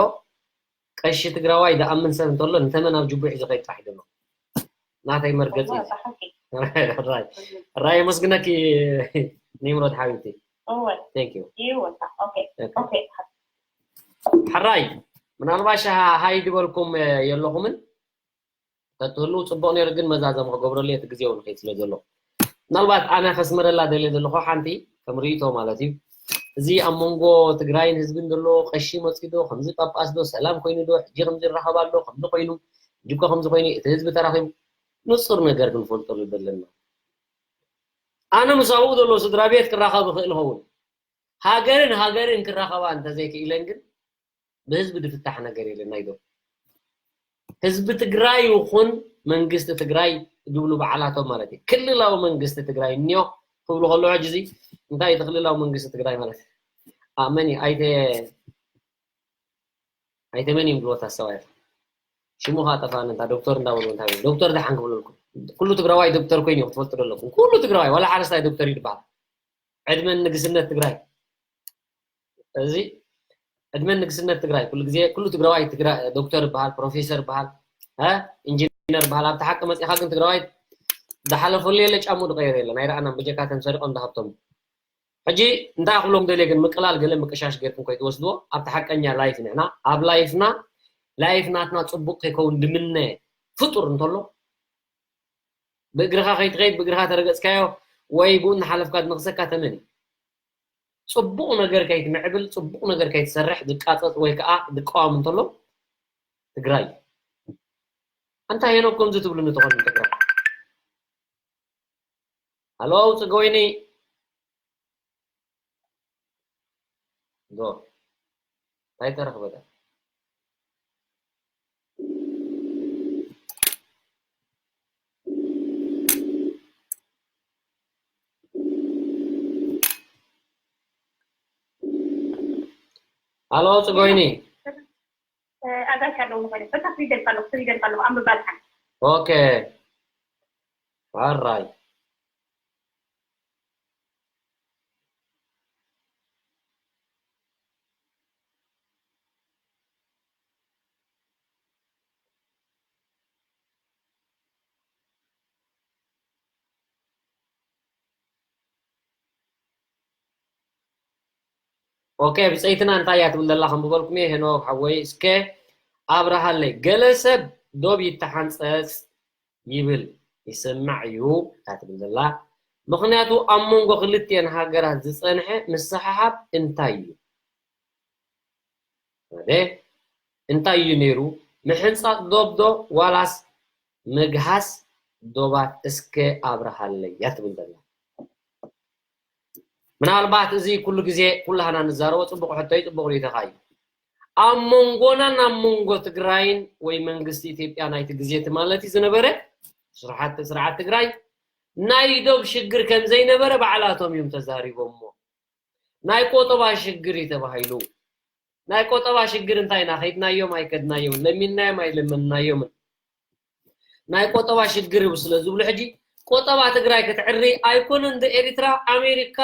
ቀሺ ትግራዋይ ድኣምን ሰብ እንተሎ ንተመን ኣብ ጅቡሕ ዝኸይድ ጥራሕ ይደሎ ናተይ መርገፂ ራይ የመስግነኪ ኒምሮድ ሓቢብቲ ሕራይ ምናልባሽ ሃይ ድበልኩም የለኹምን ተትህልው ፅቡቅ ነይሩ ግን መዛዘም ክገብረሉ እቲ ግዜ እውን ከይድ ስለ ዘሎ ምናልባት ኣነ ከስምረላ ደልየ ዘለኹ ሓንቲ ከም ርእይቶ ማለት እዩ እዚ ኣብ መንጎ ትግራይን ህዝብን ዘሎ ቀሺ መፂኡ ዶ ከምዚ ጳጳስ ዶ ሰላም ኮይኑ ዶ ሕጂ ከምዚ ይራኸብ ኣሎ ከምዚ ኮይኑ ሕጂ እኮ ከምዚ ኮይኑ እቲ ህዝቢ ተራኺቡ ንፁር ነገር ክንፈልጠሉ ዘለና ኣነ ምስ ኣብኡ ዘሎ ስድራ ቤት ክራኸብ እኽእል እኸውን። ሃገርን ሃገርን ክራኸባ እንተዘይክኢለን ግን ብህዝቢ ድፍታሕ ነገር የለን። ናይዶ ህዝቢ ትግራይ ይኹን መንግስቲ ትግራይ ዝብሉ በዓላቶም ማለት እዩ። ክልላዊ መንግስቲ ትግራይ እኒኦ ክብሉ ከለዉ ሕጂ እዚ እንታይ እዩ እቲ ክልላዊ መንግስቲ ትግራይ ማለት? ኣመኒ ኣይተ ኣይተ መን እዮም ዝብልዎ ኣስተዋያት ሽሙ ከዓ ጠፋኒ። እንታ ዶክተር እንዳበሉ እንታይ ዶክተር ደሓን ክብለልኩም? ኩሉ ትግራዋይ ዶክተር ኮይኑ ክትፈልጡ ዘለኩም። ኩሉ ትግራዋይ ዋላ ሓረስታይ ዶክተር ይድበሃል። ዕድመን ንግስነት ትግራይ እዚ ዕድመን ንግስነት ትግራይ ኩሉ ግዜ ኩሉ ትግራዋይ ትግራይ ዶክተር ይበሃል፣ ፕሮፌሰር ይበሃል፣ እ ኢንጂነር ይበሃል። ኣብቲ ሓቂ መፂኻ ግን ትግራዋይ ዝሓለፈሉ የለ፣ ጫሙ ዝቀየረ የለ። ናይ ረኣናም በጀካተን ሰሪቆም ዝሃብቶም። ሕጂ እንታይ ክብሎም ደልየ ግን ምቅላል ገለ ምቅሻሽ ጌርኩም ከይትወስድዎ። ኣብቲ ሓቀኛ ላይፍ ንሕና ኣብ ላይፍና ላይፍ ናትና ፅቡቅ ከይከውን ድምነ ፍጡር እንተሎ ብእግርኻ ከይትኸይድ ብእግርኻ ተረገፅካዮ ወይ ብኡ እናሓለፍካ ዝነኽሰካ ተመን እዩ። ፅቡቕ ነገር ከይትምዕብል፣ ፅቡቕ ነገር ከይትሰርሕ ዝቃፀፅ ወይ ከዓ ዝቃወም እንተሎ ትግራይ እዩ። ኣንታ ሄኖክ ከምዚ ትብሉኒ ትኾኑ ትግራይ። ሃሎ፣ ውፅእ ገወይኒ። ዶ፣ እንታይ ተረኽበ? ሃሎ፣ ውፅእ ገወይኒ። ኣጋሽ ኣለዉ ንኾይነ። በታ ፍሪደል ካሎ፣ ፍሪደል ካሎ፣ ኣንብባ ድሓን። ኦኬ። ኣራይ። ኦኬ፣ ብፀይትና እንታይ እያ ትብል ዘላ? ከም ዝበልኩም እየ፣ ሄኖክ ሓወይ፣ እስከ ኣብርሃለይ። ገለ ሰብ ዶብ ይተሓንፀፅ ይብል፣ ይስማዕ እዩ እያ ትብል ዘላ። ምኽንያቱ ኣብ መንጎ ክልቲኤን ሃገራት ዝፀንሐ ምስሕሓብ እንታይ እዩ? ወደ እንታይ እዩ ነይሩ? ምሕንፃፅ ዶብ ዶ ዋላስ ምግሃስ ዶባት? እስከ ኣብርሃለይ እያ ትብል ዘላ። ምናልባት እዚ ኩሉ ግዜ ኩላህና ንዛረቦ ፅቡቕ ሕቶ እዩ፣ ፅቡቕ ርእይቶኻ እዩ። ኣብ መንጎናን ኣብ መንጎ ትግራይን ወይ መንግስቲ ኢትዮጵያ ናይቲ ግዜ እቲ ማለት እዩ ዝነበረ ስርዓት ስርዓት ትግራይ ናይ ዶብ ሽግር ከም ዘይነበረ ባዕላቶም እዮም ተዛሪቦሞ። ናይ ቆጠባ ሽግር እዩ ተባሂሉ። ናይ ቆጠባ ሽግር እንታይ ኢና ከይድናዮም ኣይከድናዮምን ለሚንናዮም ኣይለመንናዮምን ናይ ቆጠባ ሽግር እዩ ስለ ዝብሉ ሕጂ ቆጠባ ትግራይ ክትዕሪ ኣይኮነን ዶ ኤሪትራ ኣሜሪካ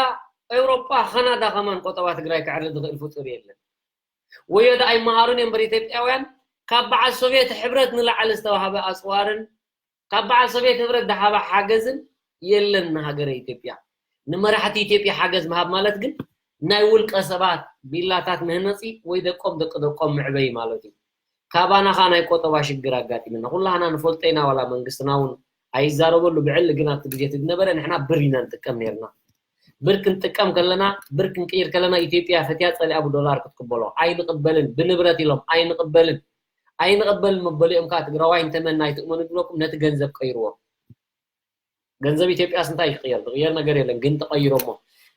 ኤውሮጳ ካናዳ ከማን ቆጠባ ትግራይ ክዕሪ ዝኽእል ፍጡር የለን ወዮ ዶ ኣይመሃሩን እዮም እምበር ኢትዮጵያውያን ካብ በዓል ሶቪየት ሕብረት ንላዕሊ ዝተዋሃበ ኣፅዋርን ካብ በዓል ሶቪየት ህብረት ዝሓባ ሓገዝን የለን ንሃገረ ኢትዮጵያ። ንመራሕቲ ኢትዮጵያ ሓገዝ ምሃብ ማለት ግን ናይ ውልቀ ሰባት ቢላታት ምህነፂ ወይ ደቆም ደቂ ደቆም ምዕበይ ማለት እዩ። ካባና ኸዓ ናይ ቆጠባ ሽግር ኣጋጢምና ኩላህና ንፈልጦ ኢና ዋላ መንግስትና እውን ኣይዛረበሉ ብዕሊ ግን ኣብቲ ግዜ እቲ ዝነበረ ንሕና ብር ኢና ንጥቀም ነርና። ብር ክንጥቀም ከለና ብር ክንቅይር ከለና ኢትዮጵያ ፈትያ ፀሊኣ ብዶላር ክትቅበሎ ኣይንቅበልን ብንብረት ኢሎም ኣይንቅበልን ኣይንቕበልን መበሊኦም ከዓ ትግራዋይ እንተመን ኣይትእመኑ ድብለኩም ነቲ ገንዘብ ቀይርዎ ገንዘብ ኢትዮጵያስ እንታይ ክቕየር ዝቕየር ነገር የለን ግን ተቐይሮሞ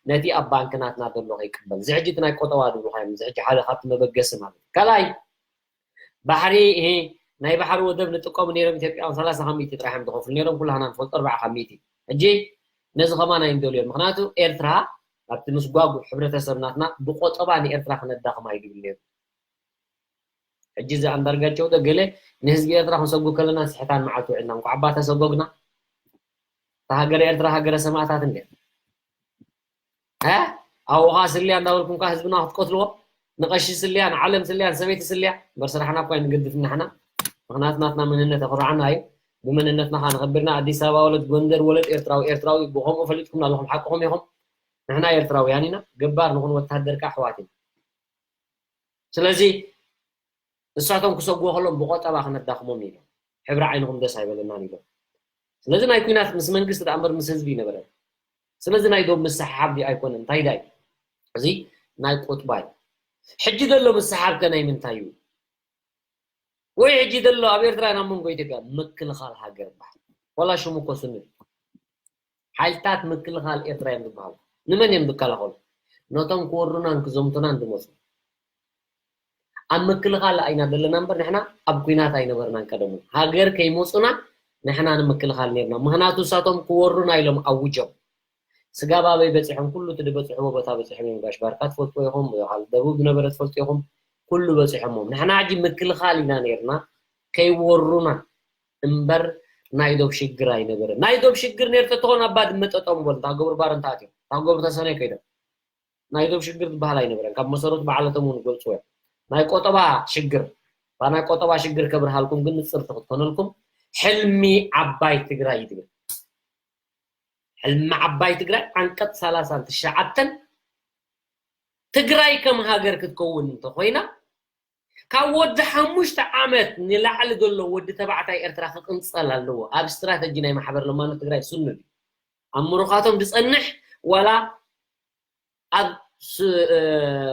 ነቲ ኣብ ባንክ ናትና ዘሎ ከይቅበል እዚ ሕጂ እቲ ናይ ቆጠባ ድብልካ እዮም እዚ ሕጂ ሓደ ካብቲ መበገሲ ማለት እዩ ካልኣይ ባሕሪ ናይ ባሕሪ ወደብ ንጥቀሙ ነይሮም ኢትዮጵያውያን ሰላሳ ካብ ሚእቲ ጥራሕ እዮም ዝኸፍሉ ነይሮም ኩላህና ንፈልጦ ኣርባዓ ካብ ሚእቲ ሕጂ ነዚ ከማን ኣይንደልዮን ምክንያቱ ኤርትራ ኣብቲ ምስጓጉ ሕብረተሰብ ናትና ብቆጠባ ንኤርትራ ክነዳኽማ እዩ ድብል ነይሩ ሕጂ እዚ ኣንዳርጋቸው ዶ ገለ ንህዝቢ ኤርትራ ክንሰጉ ከለና ስሕታን መዓልቲ ውዒልና እንኳዕ ኣባ ተሰጎግና እታ ሃገረ ኤርትራ ሃገረ ሰማእታት እንደ ሀ ኣውኻ ስልያ እንዳበልኩም ካ ህዝብና ክትቀትልዎ ንቀሺ ስልያ ንዓለም ስልያ ንሰበይቲ ስልያ እምበር ስራሕና እኳ ንገድፍ ናሕና ምክንያቱ ናትና መንነት ኣኩርዓና እዩ ብመንነትና ካ ንኸብርና ኣዲስ ኣበባ ወለድ ጎንደር ወለድ ኤርትራዊ ኤርትራዊ ብኸምኡ ፈሊጥኩም ኣለኹም ሓቅኹም ኢኹም ንሕና ኤርትራውያን ኢና ገባር ንኹን ወታደር ካ ኣሕዋት ኢና ስለዚ ንሳቶም ክሰጉዎ ከሎም ብቆጠባ ክነዳኽሞም ኢሎም ሕብሪ ዓይንኹም ደስ ኣይበለናን ኢሎም ስለዚ ናይ ኩናት ምስ መንግስቲ ዳኣ እምበር ምስ ህዝቢ ይነበረ ስለዚ ናይ ዶብ ምስሓሓብ ድዩ ኣይኮነን እንታይ ዳይ እዚ ናይ ቁጥባ እዩ ሕጂ ዘሎ ምስሓብ ከ ናይ ምንታይ እዩ ወይ ሕጂ ዘሎ ኣብ ኤርትራ ናብ መንጎ ኢትዮጵያ ምክልኻል ሃገር ይበሃል ዋላ ሽሙ እኮ ስኑ ሓይልታት ምክልኻል ኤርትራ እዮም ዝበሃሉ። ንመን እዮም ዝከላኸሉ? ነቶም ክወሩናን ክዘምቱናን ዝመፁ። ኣብ ምክልኻል ኢና ዘለና እምበር ንሕና ኣብ ኲናት ኣይነበርናን። ቀደሙ ሃገር ከይመፁና ንሕና ንምክልኻል ነርና። ምኽንያቱ ንሳቶም ክወሩና ኢሎም ኣውጆም። ስጋብ ኣበይ በፂሖም? ኩሉ እቲ ዝበፅሕዎ ቦታ በፂሖም እዮም። ጋሽ ባርካ ትፈልጥዎ ኢኹም፣ ወይ ካልእ ደቡብ ዝነበረ ትፈልጡ ኢኹም። ኩሉ በፂሖሞም። ንሕና ሕጂ ምክልኻል ኢና ነርና፣ ከይወሩና እምበር ናይ ዶብ ሽግር ኣይነበረን። ናይ ዶብ ሽግር ነይሩ ተትኾን ኣብ ባድመ ጠጠው ምበሉ፣ እንታ ገብሩ ባረንታ ኣትዮም፣ እንታ ገብሩ ተሰነይ ከይዶም። ናይ ዶብ ሽግር ዝበሃል ኣይነበረን። ካብ መሰረቱ ባዕለቶም እውን ይገልፅዎ እዮም። ናይ ቆጠባ ሽግር፣ እታ ናይ ቆጠባ ሽግር ከብርሃልኩም ግን ንፅርቲ ክትኮነልኩም፣ ሕልሚ ዓባይ ትግራይ እዩ ትብል። ሕልሚ ዓባይ ትግራይ ዓንቀፅ ሰላሳን ትሽዓተን፣ ትግራይ ከም ሃገር ክትከውን እንተኾይና፣ ካብ ወዲ ሓሙሽተ ዓመት ንላዕሊ ዘሎ ወዲ ተባዕታይ ኤርትራ ክቕንፀል ኣለዎ። ኣብ ስትራተጂ ናይ ማሕበር ለማኖ ትግራይ ስኑድ እዩ። ኣብ ምሩኻቶም ዝፀንሕ ዋላ ኣብ ስ-፣ እ፣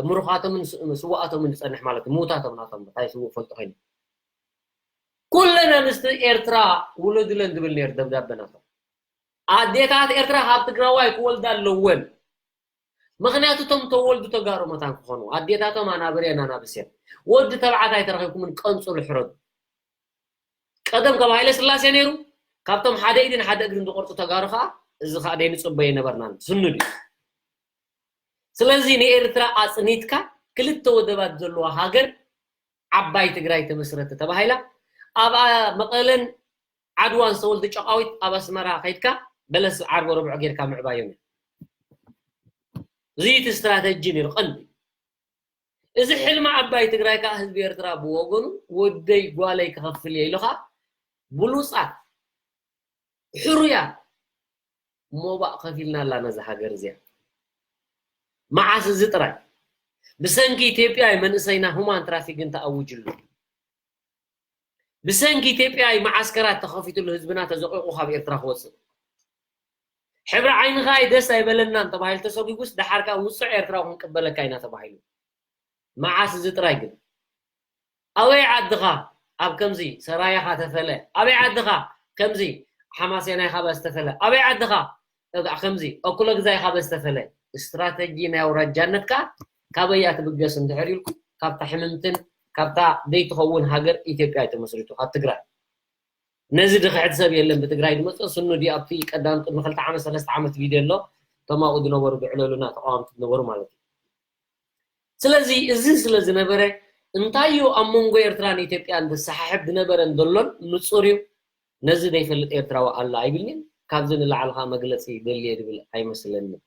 ምሩኻቶምን ስ-፣ ስውኣቶምን ዝፀንሕ ማለት እዩ። ምውታቶም ናቶም እንታይ ስውእ ፈልጦ ኮይኑ። ኩለን ኣንስቲ ኤርትራ ውለዱለን ዝብል ነይሩ ደብዳበ ናቶም። ኣዴታት ኤርትራ ካብ ትግራዋይ ክወልዳ ኣለወን። ምኽንያቱ እቶም ተወልዱ ተጋሩ መታን ክኾኑ፣ ኣዴታቶም ኣናብር እየን ኣናብስ እየን። ወዲ ተባዕታይ ተረኺብኩምን ቀንፅሉ ሕረዱ። ቀደም ካብ ሃይለ ስላሴ ነይሩ፣ ካብቶም ሓደ ኢድን ሓደ እግርን ዝቆርፁ ተጋሩ ከዓ እዚ ከዓ ደይንፅበዮ ኣይነበርናን። ስኑድ እዩ። ስለዚ ንኤርትራ ኣፅኒትካ ክልተ ወደባት ዘለዋ ሃገር ዓባይ ትግራይ ተመስረት ተባሂላ፣ ኣብ መቐለን ዓድዋን ዝተወልዱ ጨቃዊት ኣብ ኣስመራ ከይድካ በለስ ዓርቢ ረብዖ ጌርካ ምዕባዮም እዩ። እዚ እቲ ስትራተጂ ነይሩ ቀንዲ። እዚ ሕልሚ ዓባይ ትግራይ ከዓ ህዝቢ ኤርትራ ብወገኑ ወደይ ጓለይ ክኸፍል እየ ኢሉ ከዓ ብሉፃት ሕሩያት ሞባእ ከፊልና ኣላ ነዛ ሃገር እዚኣ። መዓስ እዚ ጥራይ ብሰንኪ ኢትዮጵያ እዩ መንእሰይና ሁማን ትራፊክን ተኣውጅሉ። ብሰንኪ ኢትዮጵያ እዩ መዓስከራት ተኸፊትሉ ህዝብና ተዘቂቑ ካብ ኤርትራ ክወፅእ። ሕብሪ ዓይንኻ እዩ ደስ ኣይበለናን ተባሂሉ ተሰጒጉስ ደሓር ከዓ ውፅዕ ኤርትራዊ ክንቅበለካ ኢና ተባሂሉ። መዓስ እዚ ጥራይ ግን ኣበይ ዓድኻ ኣብ ከምዚ ሰራያኻ ተፈለ፣ ኣበይ ዓድኻ ከምዚ ሓማሴናይኻ በስተፈለ፣ ኣበይ ዓድኻ እጋ ከምዚ ኣኩለ ግዛይኻ በስተፈለ። ስትራተጂ ናይ ኣውራጃነትካ ካበይ እያ ትብገስ እንድሕር ኢልኩም ካብታ ሕምምትን ካብታ ዘይትኸውን ሃገር ኢትዮጵያ እዩ ተመስሪቱ ካብ ትግራይ። ነዚ ድኽሕድ ሰብ የለን ብትግራይ ዝመፅእ ስኑ ድዩ ኣብቲ ቀዳም ቅድሚ ክልተ ዓመት ሰለስተ ዓመት ቪድዮ ኣሎ እቶም ኣብኡ ዝነበሩ ዝዕለሉና ተቃወምቲ ዝነበሩ ማለት እዩ። ስለዚ እዚ ስለ ዝነበረ እንታይ እዩ ኣብ መንጎ ኤርትራን ኢትዮጵያን ዘሰሓሕብ ዝነበረን ዘሎን ንፁር እዩ። ነዚ ዘይፈልጥ ኤርትራዊ ኣሎ ኣይብልን'የ። ካብዚ ንላዕሊ ከዓ መግለፂ ይደሊ እየ ዝብል ኣይመስለንን።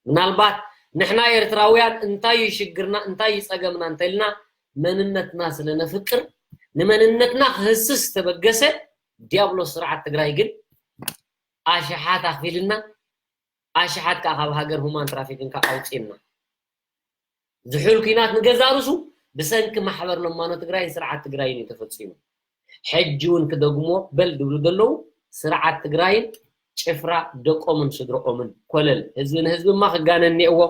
ምናልባት ንሕና ኤርትራውያን እንታይ እዩ ሽግርና እንታይ እዩ ፀገምና እንተልና መንነትና ስለ ነፍቅር ንመንነትና ክህስስ ዝተበገሰ ዲያብሎስ ስርዓት ትግራይ ግን ኣሽሓት ኣኽፊልና ኣሽሓት ከዓ ካብ ሃገር ሁማን ትራፊክን ከዓ ኣውፂእና። ዝሑል ኲናት ንገዛ ርሱ ብሰንኪ ማሕበር ለማኖ ትግራይን ስርዓት ትግራይን እዩ ተፈፂሙ። ሕጂ እውን ክደግሞ በል ዝብሉ ዘለዉ ስርዓት ትግራይን ጭፍራ ደቆምን ስድረኦምን ኮለል ህዝቢ ንህዝብማ ክጋነ እኒአዎ።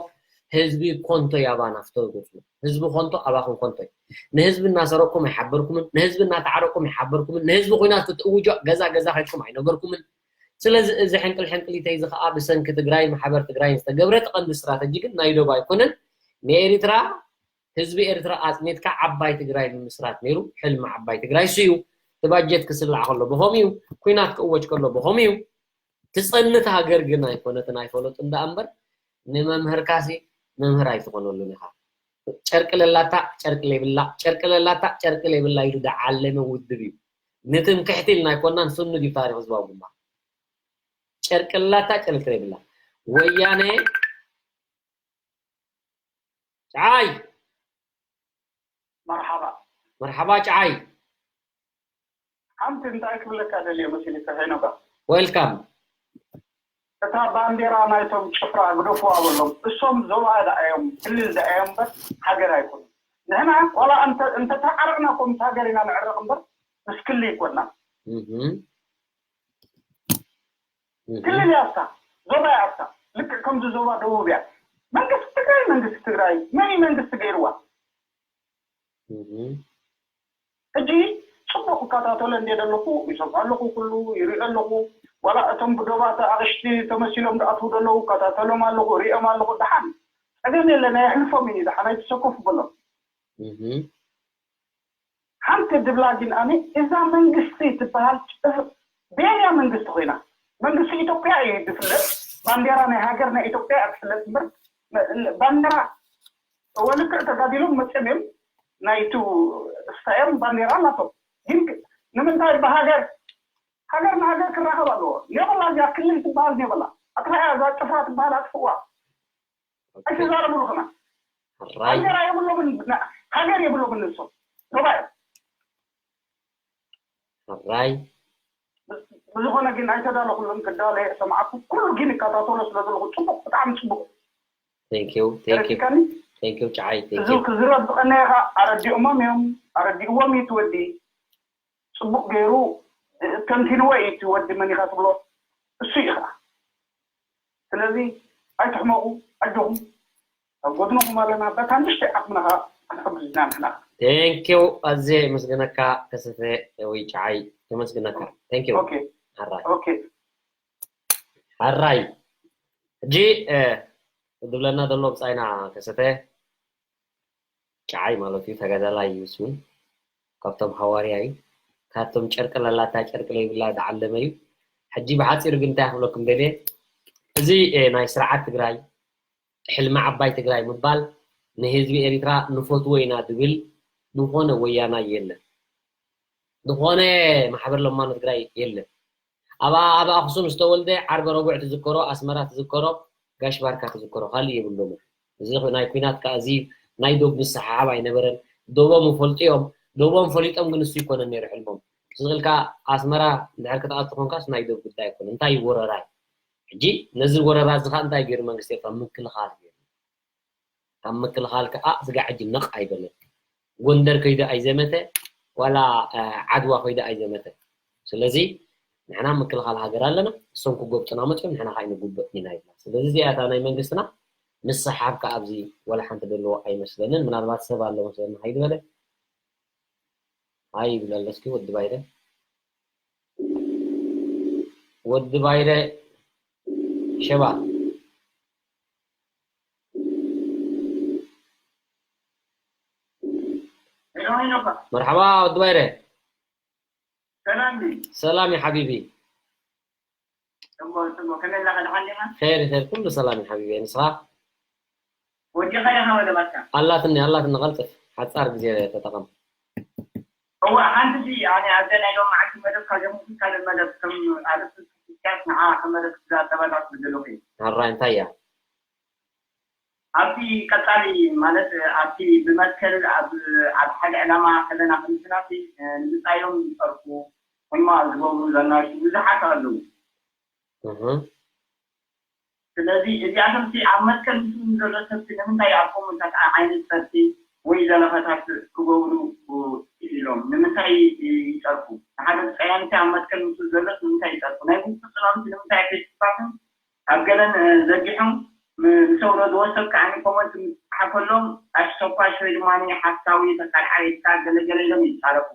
ህዝቢ ኮንቶ ያባና ፍተው ገፁ ህዝቢ ኮንቶ ኣባኹም ኮንቶ እዩ። ንህዝቢ እናሰረቅኩም ኣይሓበርኩምን ንህዝቢ እናተዓረቅኩም ኣይሓበርኩምን ንህዝቢ ኩናት ክትእውጆ ገዛ ገዛ ከድኩም ኣይነገርኩምን። ስለዚ እዚ ሕንቅል ሕንቅሊተይ እዚ ከዓ ብሰንኪ ትግራይ ማሕበር ትግራይን ዝተገብረ እቲ ቀንዲ ስትራተጂ ግን ናይ ዶብ ኣይኮነን። ንኤሪትራ ህዝቢ ኤርትራ ኣፅኒትካ ዓባይ ትግራይ ምምስራት ነይሩ። ሕልሚ ዓባይ ትግራይ እሱ እዩ። እቲ ባጀት ክስላዕ ከሎ ብኸምኡ እዩ። ኩናት ክእወጅ ከሎ ብኸምኡ እዩ። ትፀንት ሃገር ግን ኣይኮነትን ኣይፈለጡን ደኣ እምበር ንመምህርካሲ መምህር ኣይትኾነሉን ኢኻ። ጨርቂ ለላታ ጨርቂ ለይብላ ጨርቂ ለላታ ጨርቂ ለይብላ ኢሉ ደዓለመ ውድብ እዩ። ንትምክሕቲ ኢልና ኣይኮናን ስኑ ድዩ ታሪኽ ዝባጉማ ጨርቂ ለላታ ጨርቂ ለይብላ ወያነ ጨዓይ መርሓባ መርሓባ ጨዓይ ሓንቲ እንታይ ክብለካ ደልየ መሲልካ ሄኖጋ ዌልካም እታ ባንዴራ ናይቶም ጭፍራ ግደፍዋ በሎም እሶም ዞባ ደኣ እዮም ክልል ደኣ እዮም እምበር ሃገር ኣይኮኑን ንሕና ዋላ እንተተዓረቕና ኮምስ ሃገር ኢና ንዕረቕ እምበር ምስ ክልል ኣይኮንና ክልል እያ እሳ ዞባ እያ እሳ ልክዕ ከምዚ ዞባ ደቡብ እያ መንግስቲ ትግራይ መንግስቲ ትግራይ መን እዩ መንግስቲ ገይርዋ ሕጂ ፅቡቅ እከታተሎ እንደ ዘለኹ ይሰምዖ ኣለኹ ኩሉ ይሪኦ ኣለኹ ዋላ እቶም ብዶባት ኣቕሽቲ ተመሲሎም ዝኣትዉ ዘለዉ እከታተሎም ኣለኹ፣ ሪኦም ኣለኹ። ደሓን ጸገም የለን፣ ኣየሕልፎም እዩ። ደሓን ኣይትሰከፉ በሎም። ሓንቲ ድብላ ግን ኣነ እዛ መንግስቲ ትበሃል ቤርያ መንግስቲ ኮይና መንግስቲ ኢትዮጵያ እዩ ዝፍለጥ። ባንዴራ ናይ ሃገር ናይ ኢትዮጵያ እያ ትፍለጥ እምበር ባንዴራ ወልክዕ ተጋዲሎም መፅም እዮም ናይቱ ስታዮም ባንዴራ ኣላቶም። ግን ንምንታይ ብሃገር ሃገር ንሃገር ክራኸብ ኣለዎ። የብላ እዚኣ ክልል ትበሃል የብላ። ኣጥፋያ እዛ ጭፍራ ትበሃል ኣጥፍዋ። ኣይተዛረብሉ ከማ ራይ ሃገር የብሎምን። ሃገር የብሎምን ንሶም ተባዩ። ራይ ብዝኾነ ግን ኣይተዳለኹሉን። ክዳለ ሰማዕኩ ኩሉ ግን ይከታተሎ ስለ ዘለኹ ፅቡቅ፣ ብጣዕሚ ፅቡቅ። Thank you, thank you, ተረዲእካኒ? Thank you ጫዓይ፣ thank እዚ you። ክዝረብ ዝቐነየ ኸዓ ኣረዲኦሞም እዮም። ኣረዲእዎም እዩ እቲ ወዲ። ፅቡቅ ገይሩ ተንቲንዎ እዩ እቲ ወዲ። መን ኢኻ ትብሎ እሱ እዩ ኸዓ። ስለዚ ኣይትሕመቑ፣ ኣጆኹም ኣብ ጎድንኹም ኣለና። በታ ንእሽተይ ዓቕምና ኸዓ ክንሕግዝ ኢና ንሕና። Thank you፣ ኣዝየ የመስግነካ ከሰተ ወይ ጫዓይ፣ የመስግነካ። Thank you። ኦኬ ሓራይ ኦኬ ሓራይ። ሕጂ ዝብለና ዘሎ ብጻይና ከሰተ ጫዓይ ማለት እዩ። ተጋዳላይ እዩ እሱ እውን። ካብቶም ሃዋርያ እዩ። ካብቶም ጨርቂ ለላታ ጨርቂ ለይብላ ዝዓለመ እዩ። ሕጂ ብሓፂሩ ግን እንታይ ክብለኩም ደልየ፣ እዚ ናይ ስርዓት ትግራይ፣ ሕልሚ ዓባይ ትግራይ ምባል ንህዝቢ ኤሪትራ ንፈትዎ ኢና ዝብል ዝኾነ ወያናይ የለን። ዝኾነ ማሕበር ለማኖ ትግራይ የለን። ኣብ ኣብ ኣኽሱም ዝተወልደ ዓርበ ረቡዕ ትዝከሮ፣ ኣስመራ ትዝከሮ፣ ጋሽ ባርካ ትዝከሮ፣ ካልእ የብሎምን። እዚ ናይ ኲናት ከኣ እዚ ናይ ዶብ ምስሕሓብ ኣይነበረን። ዶቦም ይፈልጡ እዮም። ዶቦም ፈሊጦም ግን እሱ ይኮነን ነይሩ ሕልሞም። ስቕ ኢልካ ኣስመራ እንድሕር ክትኣቱ ኮንካስ ናይ ዶብ ጉዳይ ኣይኮነን። እንታይ እዩ ወረራ እዩ? ሕጂ ነዚ ወረራ እዚ ከኣ እንታይ ገይሩ መንግስቲ ኤርትራ? ምክልኻል ገይሩ። ኣብ ምክልኻል ከኣ ስጋዕ ሕጂ ነቕ ኣይበለን። ጎንደር ከይዱ ኣይዘመተ ዋላ ዓድዋ ከይዱ ኣይዘመተ። ስለዚ ንሕና ምክልኻል ሃገር ኣለና። እሶም ክጎብጡና መፅዮም ንሕና ከዓ ንጉበጥ ኢና ይብላ። ስለዚ እዚኣ እታ ናይ መንግስትና ምስሓብ ከዓ ኣብዚ ዋላ ሓንቲ ዘለዎ ኣይመስለንን። ምናልባት ሰብ ኣሎ መስለኒ ሃይ ዝበለ ሃይ ይብል ኣሎ። እስኪ ወዲ ባይረ ወዲ ባይረ ሸባ መርሓባ ወዲ ባይረ። ሰላም ዩ ሓቢቢ። ኸይር ኸይር ኩሉ ሰላም ዩ ሓቢቢ። ንስኻ? ኣላትኒ ኣላትኒ ቀልጥፍ ሓፃር ግዜ ተጠቐም። እዋ ሓንቲ ሲ ኣነ ኣብዛ ናይ ሎም መዓልቲ መደብ ካብ ጀምርኩ ካልእ መደብ ከም ኣርእስቲ ስክስካስ ንዓ ከም መደብ ክዛተበላ ዝደለኹ እዩ። ኣራይ እንታይ እያ? ኣብቲ ቀጻሊ ማለት ኣብቲ ብመትከል ኣብ ኣብ ሓደ ዕላማ ከለና ክንስናሲ ንምጻዮም ዝጸርፉ ሕማቕ ዝገብሩ ዘናሹ ብዙሓት ኣለዉ። እህ ስለዚ እዚኣቶም ሲ ኣብ መትከል ምስ ዘሎ ሰብሲ ንምንታይ ኣብ ኮመንታት ዓይነት ጸርፊ ወይ ዘለኸታት ክገብሩ ኢሎም ንምንታይ ይጸርፉ? ንሓደ ዝጸያምቲ ኣብ መትከል ምስ ዘሎስ ንምንታይ ይጸርፉ? ናይ ውስጡ ጽላምቲ ንምንታይ ፌስቡካትን ኣብ ገለን ዘጊሖም ንሰውረድዎ ሰብ ከዓኒ ኮመንት ምስ ጸሓፈሎም ኣሽተኳሽ ወይ ድማ ሓሳዊ ተቃልዓ ኢልካ ገለገለ ኢሎም ይጻረፉ።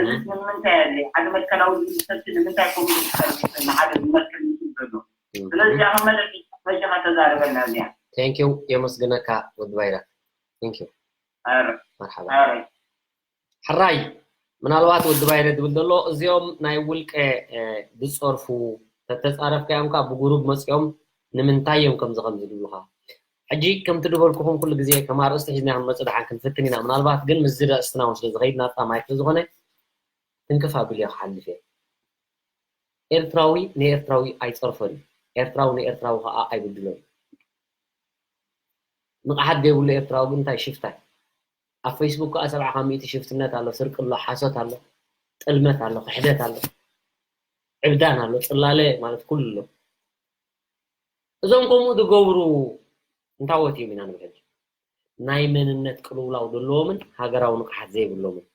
እዚ ንምንታይ ኣድልዩ? ሓደ መትከላዊ ዝብል ሰብሲ ንምንታይ ኮመንት ይጸርፍ? ንሓደ ዝመትከል ምስ ዘሎ ስለዚ ኣመለኪ መሸኻ ተዛረበልና እዚኣ። Thank you የመስግነካ ወዲ ባይረ። Thank you። ኣረ መርሓባ። ኣረ ሕራይ ምናልባት ወዲ ባይረ ዝብል ዘሎ እዚኦም ናይ ውልቀ ዝፀርፉ ተተፃረፍካዮም ከዓ ብጉሩብ መፂኦም ንምንታይ እዮም ከምዚ ከምዚ ዝብሉካ? ሕጂ ከምቲ ዝበልኩኹም ኩሉ ግዜ ከም ኣርእስቲ ሒዝና ክንመፅእ ደሓን ክንፍትን ኢና። ምናልባት ግን ምስዚ ኣርእስትና እውን ስለ ዝኸይድ ናፃ ማይክ ስለ ዝኾነ ትንክፍ ኣቢለ ክሓልፍ እየ። ኤርትራዊ ንኤርትራዊ ኣይፀርፎን እዩ። ኤርትራዊ ንኤርትራዊ ከዓ ኣይብድሎን እዩ። ንቕሓት ዘይብሉ ኤርትራዊ ግን እንታይ ሽፍታ እዩ። ኣብ ፌስቡክ ከዓ ሰብዓ ካብ ሚእቲ ሽፍትነት ኣሎ፣ ስርቂ ኣሎ፣ ሓሶት ኣሎ፣ ጥልመት ኣሎ፣ ክሕደት ኣሎ፣ ዕብዳን ኣሎ፣ ፅላለ ማለት ኩሉ ኣሎ። እዞም ከምኡ ዝገብሩ እንታወት እዮም ኢና ንብል ሕጂ? ናይ መንነት ቅልውላው ዘለዎምን ሃገራዊ ንቕሓት ዘይብሎምን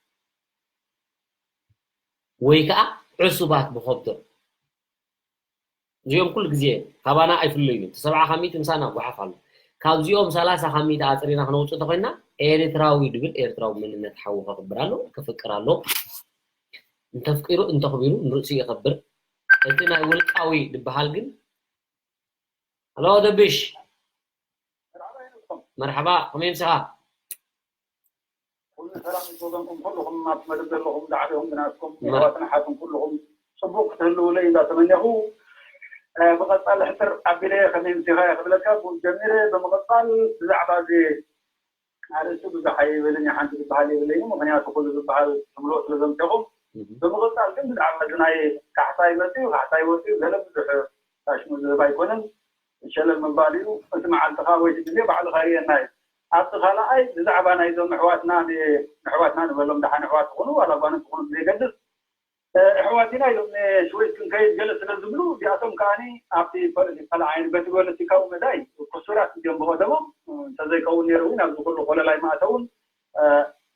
ወይ ከዓ ዕሱባት ብኸብዶም እዚኦም ኩሉ ግዜ ካባና ኣይፍለዩን እዮም። እቲ ሰብዓ ካብ ሚእቲ ምሳና ጓሓፍ ኣሎ። ካብዚኦም ሰላሳ ካብ ሚእቲ ኣፅሪና ክነውፅእ ተኮይንና ኤርትራዊ ድብል ኤርትራዊ መንነት ሓዉ ከኽብር ኣለዎ፣ ክፍቅር ኣለዎ። እንተፍቂሩ እንተኽቢሩ ንርእሱ የኸብር። እቲ ናይ ውልቃዊ ዝበሃል ግን። ሀሎ ደብሽ፣ መርሓባ፣ ከመይ ምሳኻ? ኩሉ ሰላም ምስ ወገንኩም ኩልኹም ኣብቲ መደብ ዘለኹም ዝዓበኹም ብናትኩም ኣሕዋትን ኣሓትን ኩልኹም ጽቡቕ ክትህልውለይ እንዳተመኘኹ፣ ብቐጻሊ ሕጽር ኣቢለ ከመይ ምሲኻ እየ ክብለካ። ብኡ ጀሚረ ብምቕጻል ብዛዕባ እዚ ኣርእስቲ ብዙሕ ኣይብልን እየ፣ ሓንቲ ዝበሃል የብለይን፣ ምኽንያቱ ኩሉ ዝበሃል ትብሎ ስለ ዘምሰኹም። ብምቕጻል ግን ብዛዕባ እዚ ናይ ካሕሳይ መጺኡ፣ ካሕሳይ ወጺኡ ገለ ብዙሕ ፋሽኑ ዝህብ ኣይኮነን። ሸለል ምባል እዩ። እቲ መዓልትኻ ወይ እቲ ግዜ ባዕልኻ ርእየና እዩ። ኣብቲ ካልኣይ ብዛዕባ ናይዞም ኣሕዋትና ን- ኣሕዋትና ንበሎም፣ ደሓን ኣሕዋት ትኹኑ ዋላ ጓኖት ትኹኑ ብዘይገድስ፣ ኣሕዋት ኢና ኢሎም ንሽወይት ክንከይድ ገለ ስለ ዝብሉ፣ እዚኣቶም ከዓኒ ኣብቲ ፖለቲካል ዓይኒ በቲ ፖለቲካዊ መዳይ ክሱራት እዮም ብቐደሞም። እንተዘይከውን ነይሩ እውን ኣብዚ ኩሉ ኮለል ኣይምኣተውን።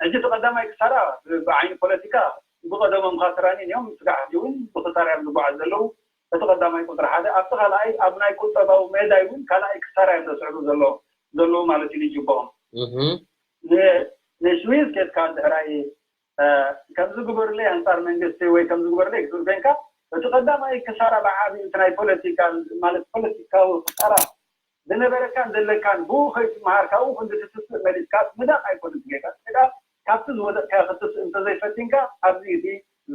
ሕጂ እቲ ቀዳማይ ክሳራ ብዓይኒ ፖለቲካ ብቐደሞም ካስራኒን እዮም፣ ስጋዕ ሕጂ እውን ብክሳራ እዮም ዝጓዓዝ ዘለዉ። እቲ ቀዳማይ ቁፅሪ ሓደ። ኣብቲ ካልኣይ ኣብ ናይ ቁጠባዊ መዳይ እውን ካልኣይ ክሳራ እዮም ዘስዕቡ ዘለዉ ማለት እዩ ንጅቦኦም። ንስዊዝ ኬድካ እንድሕራይ ከምዚ ግበሩለይ ኣንፃር መንግስቲ ወይ ከምዚ ግበሩለይ ክትብል ኮይንካ፣ እቲ ቀዳማይ ክሳራ ብዓብዩ እቲ ናይ ፖለቲካል ማለት ፖለቲካዊ ክሳራ ዝነበረካን ዘለካን ብኡ ከይትመሃር ካብኡ ክንዲ ትትስእ መሊስካ ምህዳቕ ኣይኮነን ጌጋ። ጌጋ ካብቲ ዝወደቕካዮ ክትትስእ እንተዘይፈቲንካ ኣብዚ እቲ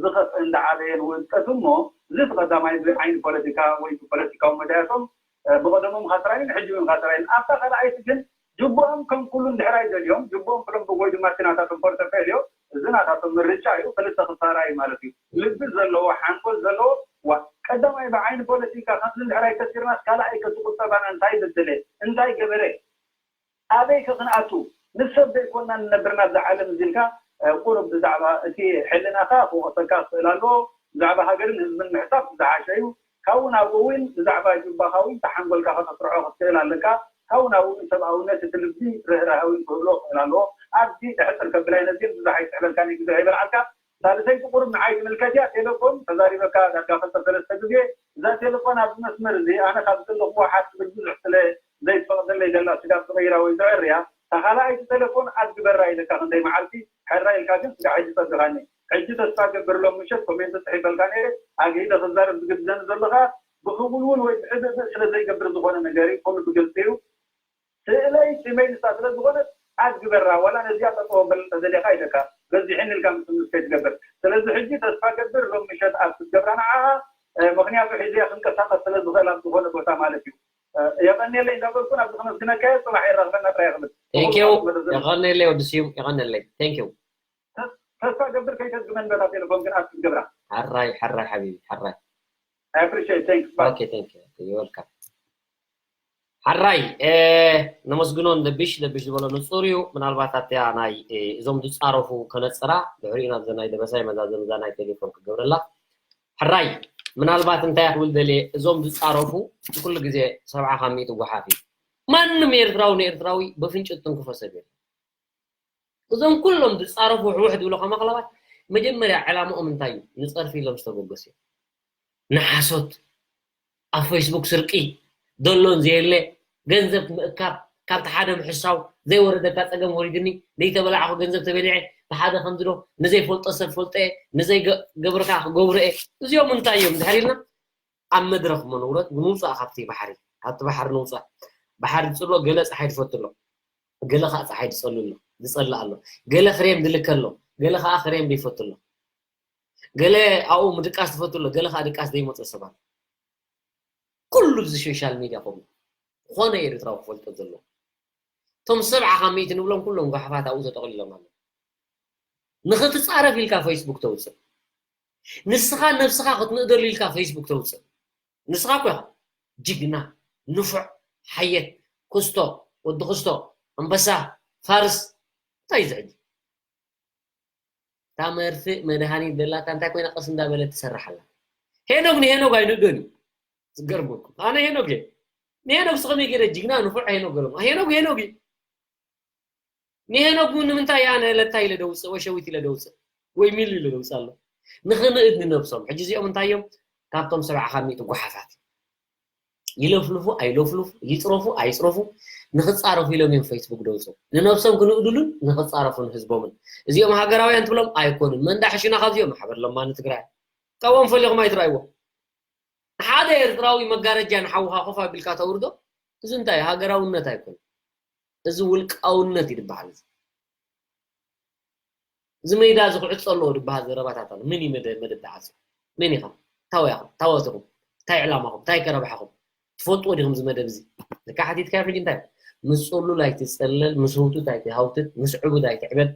ዝኸፍእን ዝዓበየን ውድቀት እሞ እዚ እቲ ቀዳማይ ብዓይኒ ፖለቲካ ወይ ብፖለቲካዊ መዳያቶም ብቐደሞም ካስራይን ሕጂ እውን ካስራይን ኣብታ ካልኣይቲ ግን ጅቦኦም ከም ኩሉ እንድሕር ኣይደልዮም ጅቦኦም ክለምቡ ወይ ድማ እቲ ናታቶም ፖርተፌልዮ እዚ ናታቶም ምርጫ እዩ ክልተ ክሳራ እዩ ማለት እዩ። ልቢ ዘለዎ ሓንጎል ዘለዎ ዋ ቀዳማይ ብዓይኒ ፖለቲካ ከምዚ እንድሕር ኣይከሲርናስ ካልኣይ ከዚ ቁጠባና እንታይ በደለ እንታይ ገበረ ኣበይ ከ ክንኣቱ ምስ ሰብ ዘይኮንና ንነብር ናብዛ ዓለም እዚ ኢልካ ቁሩብ ብዛዕባ እቲ ሕልናኻ ክወቕሰካ ክኽእል ኣለዎ። ብዛዕባ ሃገርን ህዝብን ምሕሳብ ዝሓሸ እዩ። ካብኡ ናብኡ እውን ብዛዕባ ጁባኻ እውን ተሓንጎልካ ከተስርዖ ክትክእል ኣለካ። ካብኡ ናብኡ እውን ሰብኣውነት እቲ ልቢ ርህራሀ እውን ክህልዎ ክኽእል ኣለዎ። ኣብዚ ድሕፅር ከብል ኣይነዝን ብዙሕ ኣይስሕበልካን እዩ ግዜ ኣይበልዓልካ። ሳልሰይቲ ቁሩብ ንዓይ ትምልከት እያ። ቴሌፎን ተዛሪበካ ዳርጋ ክልተ ሰለስተ ግዜ። እዛ ቴሌፎን ኣብዚ መስመር እዚ ኣነ ካብ ዘለኹዎ ሓት ትብል ብዙሕ ስለ ዘይትፈቕደለይ ዘላ ስጋብ ትቕይራ ወይ ዘዕርያ። እታ ካልኣይቲ ቴሌፎን ኣድግበራ ኢለካ ክንደይ መዓልቲ ሕራይ ኢልካ ግን ስጋዕ ሕጂ ጸቢኻኒ። ሕጂ ተስፋ ገብር ሎም ምሸት ኮሜንት ጽሒፈልካ ነይረ ኣግሂደ ክዛረብ ዝግድደኒ ዘሎ ከኣ ብኽውልውል ወይ ብሕብእብእ ስለ ዘይገብር ዝኾነ ነገር እዩ። ኩሉ ብግልጺ እዩ። ስእለይ ስመይ ንሳ ስለ ዝኾነት ኣግበራ ዋላ ነዚኣ ጠጠው ኣበል እንተደሊኻ ኢለካ በዚሕኒ ኢልካ ምስምስ ከይትገብር። ስለዚ ሕጂ ተስፋ ገብር ሎም ምሸት ኣብ ክትገብራ ንዓኻ ምኽንያቱ ሒዘያ ክንቀሳቐስ ስለ ዝኽእል ኣብ ዝኾነ ቦታ ማለት እዩ። የቐንየለይ እንዳበልኩ ናብዚ ከመስግነካ እየ። ጽባሕ የራኽበና ጥራይ ክብል። Thank you። የቐንየለይ ወዲ ስዩም የቐንየለይ። Thank you። ተስፋ ገብር ከይተዝግመን በታ ቴሌፎን ግን ኣብ ክትገብራ። ሓራይ ሓራይ ሓቢቢ ሓራይ። I appreciate thanks bye። Okay thank you. You're welcome. ሓራይ ነመስግኖ ንደቢሽ ደቢሽ ዝበሎ ንፁር እዩ። ምናልባት ኣብቲያ ናይ እዞም ዝፃረፉ ከነፅራ ድሕሪኡ ናብዘ ናይ ደበሳይ መዛዘምዛ ናይ ቴሌፎን ክገብረላ። ሕራይ ምናልባት እንታይ ክብል ደልየ እዞም ዝፃረፉ ኩሉ ግዜ ሰብዓ ካብ ሚእቲ ጓሓፍ እዩ። ማንም ኤርትራዊ ንኤርትራዊ በፍንጭ ትንክፎ ሰብ የለ። እዞም ኩሎም ዝፃረፉ ሕውሕ ዝብሉ ከማክለባት መጀመርያ ዕላምኦም እንታይ እዩ? ንፀርፊ ኢሎም ዝተበገሱ እዮም። ንሓሶት ኣብ ፌስቡክ ስርቂ፣ ዘሎን ዘየለ ገንዘብ ምእካብ፣ ካብቲ ሓደ ምሕሳው፣ ዘይወረደካ ጸገም ወሪድኒ፣ ዘይተበላዕኹ ገንዘብ ተበሊዐ፣ ብሓደ ከምዚ ዶ፣ ንዘይፈልጦ ሰብ ፈልጦ እየ፣ ንዘይገብርካ ክገብሮ እየ። እዚኦም እንታይ እዮም ድሕር ኢልና ኣብ መድረኽ እሞ ንውረድ፣ ንውጻእ ካብቲ ባሕሪ፣ ካብቲ ባሕሪ ንውጻእ። ባሕሪ ዝጽሎ ገለ ጸሓይ ዝፈቱ ኣሎ፣ ገለ ከዓ ጸሓይ ዝጸሉ ኣሎ፣ ዝጸልእ ኣሎ፣ ገለ ክሬም ዝልከ ኣሎ፣ ገለ ከዓ ክሬም ዘይፈቱ ኣሎ። ገለ ኣብኡ ምድቃስ ዝፈቱ ኣሎ፣ ገለ ከዓ ድቃስ ዘይመፅእ ሰብ ኣሎ። ኩሉ ብዚ ሶሻል ሚድያ ከምኡ ዝኾነ ኤርትራዊ ክፈልጦ ዘለዎ። እቶም ሰብዓ ካብ ሚእቲ ንብሎም ኩሎም ጓሓፋት ኣብኡ ተጠቕሊሎም ኣለዉ። ንኽትፃረፍ ኢልካ ፌስቡክ ተውፅእ። ንስኻ ነብስኻ ክትንእደሉ ኢልካ ፌስቡክ ተውፅእ። ንስኻ እኮ ኢኻ ጅግና፣ ንፉዕ፣ ሓየት፣ ክስቶ፣ ወዲ ክስቶ፣ ኣንበሳ፣ ፋርስ እንታይ እዩ ዝሕጂ? እታ መርፍእ መድሃኒት ዘላታ እንታይ ኮይና ቀስ እንዳበለት ትሰርሕ ኣላ። ሄኖግ ንሄኖግ ኣይንእዶን እዩ። ዝገርመኩም ኣነ ሄኖግ እየ። ንሄኖግ ስኸመይ ገይረ ጅግና ንፉዕ ሄኖግ ገሎም ሄኖግ ሄኖግ እዩ። ንሄኖግ እውን ንምንታይ ኣነ ለታ ኢለ ደውፅእ ወይ ሸዊት ኢለ ደውፅእ ወይ ሚሉ ኢለ ደውፅእ ኣሎ። ንኽንእድ ንነብሶም ሕጂ እዚኦም እንታይ እዮም ካብቶም ሰብዓ ካብ ሚእቲ ጓሓፋት ይለፍልፉ ኣይለፍልፉ ይፅረፉ ኣይፅረፉ ንክፃረፉ ኢሎም እዮም ፌስቡክ ደውፅኡ ንነብሶም ክንእድሉን ንክፃረፉ ንህዝቦምን እዚኦም ሃገራውያን ትብሎም ኣይኮኑን መንዳ ሕሽና ካብዚኦም ማሕበር ለማኒ ትግራይ ካብኦም ፈሊኹም ኣይትረኣይዎም ሓደ ኤርትራዊ መጋረጃ ንሓውኻ ኮፍ ኣቢልካ ተውርዶ? እዚ እንታይ ሃገራውነት ኣይኮነ። እዚ ውልቃውነት ይድበሃል። እዚ እዚ ሜዳ እዚ ክዕጾ ኣለዎ ዝበሃል ዘረባታት ኣሎ። ምን እዩ መደ- መደብ ዝዓጽ? መን ኢኻ? ታወያኹም? ታወትኹም? እንታይ ዕላማኹም? እንታይ ከረብሓኹም? ትፈልጥዎ ዲኹም እዚ መደብ እዚ? ልካ ሓቲትካዮ ሕጂ እንታይ? ምስ ጽሉል ኣይትጸለል፣ ምስ ህውቱት ኣይትሃውትት፣ ምስ ዕቡድ ኣይትዕበድ።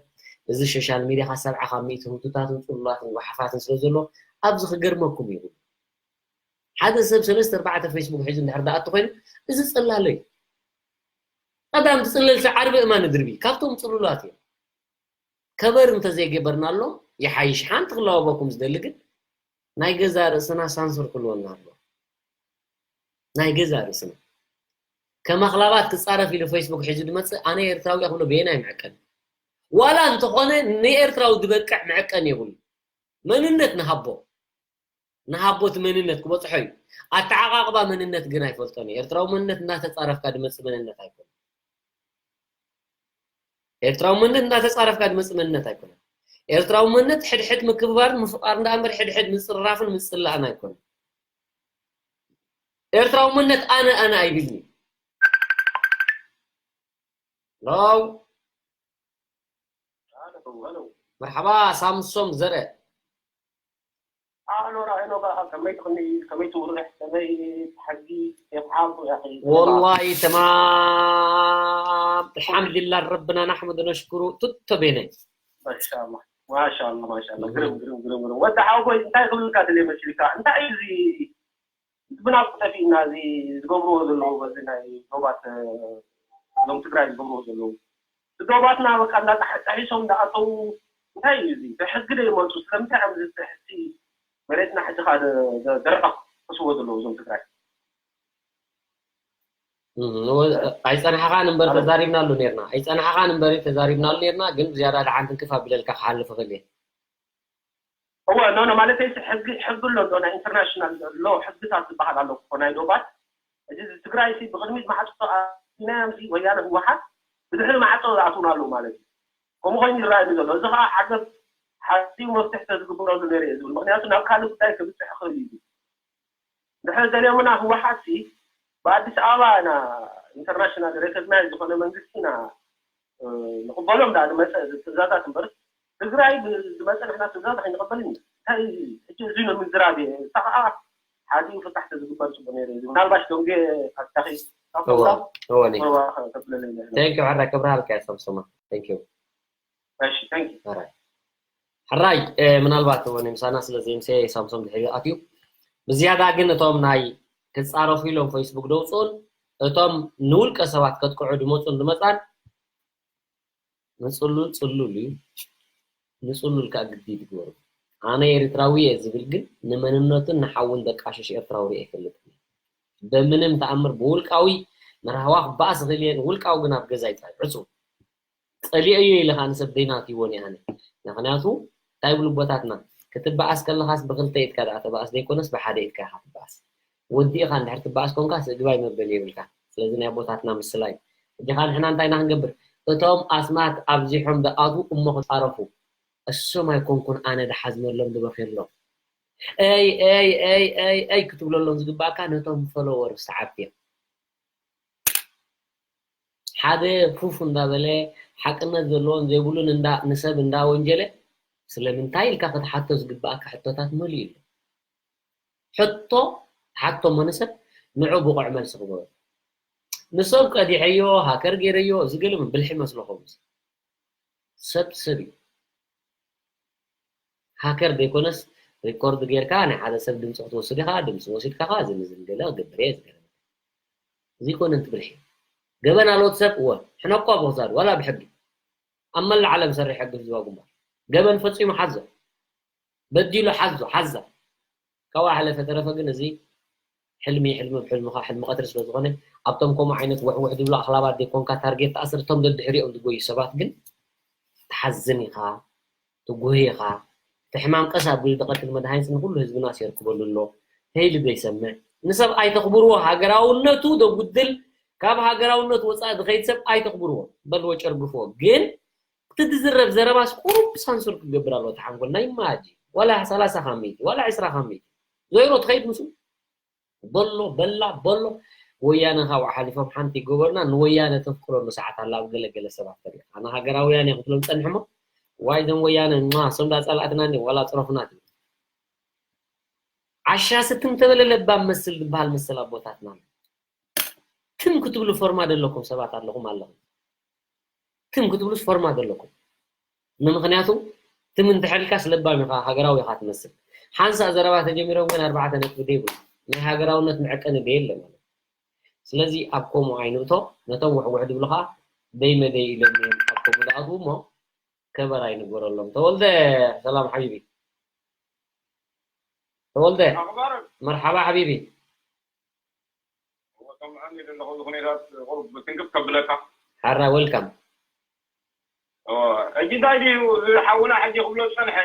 እዚ ሶሻል ሚድያ ካብ ሰብዓ ካብ ሚእቲ ህውቱታትን ጽሉላትን ጓሓፋትን ስለ ዘሎ ኣብዚ ክገርመኩም እዩ። ሓደ ሰብ ሰለስተ ኣርባዕተ ፌስቡክ ሒዙ እንድሕር ደኣ እተኾይኑ እዚ ጽላለ እዩ። ቀዳም ትጽለል ዓርቢ እማን ድርቢ ካብቶም ጽሉላት እዮም። ከበር እንተዘይገበርናሎም ይሓይሽ። ሓንቲ ክላወበኩም ዝደሊ ግን ናይ ገዛ ርእስና ሳንሱር ክልወና ኣሎ። ናይ ገዛ ርእስና ከም ኣኽላባት ክጻረፍ ኢሉ ፌስቡክ ሒዙ ድመጽእ ኣነ ኤርትራዊ እያ ክብሎ በየናይ መዐቀኒ? ዋላ እንተኾነ ንኤርትራዊ ዝበቅዕ መዐቀኒ የብሉ። መንነት ንሃቦ ንሃቦ እቲ መንነት ክበጽሖ እዩ። ኣተዓቓቕባ መንነት ግን ኣይፈልጦን እዩ። ኤርትራዊ መንነት እናተጻረፍካ ድመጽእ መንነት ኣይኮነን። ኤርትራዊ መንነት እናተጻረፍካ ድመጽእ መንነት ኣይኮነን። ኤርትራዊ መንነት ሕድሕድ ምክብባርን ምፍቃር እንዳ እምበር ሕድሕድ ምጽርራፍን ምጽላእን ኣይኮነን። ኤርትራዊ መንነት ኣነ ኣነ ኣይብልኒ። ለው መርሓባ ሳምሶም ዘረ ኣሎ ራእኖ ከኣ ከመይ ትኽኒ ከመይ ትውርሕ ከመይ ትሓጊ የፍዓም ያኺ ወላሂ ተማም ኣልሓምዱሊላህ ረብና ናሕመዱ ነሽኩሩ ቱቶ ቤነ ማሻላ ማሻላ ማሻላ ግርም ግርም ግርም ግርም ወዲ ሓወቦይ እንታይ ክብልካ ደልየ መሲልካ እንታይ እዩ እዚ ብናፍቆት ጠፊእና እዚ ዝገብርዎ ዘለዉ በዚ ናይ ዶባት እዞም ትግራይ ዝገብርዎ ዘለዉ ዶባትና በቃ እንዳጠሒሶም እንዳኣተዉ እንታይ እዩ እዚ ብሕጊ ዶ ይመፁ ስለምንታይ እዮም ዝጥሕሲ መሬትና ሕጂ ከዓ ደረቕ ክስዎ ዘለዉ እዞም ትግራይ ኣይፀናሕኻን እምበር ተዛሪብናሉ ነርና ኣይፀናሕኻን እምበር ተዛሪብናሉ ነርና ግን ዝያዳ ደሓን ትንክፍ ኣቢለልካ ክሓልፍ እኽእል እየ እወ ኖ ኖ ማለተይ ሕጊ ሕጊ ኣሎ ዶ ናይ ኢንተርናሽናል ሎ ሕግታት ዝበሃል ኣሎ እኮ ናይ ዶባት እዚ ትግራይ ሲ ብቅድሚት ማዕፆ ኣናዮም ሲ ወያነ ህወሓት ብድሕሪ ማዕፆ ዝኣትውና ኣለዉ ማለት እዩ ከምኡ ኮይኑ ይረኣየኒ ዘሎ እዚ ከዓ ዓገብ ሓፂው መፍትሒ ተዝግበረሉ ነይሩ እየ ዝብል ምክንያቱ ናብ ካልእ ጉዳይ ክብፅሕ ይኽእል እዩ ድሕሪ ገሊኦምና ህወሓት ሲ ብኣዲስ ኣበባ ኢና ኢንተርናሽናል ሬኮግናይዝ ዝኾነ መንግስቲ ኢና ንቕበሎም ዳ ዝመፀ ትእዛዛት እምበር ትግራይ ዝመፀ ንሕና ትእዛዝ ኣይንቕበልን ኢና እንታይ ሕጂ እዚ ነው ምዝራብ እየ እሳ ከዓ ሓዲኡ ፍታሕ ተዝግበር ፅቡቅ ነይሩ እዚ ምናልባሽ ደንጌ ኣታኺ እወ እወ ነይ ተብለለይ thank you ሕራይ ክብርሃልካ እየ ሰምሰማ thank you እሺ thank you ሕራይ ሕራይ ምናልባት እወ ነይ ምሳና ስለ ዘይምሰየ ሳምሶም ድሕሪ ኣትዩ ብዝያዳ ግን እቶም ናይ ክፃረፉ ኢሎም ፌስቡክ ደውፅኡን እቶም ንውልቀ ሰባት ከጥቅዑ ድመፁን ድመፃን ንፅሉል ፅሉል እዩ ንፅሉል ከዓ ግዲ ትግበሩ ኣነ ኤርትራዊ እየ ዝብል ግን ንመንነቱን ንሓውን ደቃሽሽ ኤርትራዊ ርእ ይፈልጥ በምንም ተኣምር ብውልቃዊ ንራህዋ ክበኣስ ዝኽእል እየ ንውልቃዊ ግን ኣብ ገዛ ይፅዕር ዕፁ ፀሊኦዮ ኢለ ከዓ ንሰብ ደይናትይዎን እየ ኣነ ምክንያቱ እንታይ ይብሉ ኣቦታትና ክትበኣስ ከለኻስ ብክልተ ኢድካ ደኣ ተበኣስ ዘይኮነስ ብሓደ ኢድካ ኢኻ ትበኣስ ወዲእኻ እንድሕር ትበኣስ ኮንካ ስእግባይ መበል የብልካ ስለዚ ናይ ኣቦታትና ምስላ እዩ ሕጂ ከዓ ንሕና እንታይ ኢና ክንገብር እቶም ኣስማት ኣብዚሖም ደኣትዉ እሞ ክፃረፉ እሶም ኣይኮንኩን ኣነ ድሓዝነሎም ዝበኽየሎም ኣይ ኣይ ኣይ ኣይ ኣይ ክትብለሎም ዝግባእካ ነቶም ፎሎወር ሰዓብቲ እዮም ሓደ ፉፍ እንዳበለ ሓቅነት ዘለዎን ዘይብሉን እንዳ ንሰብ እንዳ ወንጀለ ስለምንታይ ኢልካ ክትሓቶ ዝግባእካ ሕቶታት መሊኡ ኣሎ ሕቶ ሓቶ መነሰብ ንዑ ብቑዕ መልሲ ክበሩ ንሰብ ቀዲሐዮ ሃከር ገይረዮ እዚ ገለ ብልሒ መስለኹም ሰብ ሰብ እዩ ሃከር ዘይኮነስ ሪኮርድ ጌርካ ናይ ሓደ ሰብ ድምፂ ክትወስድ ኢኻ ድምፂ ወሲድካ ካ እዚ ንዝንገለ ክገብር እየ ዝገለ እዚ ኮነ እንትብል ሕዩ ገበን ኣልወት ሰብ እወ ሕነቋ ብክዛድ ዋላ ብሕጊ ኣብ መላእ ዓለም ሰርሕ ሕጊ ህዝባ ግንባር ገበን ፈፂሙ ሓዞ በዲሉ ሓዞ ሓዛ ካብኣ ሓለፈ ተረፈ ግን እዚ ሕልሚ ሕልሚ ሕልምኻ ሕልሚ ቀትሪ ስለ ዝኾነ ኣብቶም ከምኡ ዓይነት ውሕውሕ ዝብሉ ኣኽላባት ዘይኮንካ ታርጌት ተኣስር እቶም ደድሕሪኦም ዝጎዩ ሰባት ግን ትሓዝን ኢኻ ትጉህ ኢኻ እቲ ሕማም ቀስ ኣቢሉ ዝቐትል መድሃኒት ንኩሉ ህዝብናስ የርክበሉ ኣሎ ተይሉ ዘይሰምዕ ንሰብ ኣይተኽብርዎ ሃገራውነቱ ዘጉድል ካብ ሃገራውነት ወፃኢ ዝኸይድ ሰብ ኣይተኽብርዎ በልዎ ጨርግፍዎ ግን እቲ ዝዝረብ ዘረባስ ቁሩብ ሳንሱር ክገብር ኣለዎ ተሓንጎል ናይ ማጂ ዋላ ሰላሳ ካብ ሚእቲ ዋላ ዕስራ ካብ ሚእቲ ዞይሮ ትኸይድ ምስኡ በሎ በላ በሎ። ወያነ ካብኡ ሓሊፎም ሓንቲ ይገበሩና። ንወያነ ተፍቅረሉ ሰዓት ኣላ ኣብ ገለ ገለ ሰባት ተሪኻ። ኣነ ሃገራውያን እየ ክትብሎም ጸንሕ እሞ፣ ዋይ ዘን ወያነ፣ ማ፣ ሶም ዳ ጸላእትና እንዲዮም፣ ዋላ ጽረፉና ትብል። ዓሻ ስትም ተበለ ለባም መስል ዝበሃል መሰል ኣቦታትና ኣሎ። ትም ክትብሉ ፎርማ ደለኩም ሰባት ኣለኹም ኣለኹም። ትም ክትብሉስ ፎርማ ደለኩም። ንምኽንያቱ ትም እንተሐልካስ ለባም ኢኻ፣ ሃገራዊ ኢኻ ትመስል። ሓንሳእ ዘረባ ተጀሚሮም ግን ኣርባዕተ ነጥቢ ደይብሉ። ናይ ሃገራውነት መዐቀኒ ደየለ ማለት። ስለዚ ኣብ ከምኡ ኣይንእቶ፣ ነቶም ውሕውሕ ድብሉ ኸኣ ደይ መደይ ኢሎም እዮም ኣብ ከምኡ ዝኣትዉ እሞ ከበር ኣይንግበረሎም። ተወልደ፣ ሰላም ሓቢቢ። ተወልደ፣ ኣኽባር። መርሓባ ሓቢቢ። እወ፣ ሰምዐኒ ዘለኹ፣ እዚ ኩነታት ቁሩብ ብትንክፍ ከብለካ። ሓራ፣ ዌልካም። እወ፣ ሕጂ እንታይ ድዩ እዚ ሓውና ሕጂ ክብሎ ዝጸንሐ?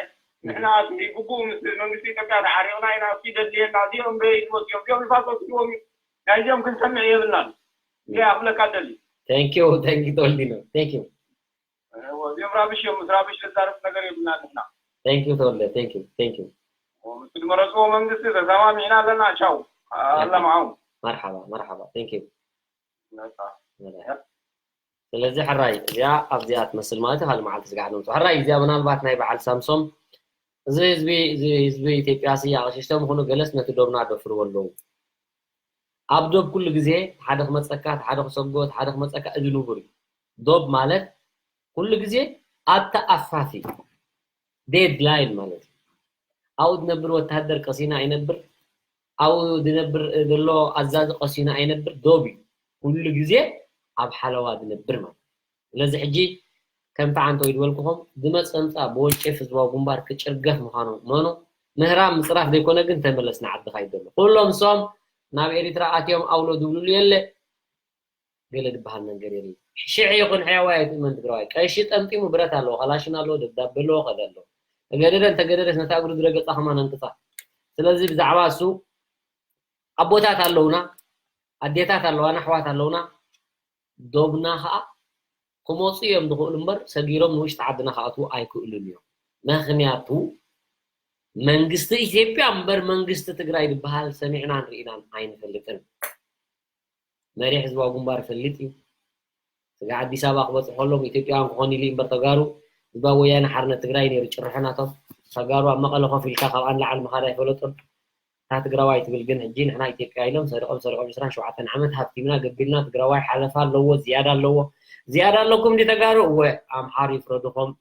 ንሕና እቲ ግቡእ ምስ መንግስቲ ኢትዮጵያ ተዓሪቕና ኢና፣ እስኪ ደድልየና፣ እዚኦም በይ ዝመጽኦም፣ እዚኦም ንፋስ ወሲድዎም እዩ። ናይዚኦም ክንሰምዕ የብልናን። እዚኣ ክብለካ ደሊ። Thank you፣ thank you ተወልዲኖ። Thank you። እወ፣ እዚኦም ራብሽ እዮም፣ ምስ ራብሽ ዘዛርብ ነገር የብልናን ንሕና። Thank you ተወልደ፣ thank you፣ thank you። እወ፣ ምስቲ ዝመረጽዎ መንግስቲ ተሰማሚዕና ኣለና፣ ቻው። ኣላ መዓው። መርሓባ፣ መርሓባ፣ thank you። ነጻ። ስለዚ ሕራይ እዚኣ ኣብዚኣ ትመስል ማለት እዩ፣ ካልእ መዓልቲ ስጋዕ ነምጽኦ። ሕራይ እዚኣ ምናልባት ናይ በዓል ሳምሶም፣ እዚ ህዝቢ፣ እዚ ህዝቢ ኢትዮጵያ ሲ ኣቕሽሽቶም ይኹኑ ገለስ ነቲ ዶብና ደፍርዎ ኣለዉ። ኣብ ዶብ ኩሉ ግዜ ሓደ ክመጸካ፣ ሓደ ክሰጎ፣ ሓደ ክመጸካ፣ እዚ ንቡር እዩ። ዶብ ማለት ኩሉ ግዜ ኣብ ተኣፋፊ ዴድላይን ማለት እዩ። ኣብኡ ዝነብር ወተሃደር ቀሲና ኣይነብር፣ ኣብኡ ዝነብር ዘሎ ኣዛዚ ቀሲና ኣይነብር፣ ዶብ እዩ። ኩሉ ግዜ ኣብ ሓለዋ ዝነብር ማለት እዩ። ስለዚ ሕጂ ከምቲ ዓንተወይ ዝበልኩኹም፣ ዝመጸ ምጻእ ብወንጭፍ ህዝባዊ ግንባር ክጭርገፍ ምዃኑ እመኑ። ምህራም ምጽራፍ ዘይኮነ ግን ተመለስ ንዓድኻ እዩ ዘሎ። ኩሎም እሶም ናብ ኤሪትራ ኣትዮም ኣውሎ ዝብልሉ የለ፣ ገለ ዝበሃል ነገር የለ። ሽሕ ይኹን ሕያዋይ ኣይትእመን ትግራዋይ። ቀሺ ጠምጢሙ ብረት ኣለዎ፣ ካላሽን ኣለዎ፣ ደብዳቤ ኣለዎ፣ ከደ ኣለዎ። ተገደደ እንተገደደስ ነታ እግሩ ዝረገጻ ከማን ኣንቅጻ። ስለዚ ብዛዕባ እሱ ኣቦታት ኣለውና፣ ኣዴታት ኣለዋና፣ ኣሕዋት ኣለውና። ዶብና ኸኣ ክመጹ እዮም ዝኽእሉ እምበር ሰጊሮም ንውሽጢ ዓድና ክኣትዉ ኣይክእሉን እዮም። ምኽንያቱ መንግስቲ ኢትዮጵያ እምበር መንግስቲ ትግራይ ዝበሃል ሰሚዕናን ርኢናን ኣይንፈልጥን። መሪሕ ህዝባዊ ግንባር ይፈልጥ እዩ። ስጋዕ ኣዲስ ኣበባ ክበጽሑ ከለዉ ኢትዮጵያውያን ክኾኑ ኢሉ እዩ እምበር ተጋሩ ህዝባዊ ወያነ ሓርነት ትግራይ ነይሩ ጭርሖ ናቶም። ተጋሩ ኣብ መቐለ ኮፍ ኢልካ ካብኣ ንላዕሊ ምኻድ ኣይፈለጡን። እታ ትግራዋይ ትብል ግን ሕጂ ንሕና ኢትዮጵያ ኢሎም ሰሪቖም ሰሪቖም ዕስራን ሸውዓተን ዓመት ሃብቲምና ገቢልና ትግራዋይ ሓለፋ ኣለዎ ዝያዳ ኣለዎ ዝያዳ ኣለኩም ድዩ ተጋሩ እወ ኣምሓሩ ይፍረድኹም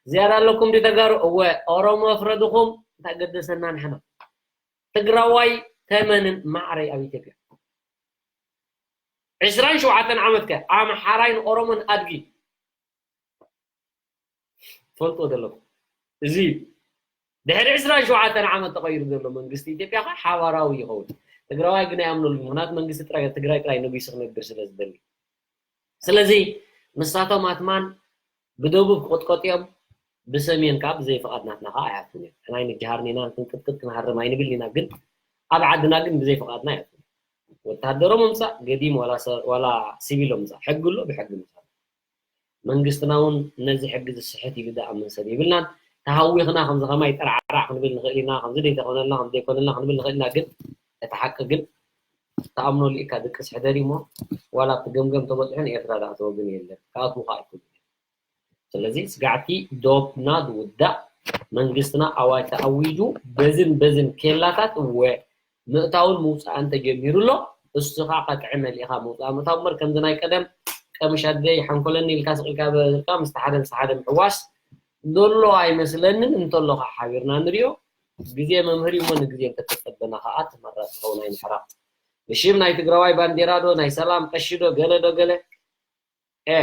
ዝያዳ ኣለኩም ድዩ ተጋሩ እወ ኦሮሞ ይፍረድኹም እንታይ ገደሰና ንሕና ትግራዋይ ተመንን ማዕረይ ኣብ ኢትዮጵያ ዕስራን ሸውዓተን ዓመት ከ ኣምሓራይን ኦሮሞን ኣድጊ ትፈልጥዎ ዘለኩም እዚ እዩ። ድሕሪ ዕስራን ሸውዓተን ዓመት ተቐይሩ ዘሎ መንግስቲ ኢትዮጵያ ከዓ ሓባራዊ ይኸውን። ትግራዋይ ግን ኣይኣምነሉን። ምክንያቱ መንግስቲ ጥራይ ትግራይ ጥራይ ነጊሱ ክነብር ስለ ዝደሊ። ስለዚ ንሳቶም ኣትማን ብደቡብ ክቕጥቀጡ እዮም፣ ብሰሜን ከዓ ብዘይ ፍቓድ ናትና ከዓ ኣይኣትዉን እዮም። ንሕና ኣይንጀሃርን ኢና፣ ክንቅጥቅጥ ክንሃርም ኣይንብልን ኢና፣ ግን ኣብ ዓድና ግን ብዘይ ፍቓድና ኣይኣትዉን እዮም። ወታደሮም ምምፃእ ገዲም ዋላ ሲቪሎም ምፃእ ሕጊ ኣሎ፣ ብሕጊ ምፃእ መንግስትና እውን ነዚ ሕጊ ዝስሕት ኢሉ ዝኣምን ሰብ የብልናን። ተሃዊኽና ከምዚ ከማይ ጠራዕራዕ ክንብል ንኽእል ኢና፣ ከምዚ ዘይተኾነልና፣ ከምዚ ዘይኮነልና ክንብል ንኽእል ኢና። ግን እቲ ሓቂ ግን ተኣምኖ ልኢካ ድቅስ ሕደሪ እሞ ዋላ ኣብቲ ገምገም ተበፅሑ ንኤርትራ ዝኣተወ ግን የለን። ክኣትዉ ከዓ ኣይክእሉን እዮም። ስለዚ ስጋዕቲ ዶብና ዝውዳእ መንግስትና ኣዋጅ ተኣዊጁ በዝን በዝን ኬላታት እወ ምእታውን ምውፃእን ተጀሚሩ ኣሎ። እሱ ከዓ ቀጥዒ መሊእኻ ምውፃእ ምእታው እምበር ከምዚ ናይ ቀደም ቀምሽ ኣደይ ሓንኮለኒ ኢልካ ስቕ ኢልካ በርካ ምስቲ ሓደ ምስቲ ሓደ ምሕዋስ ዘሎ ኣይመስለንን። እንተሎ ከዓ ሓቢርና ንሪኦ። ግዜ መምህር እዩ እሞ ንግዜ እንተተፀበና ከዓ ተመራፂ ክኸውን ኣይንሕረቕ። ብሽም ናይ ትግራዋይ ባንዴራ ዶ ናይ ሰላም ቀሺ ዶ ገለ ዶ ገለ ኤ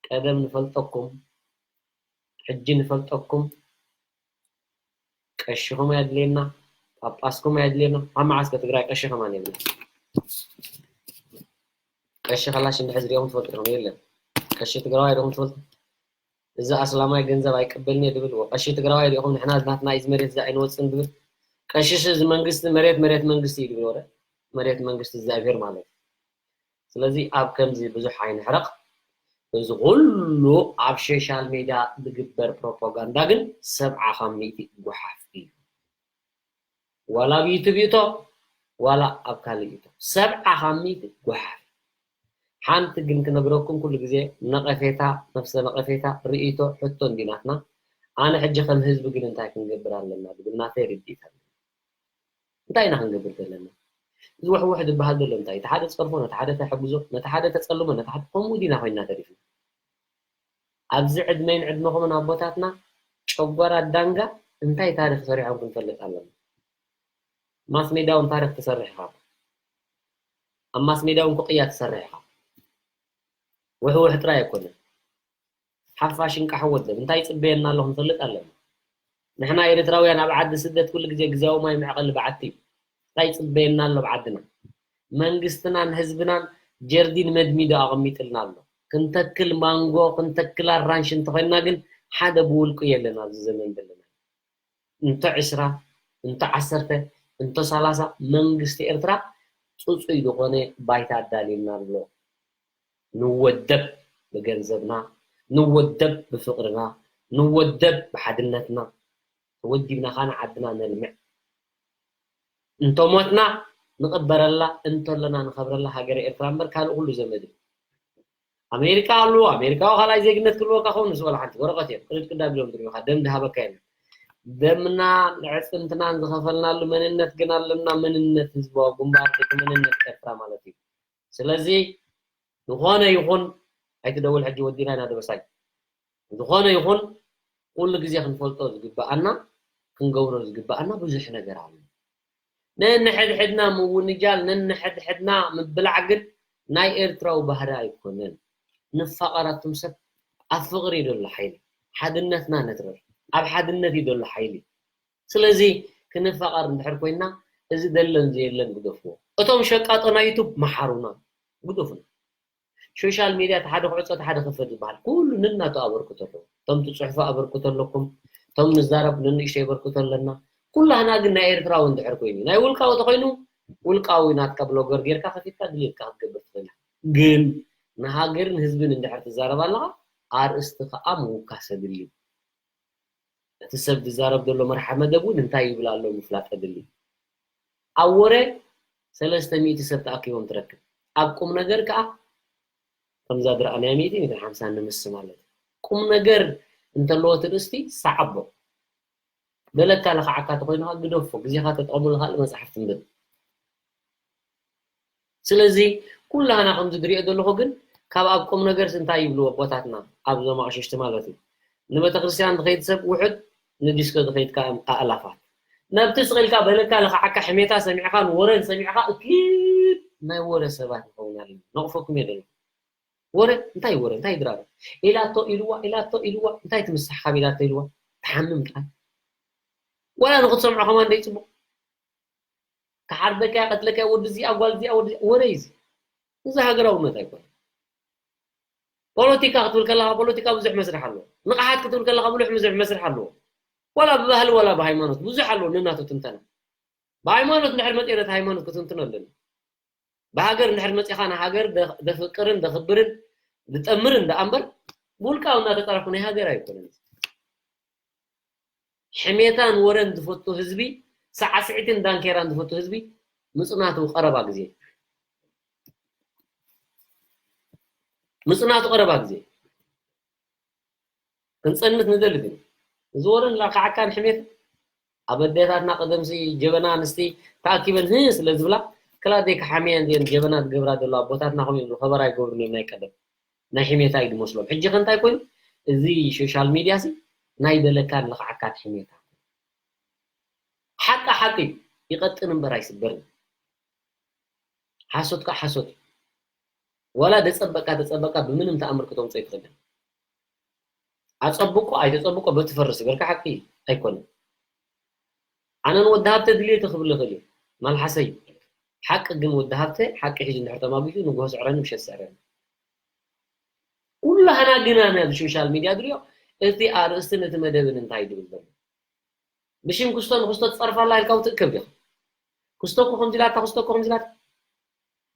ቀደም ንፈልጠኩም ሕጂ ንፈልጠኩም ቀሽኹም ኣየድልየና ጳጳስኩም ኣየድልየና ካብ መዓስ ከ ትግራይ ቀሺ ከማን የብላ ቀሺ ከላሽ እንድሕር ዝሪኦም ትፈልጡ ኢኹም የለን ቀሺ ትግራዋይ ዶኹም ትፈልጡ እዚ ኣስላማይ ገንዘብ ኣይቀበልን እየ ድብል ቀሺ ትግራዋይ ሪኹም ንሕና ናትና እዩ መሬት እዚ ኣይንወፅን ድብል ቀሺ እዚ መንግስቲ መሬት መሬት መንግስቲ እዩ ድብል ወረ መሬት መንግስቲ እግዚኣብሄር ማለት እዩ ስለዚ ኣብ ከምዚ ብዙሕ ኣይንሕረቕ። እዚ ኩሉ ኣብ ሶሻል ሜድያ ዝግበር ፕሮፓጋንዳ ግን ሰብዓ ካብ ሚእቲ ጓሓፍ እዩ። ዋላ ኣብ ዩቱብ ይእቶ ዋላ ኣብ ካልእ ይእቶ፣ ሰብዓ ካብ ሚእቲ ጓሓፍ። ሓንቲ ግን ክነግረኩም፣ ኩሉ ግዜ ነቐፌታ፣ ነፍሰ ነቐፌታ፣ ርእይቶ፣ ሕቶ እንዲናትና። ኣነ ሕጂ ከም ህዝቢ ግን እንታይ ክንገብር ኣለና ዝብል ናተይ ርድኢት ኣለኒ። እንታይ ኢና ክንገብር ዘለና? እዚ ውሕውሕ ዝበሃል ዘሎ እንታይ? እቲ ሓደ ጸርፎ፣ ነቲ ሓደ ተሕግዞ፣ ነቲ ሓደ ተጸልሞ፣ ነቲ ሓደ ከምኡ ዲና ኮይንና ተሪፍና። ኣብዚ ዕድመይን ዕድመኹምን ኣቦታትና ጨጓራ ዳንጋ እንታይ ታሪኽ ሰሪሖም ክንፈልጥ ኣለና። ማስ ሜዳ እውን ታሪኽ ትሰርሕ ኢኻ። ኣብ ማስ ሜዳ እውን ክቕያ ትሰርሕ ኢኻ። ውሕውሕ ጥራይ ኣይኮነን። ሓፋሽ እንቃሕ ወደብ እንታይ ይጽበየና ኣሎ ክንፈልጥ ኣለና። ንሕና ኤርትራውያን ኣብ ዓዲ ስደት ኩሉ ግዜ ግዝያዊ ማይ መዕቐሊ በዓቲ እዩ። እንታይ ይጽበየና ኣሎ ኣብ ዓድና? መንግስትናን ህዝብናን ጀርዲን መድሚዶ ኣቐሚጥልና ኣሎ። ክንተክል ማንጎ፣ ክንተክል ኣራንሺ እንተኾይንና ግን ሓደ ብውልቁ የለን ኣብዚ ዘመን ዘለና። እንተ ዕስራ፣ እንተ ዓሰርተ፣ እንተ ሰላሳ መንግስቲ ኤርትራ ጽጹይ ዝኾነ ባይታ ኣዳልዩልና ኣሎ። ንወደብ ብገንዘብና፣ ንወደብ ብፍቕርና፣ ንወደብ ብሓድነትና። ተወዲብና ኻና ዓድና ነልምዕ። እንተሞትና ንቕበረላ፣ እንተለና ንኸብረላ ሃገረ ኤርትራ እምበር ካልእ ኩሉ ዘመድ እዩ። ኣሜሪካ ኣለዎ፣ ኣሜሪካዊ ካልኣይ ዜግነት ክህልወካ ኸውን ንሱ ወላ ሓንቲ ወረቐት እዮም። ቅድድ ቅዳድ ኢሎም ዝርእዩኻ፣ ደም ዝሃበካ የለን። ደምናን ኣዕጽምትናን ዝኸፈልናሉ መንነት ግን ኣለና፣ መንነት ህዝባዊ ግንባር፣ እቲ መንነት ኤርትራ ማለት እዩ። ስለዚ ዝኾነ ይኹን፣ ኣይትደውል ሕጂ ወዲና ኢና ደበሳይ። ዝኾነ ይኹን ኩሉ ግዜ ክንፈልጦ ዝግብኣና፣ ክንገብሮ ዝግብኣና ብዙሕ ነገር ኣሎ። ነንሕድሕድና ምውንጃል፣ ነንሕድሕድና ምብላዕ ግን ናይ ኤርትራዊ ባህሪ ኣይኮነን። ንፋቐር ኣቱም ሰብ፣ ኣብ ፍቕሪ እዩ ዘሎ ሓይሊ። ሓድነትና ነትርር። ኣብ ሓድነት እዩ ዘሎ ሓይሊ። ስለዚ ክንፋቐር እንድሕር ኮይና፣ እዚ ዘለን ዘየለን ግደፍዎ። እቶም ሸቃጦ ናይ ዩቱብ መሓሩና፣ ግደፉና። ሶሻል ሜድያ እቲ ሓደ ክዕጾ እቲ ሓደ ክፈት ዝበሃል ኩሉ ነናቱ ኣበርክቶ ኣለዎ። እቶም ትጽሕፉ ኣበርክቶ ኣለኩም፣ እቶም ንዛረብ ነንእሽተይ ኣበርክቶ ኣለና። ኩላህና ግን ናይ ኤርትራዊ እንድሕር ኮይኑ፣ ናይ ውልቃዊ ተኾይኑ ውልቃዊ ናትካ ብሎገር ጌርካ ከፊትካ ድሌትካ ክትገብር ትኽእል ኢኻ። ግን ንሃገርን ህዝብን እንድሕር ትዛረብ ኣለኻ፣ ኣርእስቲ ከኣ ምውካስ የድሊ። እቲ ሰብ ዝዛረብ ዘሎ መርሓ መደብ እውን እንታይ ይብል ኣሎ ምፍላጥ የድሊ። ኣብ ወረ ሰለስተ ሚእቲ ሰብ ተኣኪቦም ትረክብ። ኣብ ቁም ነገር ከኣ ከምዛ ዝረኣናያ ሚእቲ፣ ሚእትን ሓምሳን ንምስ ማለት እዩ። ቁም ነገር እንተለዎ እቲ ርእስቲ ሰዓቦ። በለካ ለኽዓካ ተኾይኑ ከኣ ግደፎ፣ ግዜኻ ተጠቐመሉ ካልእ መጽሓፍ ትንብብ። ስለዚ ኩላህና ከምዚ ዝሪኦ ዘለኹ ግን ካብ ኣብ ቁም ነገርስ እንታይ ይብሉ ኣቦታትና ኣብዞም ኣቕሽሽቲ ማለት እዩ። ንቤተክርስትያን ዝኸይድ ሰብ ውሑድ፣ ንዲስኮ ዝኸይድ ከኣ ኣእላፋት። ነብቲ ስቕ ኢልካ በለካ ለኽዓካ ሕሜታ ሰሚዕኻ ንወረን ሰሚዕኻ እኪብ ናይ ወረ ሰባት ንኸውን ኣለና። ነቕፈኩም እየ ዘለኹ። ወረ እንታይ ወረ እንታይ ድራር ኢላቶ ኢልዋ ኢላቶ ኢልዋ እንታይ ትምስሕ ካብ ኢላቶ ኢልዋ ትሓምም ጥራይ። ወላ ንኽትሰምዖ ከማን ደይ ጽቡቕ። ክሓርደካ፣ ክቐትለካ፣ ወዲ እዚኣ፣ ጓል እዚኣ፣ ወዲ እዚኣ፣ ወረ እዩ እዚ። እዚ ሃገራውነት ኣይኮነን። ፖለቲካ ክትብል ከለኻ፣ ፖለቲካ ብዙሕ መስርሕ ኣለዎ። ንቕሓት ክትብል ከለኻ፣ ብዙሕ መስርሕ፣ መስርሕ ኣለዎ። ዋላ ብባህሊ፣ ዋላ ብሃይማኖት፣ ብዙሕ ኣለዎ ነናቱ ትንተና። ብሃይማኖት እንድሕር መፂአ፣ ነቲ ሃይማኖት ክትንትኖ ኣለኒ። ብሃገር እንድሕር መፂኻ፣ ንሃገር ደ-፣ ደፍቅርን ደኽብርን ድጠምርን ደኣ እምበር፣ ብውልቃዊ እናተጠረፉ ናይ ሃገር ኣይኮነን። ሕሜታን ወረን ዝፈቱ ህዝቢ፣ ሳዕስዒትን ዳንኬራን ዝፈቱ ህዝቢ፣ ምጽናቱ ቀረባ ግዜ። ምጽናቱ ቀረባ ግዜ። ክንጸንት ንደሊ ግን፣ እዚ ወረን ላካዓካን ሕሜት፣ ኣብ ኣዴታትና ቀደምሲ ጀበና ኣንስቲ ተኣኪበን ህህ ስለ ዝብላ፣ ክላ ደይ ክሓምየን እዚአን ጀበና ዝገብራ ዘለዋ ኣቦታትና ከምኡ ይብሉ፣ ከበራ ይገብሩ ነይሮም ናይ ቀደም። ናይ ሕሜታ እዩ ዝመስሎም። ሕጂ ከ እንታይ ኮይኑ? እዚ ሶሻል ሚድያ ሲ ናይ ደለካን ለኽዓካን ሕሜታ። ሓቂ ሓቂ እዩ፣ ይቐጥን እምበር ኣይስበርን። ሓሶት ከዓ ሓሶት እዩ። ዋላ ደጸበቃ ተጸበቃ ብምንም ተኣምር ክተውፅኦ ኣይትኽእልን። ኣጸብቆ ኣይተጸብቆ በቲ ፈርስ ዝበልካ ሓቂ ኣይኮነን። ኣነ ንወዲ ሃብተ ድልየት ክብል ይኽእል እዩ፣ መልሓሰይ እዩ። ሓቂ ግን ወዲ ሃብተ ሓቂ ሒዙ እንድሕር ተማጒቱ ንግሆ ስዕረኒ ምሸት ስዕረኒ። ኩላህና ግና ነዚ ሶሻል ሚድያ ድሪኦ እቲ ኣርእስትን እቲ መደብን እንታይ ድብል ዘሎ። ብሽም ክስቶ ንክስቶ ትጸርፋ ኣላ ኢልካ እውን ትእከብ ዲኻ? ክስቶ እኮ ከምዚ ኢላታ፣ ክስቶ እኮ ከምዚ ኢላታ።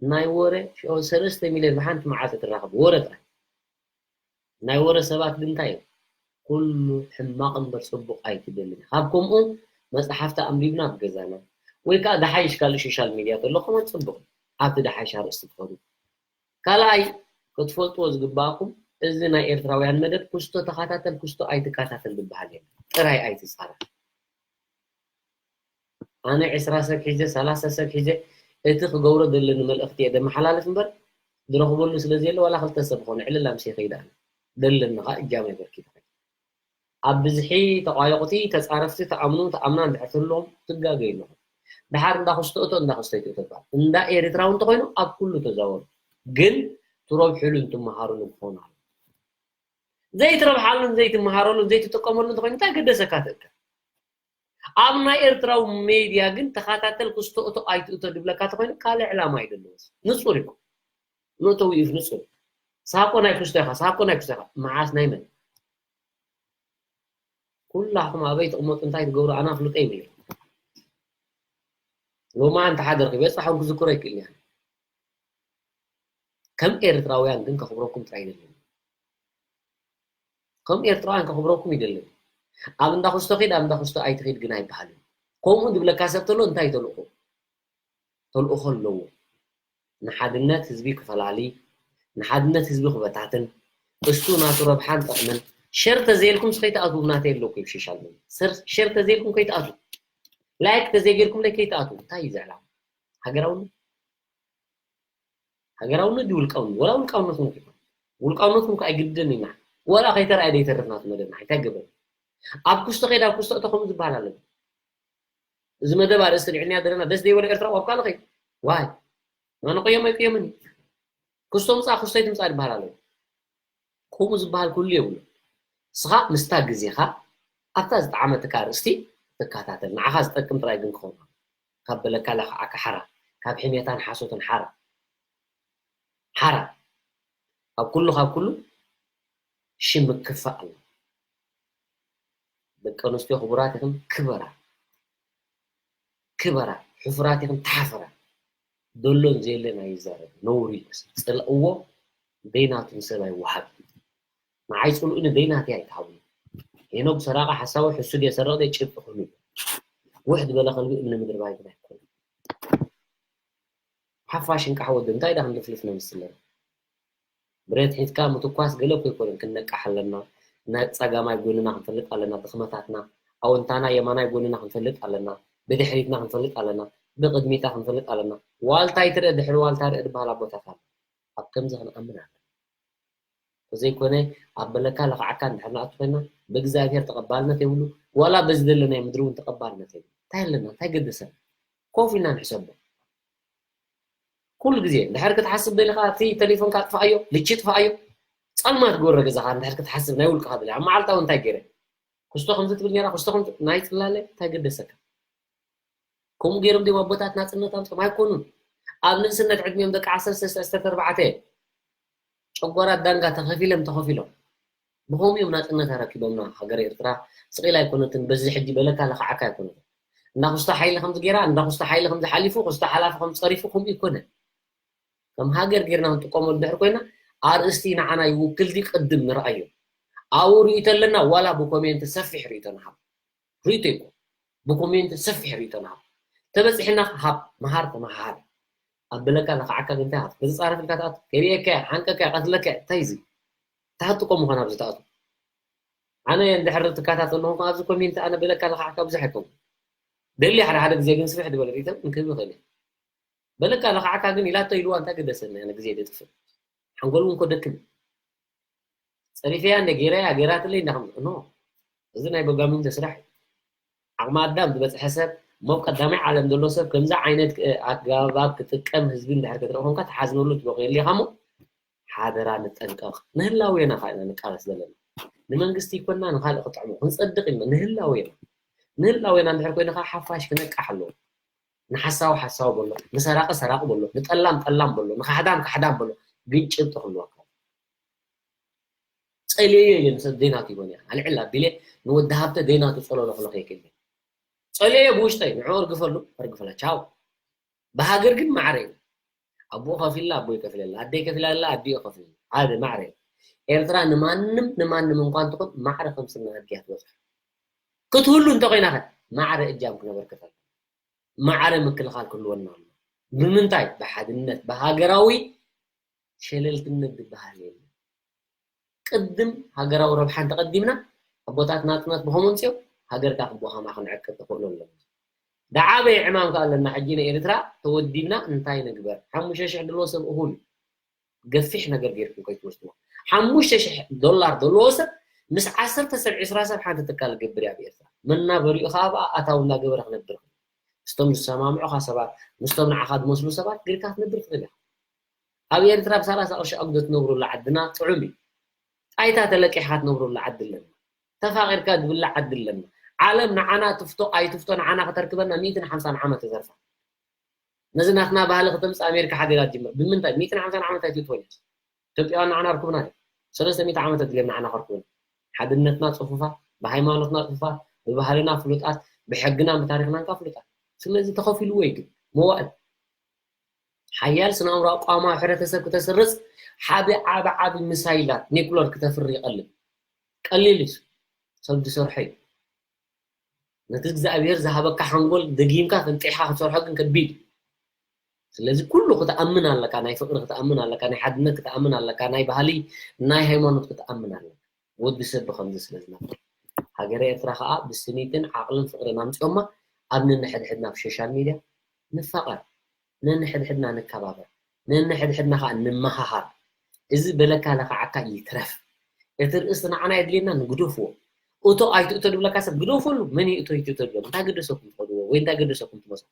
ናይ ወረ ሽዑ ሰለስተ ሚልዮን ብሓንቲ መዓልቲ ትራኸብ ወረ ጥራይ። ናይ ወረ ሰባት ግን እንታይ እዮም? ኩሉ ሕማቕ እምበር ጽቡቕ ኣይትደልን። ካብ ከምኡ መጽሓፍቲ ኣንቢብና ኣብ ገዛና፣ ወይ ከዓ ዝሓይሽ ካልእ ሶሻል ሚድያ ተሎ ከማን ፅቡቕ፣ ኣብቲ ዝሓይሽ ኣርእስቲ ትኸዱ። ካልኣይ ክትፈልጥዎ ዝግባኣኩም፣ እዚ ናይ ኤርትራውያን መደብ ክስቶ ተኸታተል ክስቶ ኣይትከታተል ዝበሃል የለን። ጥራይ ኣይትፃረፍ። ኣነ ዕስራ ሰብ ሒዘ፣ ሰላሳ ሰብ ሒዘ፣ እቲ ክገብሮ ዘለኒ መልእኽቲ እየ ደመሓላልፍ እምበር፣ ዝረኽበሉ ስለ ዘየለ ዋላ ክልተ ሰብ ኾነ ዕልል ኣምስየ ከይደ ኣነ። ደለኒ ኸዓ እጃመይ በርኪተ። ኣብ ብዝሒ ተቋየቑቲ፣ ተፃረፍቲ፣ ተኣምኑ፣ ተኣምና እንድሕር ትህልዎም ትጋገዩ ኣለኹም። ድሓር እንዳ ክስቶ እቶ፣ እንዳ ክስቶ ኣይትእቶ ይበሃል። እንዳ ኤርትራዊ እንተኾይኑ ኣብ ኩሉ ተዛወሩ። ግን ትረብሕሉን ትመሃሩሉን ክኾኑ ኣለዎ። ዘይትረብሓሉን ዘይትመሃረሉን ዘይትጥቀመሉን እንተኾይኑ እንታይ ገደሰካ ትእከብ? ኣብ ናይ ኤርትራዊ ሜድያ ግን ተኸታተል ክስቶ እቶ ኣይትእቶ ድብለካ ተኾይኑ ካልእ ዕላማ እዩ ዘለዎ። ንጹር እዩ። መእተዊ እዩ ንጹር። ሳቆ ናይ ክስቶ ኢኻ፣ ሳቆ ናይ ክስቶ ኢኻ። መዓስ ናይ መን? ኩላኹም ኣበይ ትቕመጡ እንታይ ትገብሩ ኣነ ኣፍልጦ ይብለይ። ሎማ እንተ ሓደርኪ በጻሕኩም ክዝክሮ ይክእል እያ። ከም ኤርትራውያን ግን ከኽብረኩም ጥራይ ይደልን። ከም ኤርትራውያን ከኽብረኩም ይደልን። ኣብ እንዳ ክስቶ ኺድ፣ ኣብ እንዳ ክስቶ ኣይትኺድ ግን ኣይበሃልን። ከምኡ ድብለካ ሰብ ተሎ እንታይ ተልእኾ? ተልእኾ ኣለዎ። ንሓድነት ህዝቢ ክፈላሊ፣ ንሓድነት ህዝቢ ክበታትን፣ እሱ ናቱ ረብሓን ጠቕምን። ሸር ተዘይልኩም ከይትኣትዉ ናተይ ኣለኩ ይብ ሶሻል ሚድያ። ሰር-፣ ሸር ተዘይልኩም ከይትኣትዉ። ላይክ ተዘይገይርኩም ለይ ከይትኣትዉ። እንታይ እዩ ዘዕላማ? ሃገራውነት? ሃገራውነት ድዩ ውልቃውነት? ወላ ውልቃውነትኩም ከይኮነ። ውልቃውነትኩም ከ ኣይግድን ኢና። ወላ ከይተረኣየ ደይተርፍ ናቱ መደብና። እንታይ ገበሩ? ኣብ ክስቶ ከይድ፣ ኣብ ክስቶ እቶ ከምኡ ዝበሃል ኣለና። እዚ መደብ ኣርእስቲ ልዕልንያ ዘለና ደስ ዘይበሎ ኤርትራ ኣብ ካልእ ከይድ። ዋይ? ኣነ ቅዮም ኣይቅየምን እዩ። ክስቶ ምጻእ ክስቶ ኣይትምጻእ ዝበሃል ኣሎ። ከምኡ ዝበሃል ኩሉ የብሉ። ንስኻ ምስታ ግዜኻ ኣብታ ዝጠዓመትካ ኣርእስቲ ትከታተል። ንዓኻ ዝጠቅም ጥራይ ግን ክኸውን። ካብ በለካ ለኽዓካ ሓራ፣ ካብ ሕሜታን ሓሶትን ሓራ። ሓራ። ኣብ ኩሉ ካብ ኩሉ ሽም ምክፋእ ኣሎ። ደቂ ኣንስትዮ ክቡራት ኢኽን ክበራ። ክበራ። ሕፉራት ኢኽን ተሓፈራ። ደሎን ዘየለን ኣይዛረብ። ነውሪ እዩ። ጽልእዎ ደይናቱ ንሰብ ኣይወሃብ። ንዓይ ጽልኡ ንደይናተይ ኣይትሃቡ። ሄኖግ ሰራቂ ሓሳዊ ሕሱድ እየ ሰረቕ ደይ ጭብጢ ክህሉ። ውሕድ በለ ከልቢ እምኒ ምድሪ ባይ ግን ኣይኮነን። ሓፋሽ እንቃሕ ወዲ እንታይ ዳ ክንልፍልፍ ነምስለን? ብረት ሒዝካ ምትኳስ ገለ እኮ ኣይኮነን፣ ክንነቃሕ ኣለና። ናይ ጸጋማይ ጎንና ክንፈልጥ ኣለና፣ ድኽመታትና፣ ኣወንታና የማናይ ጎንና ክንፈልጥ ኣለና፣ ብድሕሪትና ክንፈልጥ ኣለና፣ ብቕድሚታ ክንፈልጥ ኣለና። ዋልታ ኣይትርእ ድሕሪ ዋልታ ርእ ዝበሃል ኣቦታት ኣሎ። ኣብ ከምዚ ክንኣምን ኣለና። ተዘይኮነ ኣብ በለካ ለኽዓካ እንድሕር ንኣቱ ኮይና ብእግዚኣብሔር ተቐባልነት የብሉ፣ ዋላ በዚ ዘለናዮ ምድሪ እውን ተቐባልነት የብሉ። እንታይ ኣለና? እንታይ ገደሰና? ኮፍ ኢልና ንሕሰቦ። ኩሉ ግዜ እንድሕር ክትሓስብ ደሊኻ እቲ ቴሌፎንካ ኣጥፍኣዮ፣ ልቺ ጥፍኣዮ። ጸልማት ግበሮ ገዛኻ እንድሕር ክትሓስብ ናይ ውልቅኻ ደሊ ኣብ መዓልታዊ እንታይ ገይረ? ክስቶ ከምዚ ትብል ነይራ፣ ክስቶ ከምዚ ናይ ጽላለ እንታይ ገደሰካ? ከምኡ ገይሮም ድዮም ኣቦታት ናጽነት ኣምጾም? ኣይኮኑን። ኣብ ንእስነት ዕድሚኦም ደቂ ዓሰርተ ሰለስተ ዓሰርተ ኣርባዕተ ጨጓራት ዳንጋ ተኸፊሎም ተኸፊሎም ብኸምኡ እዮም ናጽነት ኣረኪቦምና። ሃገር ኤርትራ ስቕ ኢላ ኣይኮነትን። በዚ ሕጂ በለካ ለኽዓካ ኣይኮነትን። እንዳ ክስቶ ሓይሊ ከምዚ ገይራ፣ እንዳ ክስቶ ሓይሊ ከምዚ ሓሊፉ፣ ክስቶ ሓላፊ ከምዚ ጸሪፉ፣ ከምኡ ይኮነ። ከም ሃገር ጌርና ክንጥቀመሉ ድሕር ኮይና ኣርእስቲ ንዓና ይውክል ድዩ ቅድም ንርኣዮ። ኣብኡ ርእይቶ ኣለና ዋላ ብኮሜንት ሰፊሕ ርእይቶ ንሃብ። ርእይቶ ይኮን ብኮሜንት ሰፊሕ ርእይቶ ንሃብ። ተበጺሕና ሃብ፣ መሃር፣ ተመሃር። ኣብ በለካ ለኽዓካ ግን እንታይ ሃብ? ተጻረፍ ኢልካ ትኣቱ። ከርእየካ፣ ሓንቀካ፣ ቀትለካ፣ እንታይ እዚ? እንታይ ትጥቀሙ ኾን ኣብዚ ትኣቱ? ኣነ እንድሕር ትከታተል ኣለኹም ኣብዚ ኮሜንት ኣነ በለካ ለኽዓካ ብዙሕ ኣይከውን። ደሊ ሓደ ሓደ ግዜ ግን ስፍሕ ዝበለ ርእይቶ ግን ክህብ ይኽእል እየ። በለካ ለኽዓካ ግን ኢላቶ ኢልዋ እንታይ ገደሰኒ ኣነ ግዜ ደጥፍእ። ሓንጎል እውን ኮ ደክም። ጸሪፈያ እንደ ገይረያ ገይራትለይ እንዳኸም ኖ። እዚ ናይ በጋሚንቶ ስራሕ እዩ። ዓቕሚ ኣዳም ዝበጽሐ ሰብ፣ እሞ ቀዳማይ ዓለም ዘሎ ሰብ ከምዚ ዓይነት ኣገባብ ክጥቀም ህዝቢ እንድሕር ክትርኢ ኮንካ ትሓዝነሉ ትበቕየሉ ኢኻ እሞ ሓደራ ንጠንቀቕ። ንህላዌና ኸዓ ኢና ንቃለስ ዘለና። ንመንግስቲ ይኮንና ንኻልእ ክጥዕሞ ክንጸድቕ ኢልና ንህላዌና። ንህላዌና እንድሕር ኮይንኻ ሓፋሽ ክነቃሕ ኣለዎ። ንሓሳዊ ሓሳዊ በሎ፣ ንሰራቂ ሰራቂ በሎ፣ ንጠላም ጠላም በሎ፣ ንካሕዳም ካሕዳም በሎ፣ ግጭት ክህልወካ። ጸልየዮ እየ ንሰብ ደይናቱ ይኮን እያ። ኣልዕል ኣቢለ ንወዲ ሃብተ ደይናቱ ጸለሎ ክለኽ የክእል። ጸልየዮ ብውሽጠይ ንዕኡ እርግፈሉ፣ እርግፈላ፣ ቻው። ብሃገር ግን ማዕረ እዩ። ኣቦኡ ከፊላ፣ ኣቦይ ከፊለላ፣ ኣደይ ከፊላላ፣ ኣዲኡ ከፊለላ። ሓደ ማዕረ እዩ። ኤርትራ ንማንም፣ ንማንም እንኳን ትኹን ማዕረ ከም ስና ኣድግያ ትበጽሕ። ክትህሉ እንተኾይና ኸ ማዕረ እጃም ክነበርክት ኣለና። ማዕረ ምክልኻል ክህልወና ኣሎ። ብምንታይ? ብሓድነት፣ ብሃገራዊ ሸለልትነት ዝበሃል የለን። ቅድም ሃገራዊ ረብሓ እንተቐዲምና፣ ኣቦታት ናጽነት ብኸምኡ ኣምጺኦም፣ ሃገርካ ክቦ ከማ ክንዕቅብ ተኽእሎ ኣለና። ዝዓበየ ዕማም ከኣ ኣለና። ሕጂ ንኤርትራ ተወዲብና እንታይ ንግበር? ሓሙሽተ ሽሕ ድልዎ ሰብ እኹል እዩ። ገፊሕ ነገር ጌርኩም ከይትወስድዎ። ሓሙሽተ ሽሕ ዶላር ዘለዎ ሰብ ምስ ዓሰርተ ሰብ፣ ዕስራ ሰብ ሓንቲ ትካል ገብር እያ ኣብ ኤርትራ። መናበሪኡ ከኣ ብኣ ኣታዊ እናገበረ ክነብር ይኽእል። ምስቶም ዝሰማምዑኻ ሰባት፣ ምስቶም ንዓኻ ዝመስሉ ሰባት ጌርካ ክትነብር ትኽእል ኢኻ። ኣብ ኤርትራ ብሰላሳ ቅርሺ ኣጉዶ ትነብሩላ ዓድና ጥዑም እዩ። ጣይታ ተለቂሕካ ትነብሩላ ዓዲ ኣለና። ተፋቒርካ ዝብላዕ ዓዲ ኣለና። ዓለም ንዓና ትፍቶ ኣይትፍቶ ንዓና ከተርክበና ሚእትን ሓምሳን ዓመት ተዘርፋ። ነዚ ናትና ባህሊ ከተምጽእ ኣሜሪካ ሓዲራ ትጅምር። ብምንታይ? ሚእትን ሓምሳን ዓመት ኣይትእትወን እያ። ኢትዮጵያውያን ንዓና ኣርኩብና ድዮም? ሰለስተ ሚእቲ ዓመት ኣድልዮም ንዓና ከርኩቡና። ሓድነትና ጽፉፋት፣ ብሃይማኖትና ጽፉፋት፣ ብባህልና ፍሉጣት፣ ብሕግናን ብታሪኽናን ከኣ ፍሉጣት። ስለዚ ተኸፊልዎ እዩ ግን መዋእል። ሓያል ስነ-ኣእምሮኣዊ ኣቋውማ ሕብረተሰብ ክተስርጽ፣ ሓቢ ዓቢ ዓቢ ሚሳይላት ኒኩለር ክተፍሪ ይቐልል። ቀሊል እዩ። ሰብ ዝሰርሖ እዩ። ነቲ እግዚኣብሔር ዝሃበካ ሓንጎል ደጊምካ ፈንጢሕካ ክትሰርሖ ግን ከቢድ እዩ። ስለዚ ኩሉ ክትኣምን ኣለካ፣ ናይ ፍቕሪ ክትኣምን ኣለካ፣ ናይ ሓድነት ክትኣምን ኣለካ፣ ናይ ባህሊ፣ ናይ ሃይማኖት ክትኣምን ኣለካ። ወዲ ሰብ ብኸምዚ ስለ ዝነብር። ሃገረ ኤርትራ ከኣ ብስኒትን ዓቕልን ፍቕርን ኣምጺኦማ ኣብ ነንሕድሕድና ኣብ ሶሻል ሚድያ ንፋቐር፣ ነንሕድሕድና ንከባበር፣ ነንሕድሕድና ከኣ ንመሃሃር። እዚ በለካ ለኽዓካ ይትረፍ። እቲ ርእሲ ንዓና የድልየና ንግደፍዎ። እቶ ኣይትእቶ ዝብለካ ሰብ ግደፈሉ። መን እዩ እቶ ኣይትእቶ ዝብለኩም? እንታይ ገደሰኩም ትኸድዎ ወይ እንታይ ገደሰኩም ትመጽኡ?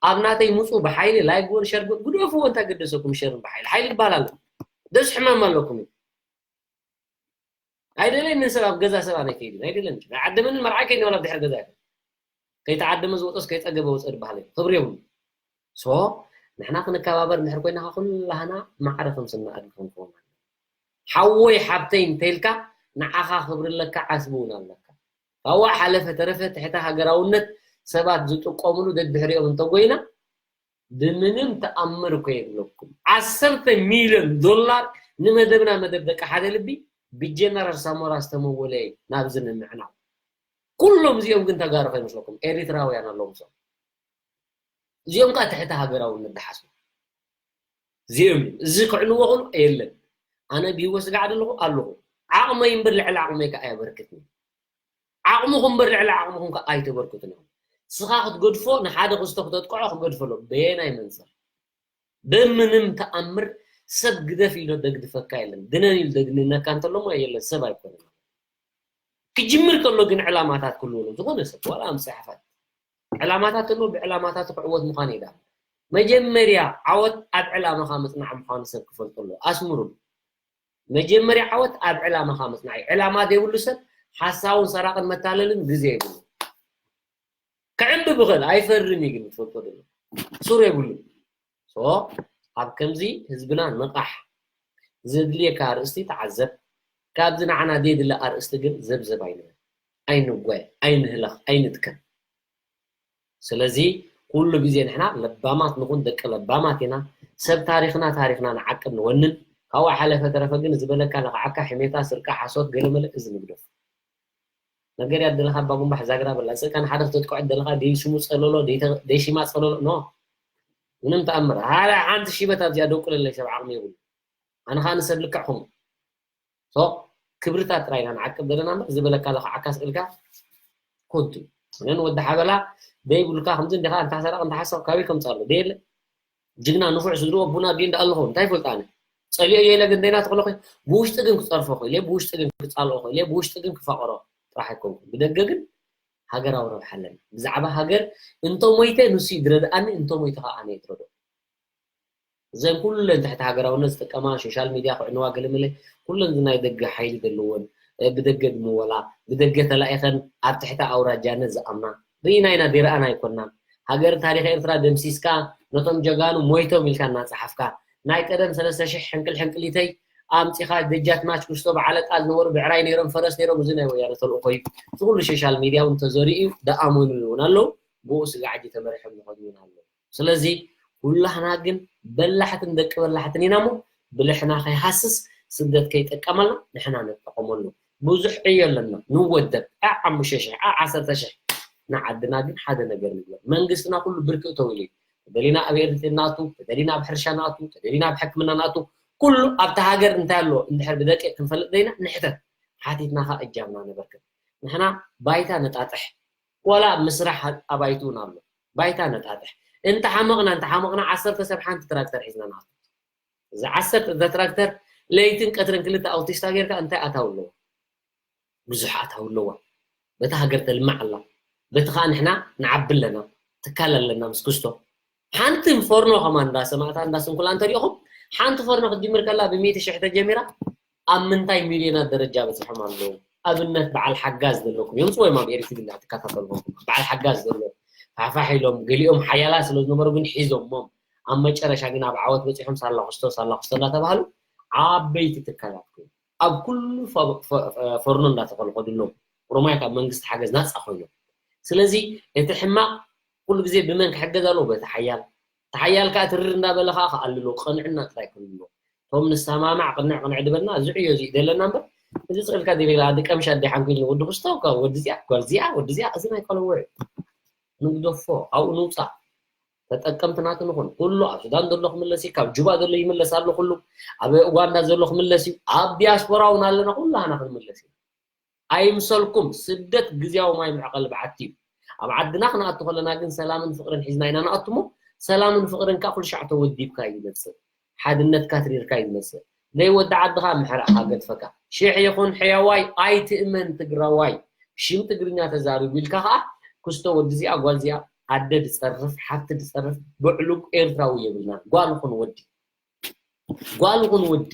ኣብ ናተይ ምጹ ብሓይሊ ላይክ ግበሩ፣ ሸር ግበሩ፣ ግደፍዎ። እንታይ ገደሰኩም ሸርን ብሓይሊ? ሓይሊ ዝበሃል ኣሎ። ደስ ሕማም ኣለኩም እዩ። ኣይደለየንን ሰብ ኣብ ገዛ ሰብ ኣነ ከይድን ኣይደለየንን። ናይ ዓደመንን መርዓ ከይድን ዋላ ኣብ ድሕሪ ገዛ ይኹን። ከይተዓደመ ዝወጾስ ከይጸገበ ወጸ ዝበሃል እዩ። ክብሪ የብሉ። ሶ ንሕና ክንከባበር እንድሕር ኮይና ኩላህና ማዕረ ከም ስናኣድግ ክንከውን ኣለና። ሓወይ ሓብተይ እንተይልካ ንዓኻ ክብሪ ኣለካ ዓስቢ እውን ኣለካ። ካብኡ ሓለፈ ተረፈ ትሕተ ሃገራውነት ሰባት ዝጥቀምሉ ደድሕሪኦም እንተጎይና ብምንም ተኣምር እኮ የብለኩም። ዓሰርተ ሚልዮን ዶላር ንመደብና መደብ ደቂ ሓደ ልቢ ብጀነራል ሳሞራ ዝተመወለ እዩ ናብዚ ንምዕናው። ኩሎም እዚኦም ግን ተጋሩ ከይመስለኩም ኤሪትራውያን ኣለዎም። እዞም እዚኦም ከዓ ትሕቲ ሃገራውነት ዝሓስቡ እዚኦም እዩ። እዚ ክዕንዎ ክእሉ የለን። ኣነ ብህይወት ስጋዕ ዘለኹ ኣለኹ። ዓቕመይ እምበር ልዕሊ ዓቕመይ ከዓ ኣየበርክትን። ዓቕምኹም እምበር ልዕሊ ዓቕምኹም ከዓ ኣይተበርክቱን ኢኹም። ስኻ ክትገድፎ ንሓደ ክስቶ ክተጥቅዖ ክገድፈሎ በየናይ መንፅር? ብምንም ተኣምር ሰብ ግደፍ ኢሎ ደግድፈካ የለን። ድነን ኢሉ ደግንነካ እንተሎ እሞ የለን፣ ሰብ ኣይኮነን። ክጅምር ከሎ ግን ዕላማታት ክህልዎ ኣለዎ። ዝኾነ ሰብ ዋላ ኣብ ምፅሓፋት ዕላማታት ኣለዎ። ብዕላማታቱ ክዕወት ምዃኑ እዩ። ዳ መጀመርያ ዓወት ኣብ ዕላማኻ ምፅናዕ ምዃኑ ሰብ ክፈልጦ ኣለዎ። ኣስምሩሉ። መጀመርያ ዓወት ኣብ ዕላማኻ ምፅናዕ እዩ። ዕላማ ዘይብሉ ሰብ ሓሳውን ሰራቕን መታለልን ግዜ የብሉ። ክዕምብብ ይኽእል ኣይፈርን እዩ፣ ግን ትፈልጦ ዶ? ሱር የብሉ። ሶ ኣብ ከምዚ ህዝብና ንቓሕ። ዘድልየካ ኣርእስቲ ተዓዘብ። ካብዚ ንዓና ዘየድሊ ኣርእስቲ ግን ዘብዘብ ኣይንበል። ኣይንጓየ፣ ኣይንህለኽ፣ ኣይንድከም። ስለዚ ኩሉ ግዜ ንሕና ለባማት ንኹን፣ ደቂ ለባማት ኢና። ሰብ ታሪኽና፣ ታሪኽና ንዓቅብ ንወንን። ካብኡ ሓለፈ ተረፈ ግን ዝበለካ ለኽዓካ፣ ሕሜታ፣ ስርቂ፣ ሓሶት፣ ገለመለ እዚ ንግደፎ። ነገር ያደለኻ ኣባ ጉንባሕ ዛግራ በላ። ስእካ ንሓደ ክተጥቅዖ ደለኻ፣ ደይ ስሙ ጸለሎ፣ ደይ ተ-፣ ደይ ሽማ ጸለሎ፣ ኖ። ምንም ተኣምር። ሃላ ሓንቲ ሽበት ኣብዚኣ ደቁለለይ ሰብ ዓቕሚ የብሉ። ኣነ ኸኣ ንሰብ ልክዕ ኹም። ሶ፣ ክብርታት ጥራይ ኢና ንዓቅብ ዘለና እምበር፣ ዝበለካ ለኽዓካ ስእልካ ኮንቱ። እነን ወዲ ሓበላ ደይብሉካ ከምዚ እንዲኻ፣ እንታ ሰራቕ፣ እንታ ሓሳብ ካበይ ከምጻሉ? ደየለ? ጅግና ንፉዕ ስድርኡ ኣቡና ኣዲኡ እንዳ ኣለኹ እንታይ ይፈልጥ ኣነ? ጸሊኦ እየ ኢለ ግን ደይና ተኽሎ ኾይ፣ ብውሽጢ ግን ክጸርፎ ኽእለ፣ ብውሽጢ ግን ክጻልኦ ኽእለ፣ ብውሽጢ ግን ክፋቕሮ ጥራሕ ኣይኮንኩን። ብደገ ግን ሃገራዊ ረብሓ ኣለኒ። ብዛዕባ ሃገር እንተ ሞይተ ንሱ እዩ ዝረድኣኒ፣ እንተ ሞይተ ኸኣ ኣነ እየ ዝረድኦ። እዘን ኩለን ትሕቲ ሃገራውነት ዝጥቀማ፣ ሶሻል ሚድያ ክዕንዋ ገለመለ፣ ኩለን ናይ ደገ ሓይሊ ዘለወን፣ እ፣ ብደገ ዝምወላ፣ ብደገ ተላኢኸን ኣብ ትሕቲ ኣውራጃነት ዝኣምና፣ ርኢና ኢና፣ ዘይረኣና ኣይኮናን። ሃገር ታሪኽ ኤርትራ ደምሲስካ፣ ነቶም ጀጋኑ ሞይቶም ኢልካ እናጸሓፍካ፣ ናይ ቀደም ሰለስተ ሽሕ ሕንቅል ሕንቅሊተይ ኣምጺኻ፣ ደጃዝማች ክስቶ በዓለጣ ዝነበሩ ብዕራይ ነይሮም፣ ፈረስ ነይሮም፣ እዚ ናይ ወያነ ተልእኾ እዩ። እዚ ኩሉ ሶሻል ሚድያ እውን ተዘሪኡ፣ ደኣመኑሉ እውን ኣለዉ፣ ብኡ ስጋዕ ሕጂ ተመሪሖም ዝኸዱ እውን ኣለዉ። ስለዚ ኩላህና ግን በላሕትን ደቂ በላሕትን ኢና እሞ፣ ብልሕና ከይሃስስ፣ ስደት ከይጥቀመልና ንሕና ንጠቐመሉ። ብዙሕ ዕዮ ኣለና፣ ንወደብ፣ ዓ ሓሙሽተ ሽሕ፣ ዓ ዓሰርተ ሽሕ፣ ንዓድና ግን ሓደ ነገር ንግበር። መንግስትና ኩሉ ብርኪ እተው ኢሉ እዩ። ተደሊና ኣብ ኤርትሪ ናቱ፣ ተደሊና ኣብ ሕርሻ ናቱ፣ ተደሊና ኣብ ሕክምና ናቱ፣ ኩሉ ኣብቲ ሃገር እንታይ ኣሎ እንድሕር ብደቂቕ ክንፈልጥ ደይና ንሕተት። ሓቲትና ኸዓ እጃምና ነበርክት። ንሕና ባይታ ነጣጥሕ። ዋላ ምስራሕ ኣባይትኡን ኣሎ። ባይታ ነጣጥሕ። እንተሓመቕና፣ እንተሓመቕና ዓሰርተ ሰብ ሓንቲ ትራክተር ሒዝና ንኣቱ። እዚ ዓሰርተ እዛ ትራክተር ለይትን ቀትርን ክልተ ኣውቲስታ ጌርካ እንታይ ኣታዊ ኣለዎ? ብዙሕ ኣታዊ ኣለዋ። በታ ሃገር ተልምዕ ኣላ። በቲ ኸዓ ንሕና ንዓቢ ኣለና። ትካል ኣለና ምስ ክስቶ። ሓንቲ ፎርኖ ከማን እንዳ ሰማእታ እንዳ ስንኩላ እንተሪእኹም፣ ሓንቲ ፎርኖ ክትጅምር ከላ ብሚእቲ ሽሕ ተጀሚራ ኣብ ምንታይ ሚልዮናት ደረጃ በፂሖም ኣለዉ? ኣብነት በዓል ሓጋዝ ዘለኩም፣ የምፅዎ እዮም ኣብ ኤሪትሪ እንዳትከታተሉ በዓል ሓጋዝ ዘሎ ፋሕፋሕ ኢሎም፣ ገሊኦም ሓያላ ስለ ዝነበሩ ግን ሒዞሞም፣ ኣብ መጨረሻ ግን ኣብ ዓወት በፂሖም ሳላ ክስቶ፣ ሳላ ክስቶ እንዳተባሃሉ ዓበይቲ ትካላት ኮይኑ፣ ኣብ ኩሉ ፈ-፣ ፈ-፣ ፈርኖ እንዳተኸልኸሉ ኣለዉ። ኦሮማያ ካብ መንግስቲ ሓገዝ ናፃ ኮይኖም። ስለዚ እቲ ሕማቕ ኩሉ ግዜ ብመን ክሕገዝ ኣለዎ? በቲ ሓያል። እቲ ሓያል ከዓ ትርር እንዳበለ ከዓ ክኣልሎ፣ ቅንዕና ጥራይ ክህልዎ። እቶም ንሰማማዕ ቅንዕ ቅንዕ ድበልና፣ እዚ ዕዮ እዚ ደለና እምበር፣ እዚ ስእልካ ዲቤላ፣ ኣዲ ቀምሽ ኣዲ ሓንኩል፣ ወዲ ክስቶ፣ ወዲ እዚኣ፣ ጓል እዚኣ፣ ወዲ እዚኣ፣ እዚ ናይ ቆለወ እዩ። ንግደፎ፣ ኣብኡ ንውፃእ። ተጠቀምቲ ናቱ ንኹን። ኩሉ ኣብ ሱዳን ዘሎ ክምለስ እዩ፣ ካብ ጁባ ዘሎ ይምለስ ኣሎ ኩሉ፣ ኣብ ኡጋንዳ ዘሎ ክምለስ እዩ፣ ኣብ ዲያስፖራ እውን ኣለና፣ ኩሉ ሃና ክንምለስ እዩ። ኣይምሰልኩም፣ ስደት ግዝያዊ ማይ መዕቐሊ በዓቲ እዩ። ኣብ ዓድና ክንኣቱ ከለና ግን ሰላምን ፍቕርን ሒዝና ኢና ንኣቱ እሞ፣ ሰላምን ፍቕርን ከዓ ኩሉ ሻዕ ተወዲብካ እዩ ዝመፅእ። ሓድነትካ ትሪርካ እዩ ዝመፅእ። ዘይወዲ ዓድኻ ምሕራቕካ ገድፈካ። ሽሕ ይኹን ሕያዋይ ኣይትእመን ትግራዋይ። ብሽም ትግርኛ ተዛሪቡ ኢልካ ከዓ ክስቶ ወዲ እዚኣ ጓል እዚኣ ኣደ ዝፀርፍ፣ ሓፍቲ ዝፀርፍ፣ ብዕሉግ ኤርትራዊ የብልናን። ጓል ይኹን ወዲ፣ ጓል ይኹን ወዲ፣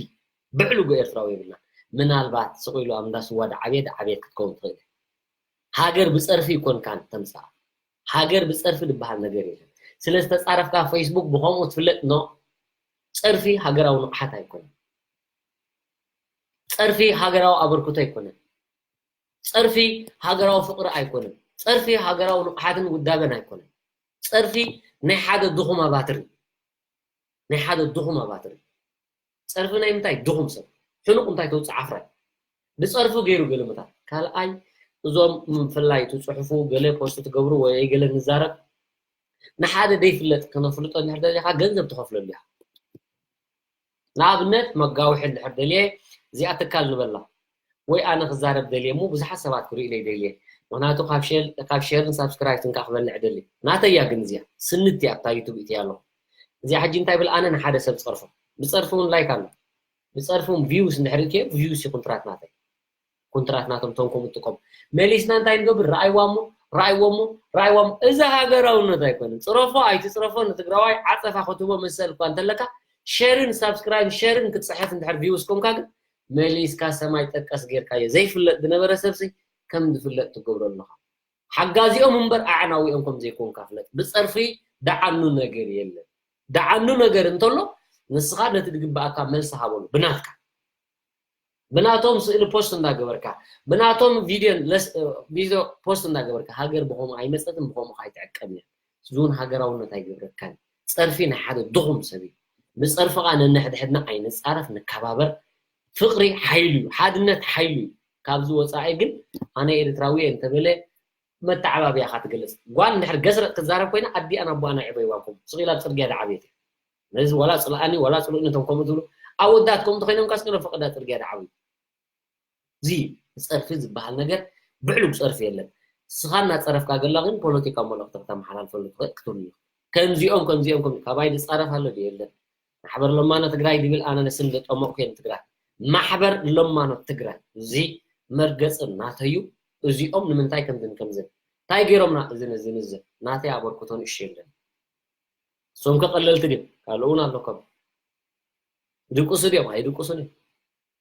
ብዕሉግ ኤርትራዊ የብልናን። ምናልባት ስቕ ኢሉ ኣብ እንዳ ስዋ ዳዓብየ ዳዓብየ ክትከውን ትኽእል። ሃገር ብፀርፊ ይኮንካን ተምፅኣ። ሃገር ብፀርፊ ዝበሃል ነገር የለን። ስለ ዝተፃረፍካ ፌስቡክ ብኸምኡ ትፍለጥ ኖ። ፀርፊ ሃገራዊ ንቕሓት ኣይኮነን። ፀርፊ ሃገራዊ ኣበርክቶ ኣይኮነን። ፀርፊ ሃገራዊ ፍቕሪ ኣይኮነን። ፀርፊ ሃገራዊ ንቕሓትን ውዳበን ኣይኮነን። ፀርፊ ናይ ሓደ ድኹም ኣባትር እዩ። ናይ ሓደ ድኹም ኣባትር እዩ። ፀርፊ ናይ ምንታይ ድኹም ሰብ? ሕኑቕ እንታይ ተውፅእ ዓፍራይ? ብፀርፉ ገይሩ ገለ ምታት። ካልኣይ፣ እዞም ምፍላይ ትፅሕፉ፣ ገለ ፖስት ትገብሩ ወይ ገለ ንዛረብ፣ ንሓደ ደይፍለጥ ከነፍልጦ እንድሕር ደሊኻ ገንዘብ ትኸፍለሉ ኢኻ። ንኣብነት መጋውሒ እንድሕር ደልየ እዚኣ ትካል ንበላ ወይ ኣነ ክዛረብ ደልየ እሞ ብዙሓት ሰባት ክርእዩለይ ደልየ። ምኽንያቱ ካብ ሼር-፣ ካብ ሼርን ሳብስክራይብን ከዓ ክበልዕ ደልየ። ናተይ እያ ግን እዚኣ ስንት እያ ኣብታ ዩቱብ እትያ ኣለኹ። እዚኣ ሕጂ እንታይ ብል ኣነ ንሓደ ሰብ ጸርፎ። ብጸርፊ እውን ላይክ ኣሎ። ብጸርፊ እውን ቪውስ እንድሕር እትየ ቪውስ እዩ ኩንትራት ናተይ። ኩንትራት ናቶም ቶም ከምኡ ትቆም። መሊስና እንታይ ንገብር? ረኣይዋ እሞ፣ ረኣይዎ እሞ፣ ረኣይዎ እሞ። እዚ ሃገራውነት ኣይኮነን። ጽረፎ ኣይትጽረፎ ንትግራዋይ ዓጸፋ ክትህቦ መሰል እኳ እንተለካ ሼርን ሳብስክራይብ ሼርን ክትጽሕፍ እንድሕር ቪውስ ኮንካ ግን መሊስካ ሰማይ ጠቀስ ጌርካዮ። ዘይፍለጥ ዝነበረ ሰብሲ ከም ዝፍለጥ ትገብሮ ኣለኻ። ሓጋዚኦም እምበር ኣዕናዊኦም ከም ዘይኮንካ ፍለጥ። ብጸርፊ ደዓኑ ነገር የለን። ደዓኑ ነገር እንተሎ ንስኻ ነቲ ዝግብኣካ መልሲ ሃበሉ ብናትካ። ብናቶም ስእሊ ፖስት እንዳገበርካ፣ ብናቶም ቪድዮ ለስ-፣ ቪድዮ ፖስት እንዳገበርካ፣ ሃገር ብኸምኡ ኣይመጸትን ብኸምኡ ከኣ ኣይትዕቀብን እያ። እዚ እውን ሃገራውነት ኣይገብረካን። ጸርፊ ናይ ሓደ ድኹም ሰብ እዩ። ብጸርፊ ኸኣ ነንሕድሕድና ኣይንጻረፍ፣ ንከባበር። ፍቕሪ ሓይሊ እዩ፣ ሓድነት ሓይሊ እዩ። ካብዚ ወጻኢ ግን ኣነ ኤርትራዊ እየ እንተበለ መተዓባብያ ኢኻ ትገልጽ። ጓል እንድሕር ገስረጥ ክትዛረብ ኮይና ኣዲኣን ኣቦኣን ኣይዕበይዋን ከምኡ። ስቕ ኢላ ኣብ ጽርግያ ዝዓበየት እያ። ነዚ ዋላ ጽልኣኒ ዋላ ጽልኡኒ እቶም ከምኡ ትብሉ ኣወዳት ከምኡ ተኮይኖም ካስ ገለ ፈቐዳ ጽርግያ ዝዓብዩ። እዚ ጸርፊ ዝበሃል ነገር ብዕሉግ ጸርፊ የለን። ንስኻ እናጸረፍካ ገላ ግን ፖለቲካዊ መልእኽቲ ከተመሓላልፈሉ ትኽእል ክትብሉ ኢኹም። ከምዚኦም ከምዚኦም ከም ካባይ ዝጻረፍ ኣሎ ድዩ የለን። ማሕበር ለማኖ ትግራይ ዝብል ኣነ ንስም ዘጠመቕኩ እየ ንትግራይ። ማሕበር ለማኖ ትግራይ እዚ መርገጺ ናተዩ። እዚኦም ንምንታይ ከምዝን ከምዝን እንታይ ገይሮምና እዝን እዝን እዝን ናተይ ኣበርክቶ ንእሽቶ የለን። እሶም ከ ቀለልቲ ድዮም? ካልእ እውን ኣለኮም። ድቁሱ ድዮም? ኣይድቁሱን እዮም።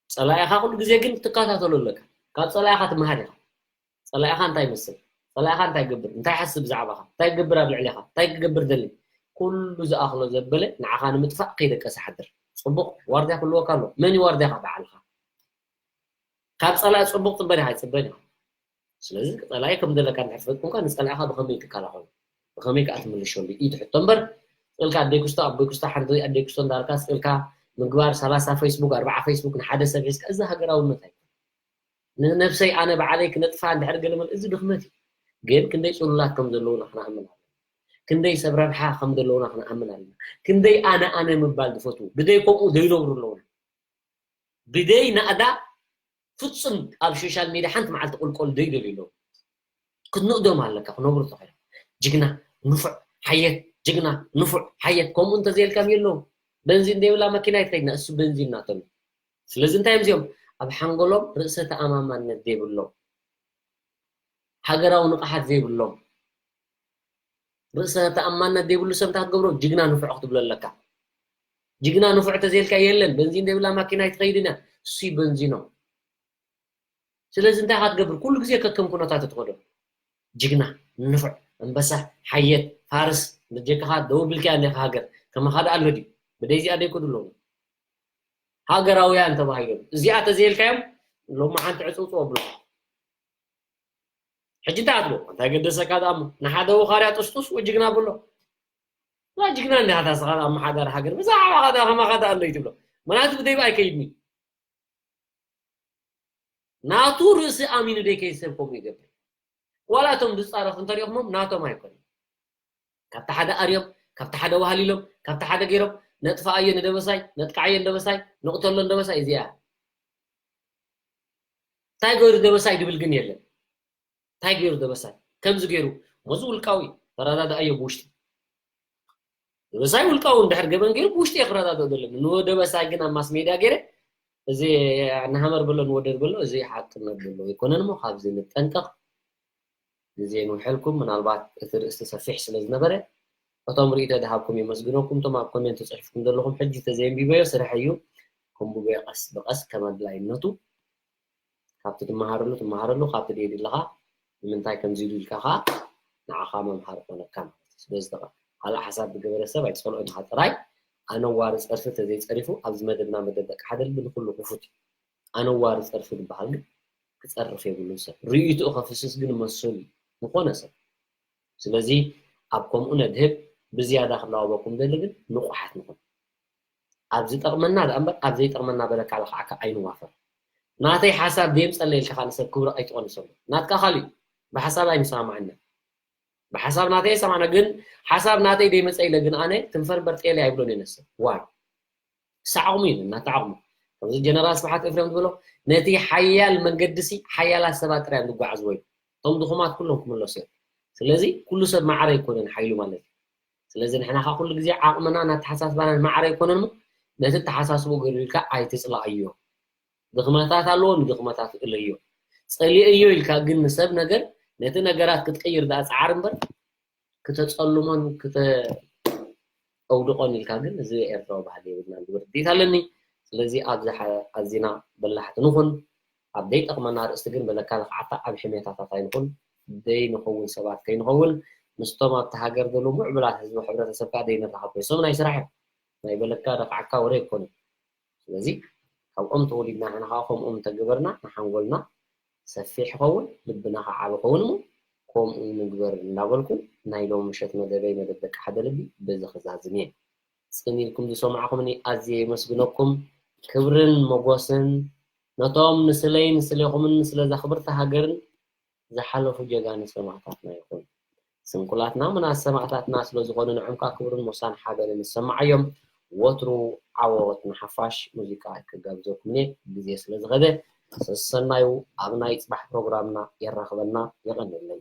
ጸላኢኻ ኩሉ ግዜ ግን ክትከታተሎ ኣለካ። ካብ ጸላኢኻ ትመሃር ኢኻ። ጸላኢኻ እንታይ ይመስል? ጸላኢኻ እንታይ ይገብር? እንታይ ይሓስብ ብዛዕባኻ? እንታይ ይገብር ኣብ ልዕሌኻ? እንታይ ክገብር ደሊ? ኩሉ ዝኣኽሎ ዘበለ ንዓኻ ንምጥፋእ ከይደቀሰ ሓድር። ጽቡቕ ዋርድያ ክህልወካ ኣሎ። መን እዩ ዋርድያኻ? ባዕልኻ። ካብ ጸላኢ ጽቡቕ ጽበ ዲኻ? ኣይጽበን ኢኻ። ስለዚ ጸላኢ ከም ዘለካ እንድሕር ትፈልጥ ኮንካ ንጸላኢኻ ብኸመይ ትከላኸሎ? ብኸመይ ከኣ ትምልሸሉ? እዩ ትሕቶ እምበር፣ ስቕ ኢልካ ኣደይ ኩስቶ፣ ኣቦይ ኩስቶ፣ ሓንቲ ኣደይ ኩስቶ እንዳበልካ ስቕ ኢልካ ምግባር፣ ሰላሳ ፌስቡክ፣ ኣርባዓ ፌስቡክ ንሓደ ሰብ ሒዝካ፣ እዚ ሃገራውነት ኣይኮነን። ንነብሰይ ኣነ ባዕለይ ክነጥፍኣ እንድሕር ገለ መለ፣ እዚ ድኽመት እዩ። ግን ክንደይ ጽሉላት ከም ዘለዉና ክንኣምን ኣለና። ክንደይ ሰብ ረብሓ ከም ዘለዉና ክንኣምን ኣለና። ክንደይ ኣነ ኣነ ምባል ዝፈትዉ፣ ብደይ ከምኡ ዘይነብሩ ኣለዉና። ብደይ ናእዳ ፍጹም ኣብ ሶሻል ሚድያ ሓንቲ መዓልቲ ቁልቆል ዘይደልዩ ኣለዉ። ክትንእዶም ኣለካ ክነብሩ ተኾይኖም። ጅግና፣ ንፉዕ፣ ሓየት፣ ጅግና፣ ንፉዕ፣ ሓየት። ከምኡ እንተዘይልካም የለዎም። በንዚን ዘይብላ መኪና ይትኸይድና፣ እሱ በንዚን ናቶም እዩ። ስለዚ እንታይ እዮም እዚኦም? ኣብ ሓንጎሎም ርእሰ ተኣማማነት ዘይብሎም፣ ሃገራዊ ንቕሓት ዘይብሎም፣ ርእሰ ተኣማንነት ዘይብሉ ሰብ እንታይ ክትገብሮ? ጅግና ንፉዕ ክትብሎ ኣለካ። ጅግና ንፉዕ ተዘይልካ የለን። በንዚን ዘይብላ ማኪና ኣይትኸይድን እያ። እሱይ በንዚኖም። ስለዚ እንታይ ኢኻ ትገብር? ኩሉ ግዜ ከከም ኩነታት ትኸዶ። ጅግና፣ ንፉዕ፣ ኣንበሳ፣ ሓየት፣ ፋርስ፣ በጀካኻ ደው ቢልካ እንዲኻ ሃገር። ከማኻ ደኣ ኣሎ ድዩ? ብደይ እዚኣ ደይኮዱ ኣለዉ። ሃገራውያን ተባሂሎም። እዚኣ ተዘይልካዮም ሎማዓንቲ ዕጽውጽው ኣብሉኻ። ሕጂ እንታይ ኣትሎ? እንታይ ገደሰካ ደኣ እሞ? ንሓደ ወኻርያ ጥስጡስ ወይ ጅግና ብሎ። ዋ ጅግና እንዲኻ ታስኻ ኣመሓዳሪ ሃገር። ብዛዕባኻ ደኣ ከማኻ ደኣ ኣሎ እዩ ትብሎ። ምኽንያቱ ብደይብ ኣይከይድን እዩ። ናቱ ርእሲ ኣሚኑ ደይከይድ ሰብ ከምኡ ይገብር። ዋላ እቶም ዝጻረፉ እንተሪእኹሞም ናቶም ኣይኮነን። ካብቲ ሓደ ኣርዮም፣ ካብቲ ሓደ ዋህሊሎም፣ ካብቲ ሓደ ገይሮም፣ ነጥፍኣዮ ንደበሳይ፣ ነጥቅዓዮ ንደበሳይ፣ ንቕተሎ ንደበሳይ፣ እዚኣ እያ። እንታይ ገይሩ ደበሳይ ድብል ግን የለን። እንታይ ገይሩ ደበሳይ? ከምዚ ገይሩ፣ መዚ ውልቃዊ፣ ተረዳድኣዮ ብውሽጢ። ደበሳይ ውልቃዊ እንድሕር ገበን ገይሩ ብውሽጢ እየ ክረዳድኦ ዘለኒ። ንደበሳይ ግን ኣብ ማስ ሜድያ ገይረ፣ እዚ ንሃመር በሎ ንወደድ በሎ፣ እዚ ሓቅነት ዘለዎ ኣይኮነን እሞ፣ ካብዚ ንጠንቀቕ። ግዜ ንውሐልኩም፣ ምናልባት እቲ ርእስቲ ሰፊሕ ስለ ዝነበረ፣ እቶም ርእይቶ ዝሃብኩም የመስግነኩም። እቶም ኣብ ኮሜንት ጽሒፍኩም ዘለኹም፣ ሕጂ ተዘየንቢበዮ ስራሕ እዩ፣ ከንብቦ ቀስ ብቐስ ከም ኣድላይነቱ። ካብቲ ትመሃረሉ ትመሃረሉ፣ ካብቲ ደየድልኻ ንምንታይ ከምዚ ኢሉ ኢልካ ኸዓ ንዓኻ መምሃሪ ኮነካ ማለት እዩ። ስለዚ ተቐ-፣ ካልእ ሓሳብ ዝገበረ ሰብ ኣይትጸልኦ ኢኻ ጥራይ። ኣነዋሪ ጸርፊ ተዘይጸሪፉ ኣብዚ መደብና መደብ ደቂ ሓደ ልቢ ንኹሉ ክፉት እዩ። ኣነዋሪ ጸርፊ ዝበሃል ግን ክጸርፍ የብሉን ሰብ። ርእይትኡ ከፍስስ ግን መሰሉ እዩ ዝኾነ ሰብ። ስለዚ ኣብ ከምኡ ነድህብ ብዝያዳ ክለዋወኩም ደሊ ግን ንቑሓት ንኹን። ኣብ ዝጠቕመና ደኣ እምበር ኣብ ዘይጠቕመና በለካ ለኽዓካ ኣይንዋፈር። ናተይ ሓሳብ ደየምጸለ ኢልካ ካልእ ሰብ ክብሪ ኣይትቐንሰሉ። ናትካ ካልእ እዩ። ብሓሳብ ኣይንሰማማዕና። ብሓሳብ ናተይ ኣይሰማዕና ግን ሓሳብ ናተይ ደይመጸ ኢለ ግን ኣነ ትንፈር እምበር ጤል ኣይብሎን እየ ነሰብ። ዋይ? ሳዕቕሙ እዩ እናተዓቕሙ። ከምዚ ጀነራል ስብሓት ኤፍሬም ዝበሎ ነቲ ሓያል መንገዲሲ ሓያላት ሰባት ጥራይ እዮም ዝጓዓዝዎ እዩ። እቶም ድኹማት ኩሎም ክምለሱ እዮም። ስለዚ ኩሉ ሰብ ማዕረ ኣይኮነን ሓይሉ ማለት እዩ። ስለዚ ንሕና ኸዓ ኩሉ ግዜ ዓቕምናን ኣተሓሳስባናን ማዕረ ኣይኮነን እሞ ነቲ ኣተሓሳስብኡ ገዲልካ ኣይትጽላኣዮ። ድኽመታት ኣለዎ፣ ንድኽመታት እለዮ። ጸሊኤዮ ኢልካ ግን ንሰብ ነገር ነቲ ነገራት ክትቅይር ደኣ ጸዓር እምበር ክተጸልሞን ክተ-፣ ኣውድቖን ኢልካ ግን እዚ ኤርትራዊ ባህሊ የብልናን ዝብል ርድኢት ኣለኒ። ስለዚ ኣብዚ ሓ-፣ ኣዚና በላሕቲ ንኹን፣ ኣብ ዘይጠቕመና ኣርእስቲ ግን በለካ ለኽዓታ ኣብ ሕሜታታት ኣይንኹን፣ ዘይንኸውን ሰባት ከይንኸውን፣ ምስቶም ኣብቲ ሃገር ዘለዉ ምዕቡላት ህዝቢ ሕብረተሰብ ከኣ ዘይንራኸብ ኮይሶም ናይ ስራሕ እዮም። ናይ በለካ ለኽዓካ ወረ ኣይኮኑን። ስለዚ ካብኦም ተወሊድና ንሕና ከዓ ከምኦም እንተገበርና ንሓንጎልና ሰፊሕ ይኸውን፣ ልብና ከዓ ዓቢ ይኸውን እሞ ከምኡ ንግበር እንዳበልኩ ናይ ሎሚ ምሸት መደበይ መደብ ደቂ ሓደ ልቢ በዚ ክዛዝም እየ። ጽን ኢልኩም ዝሰማዕኩምኒ ኣዝየ የመስግነኩም። ክብርን ሞጎስን ነቶም ንስለይን ንስሌኹምን ስለዛ ክብርቲ ሃገርን ዝሓለፉ ጀጋኑ ሰማእታትና ይኹን። ስንኩላትና ምናት ሰማእታትና ስለ ዝኾኑ ንዖም ከኣ ክብርን ሞሳን ሓበንን ይሰማዓዮም። ወትሩ ዓወት ንሓፋሽ። ሙዚቃ ክጋብዘኩም እየ ግዜ ስለ ዝኸደ። ሰሰናዩ ኣብ ናይ ጽባሕ ፕሮግራምና የራኽበና። የቐንየለይ።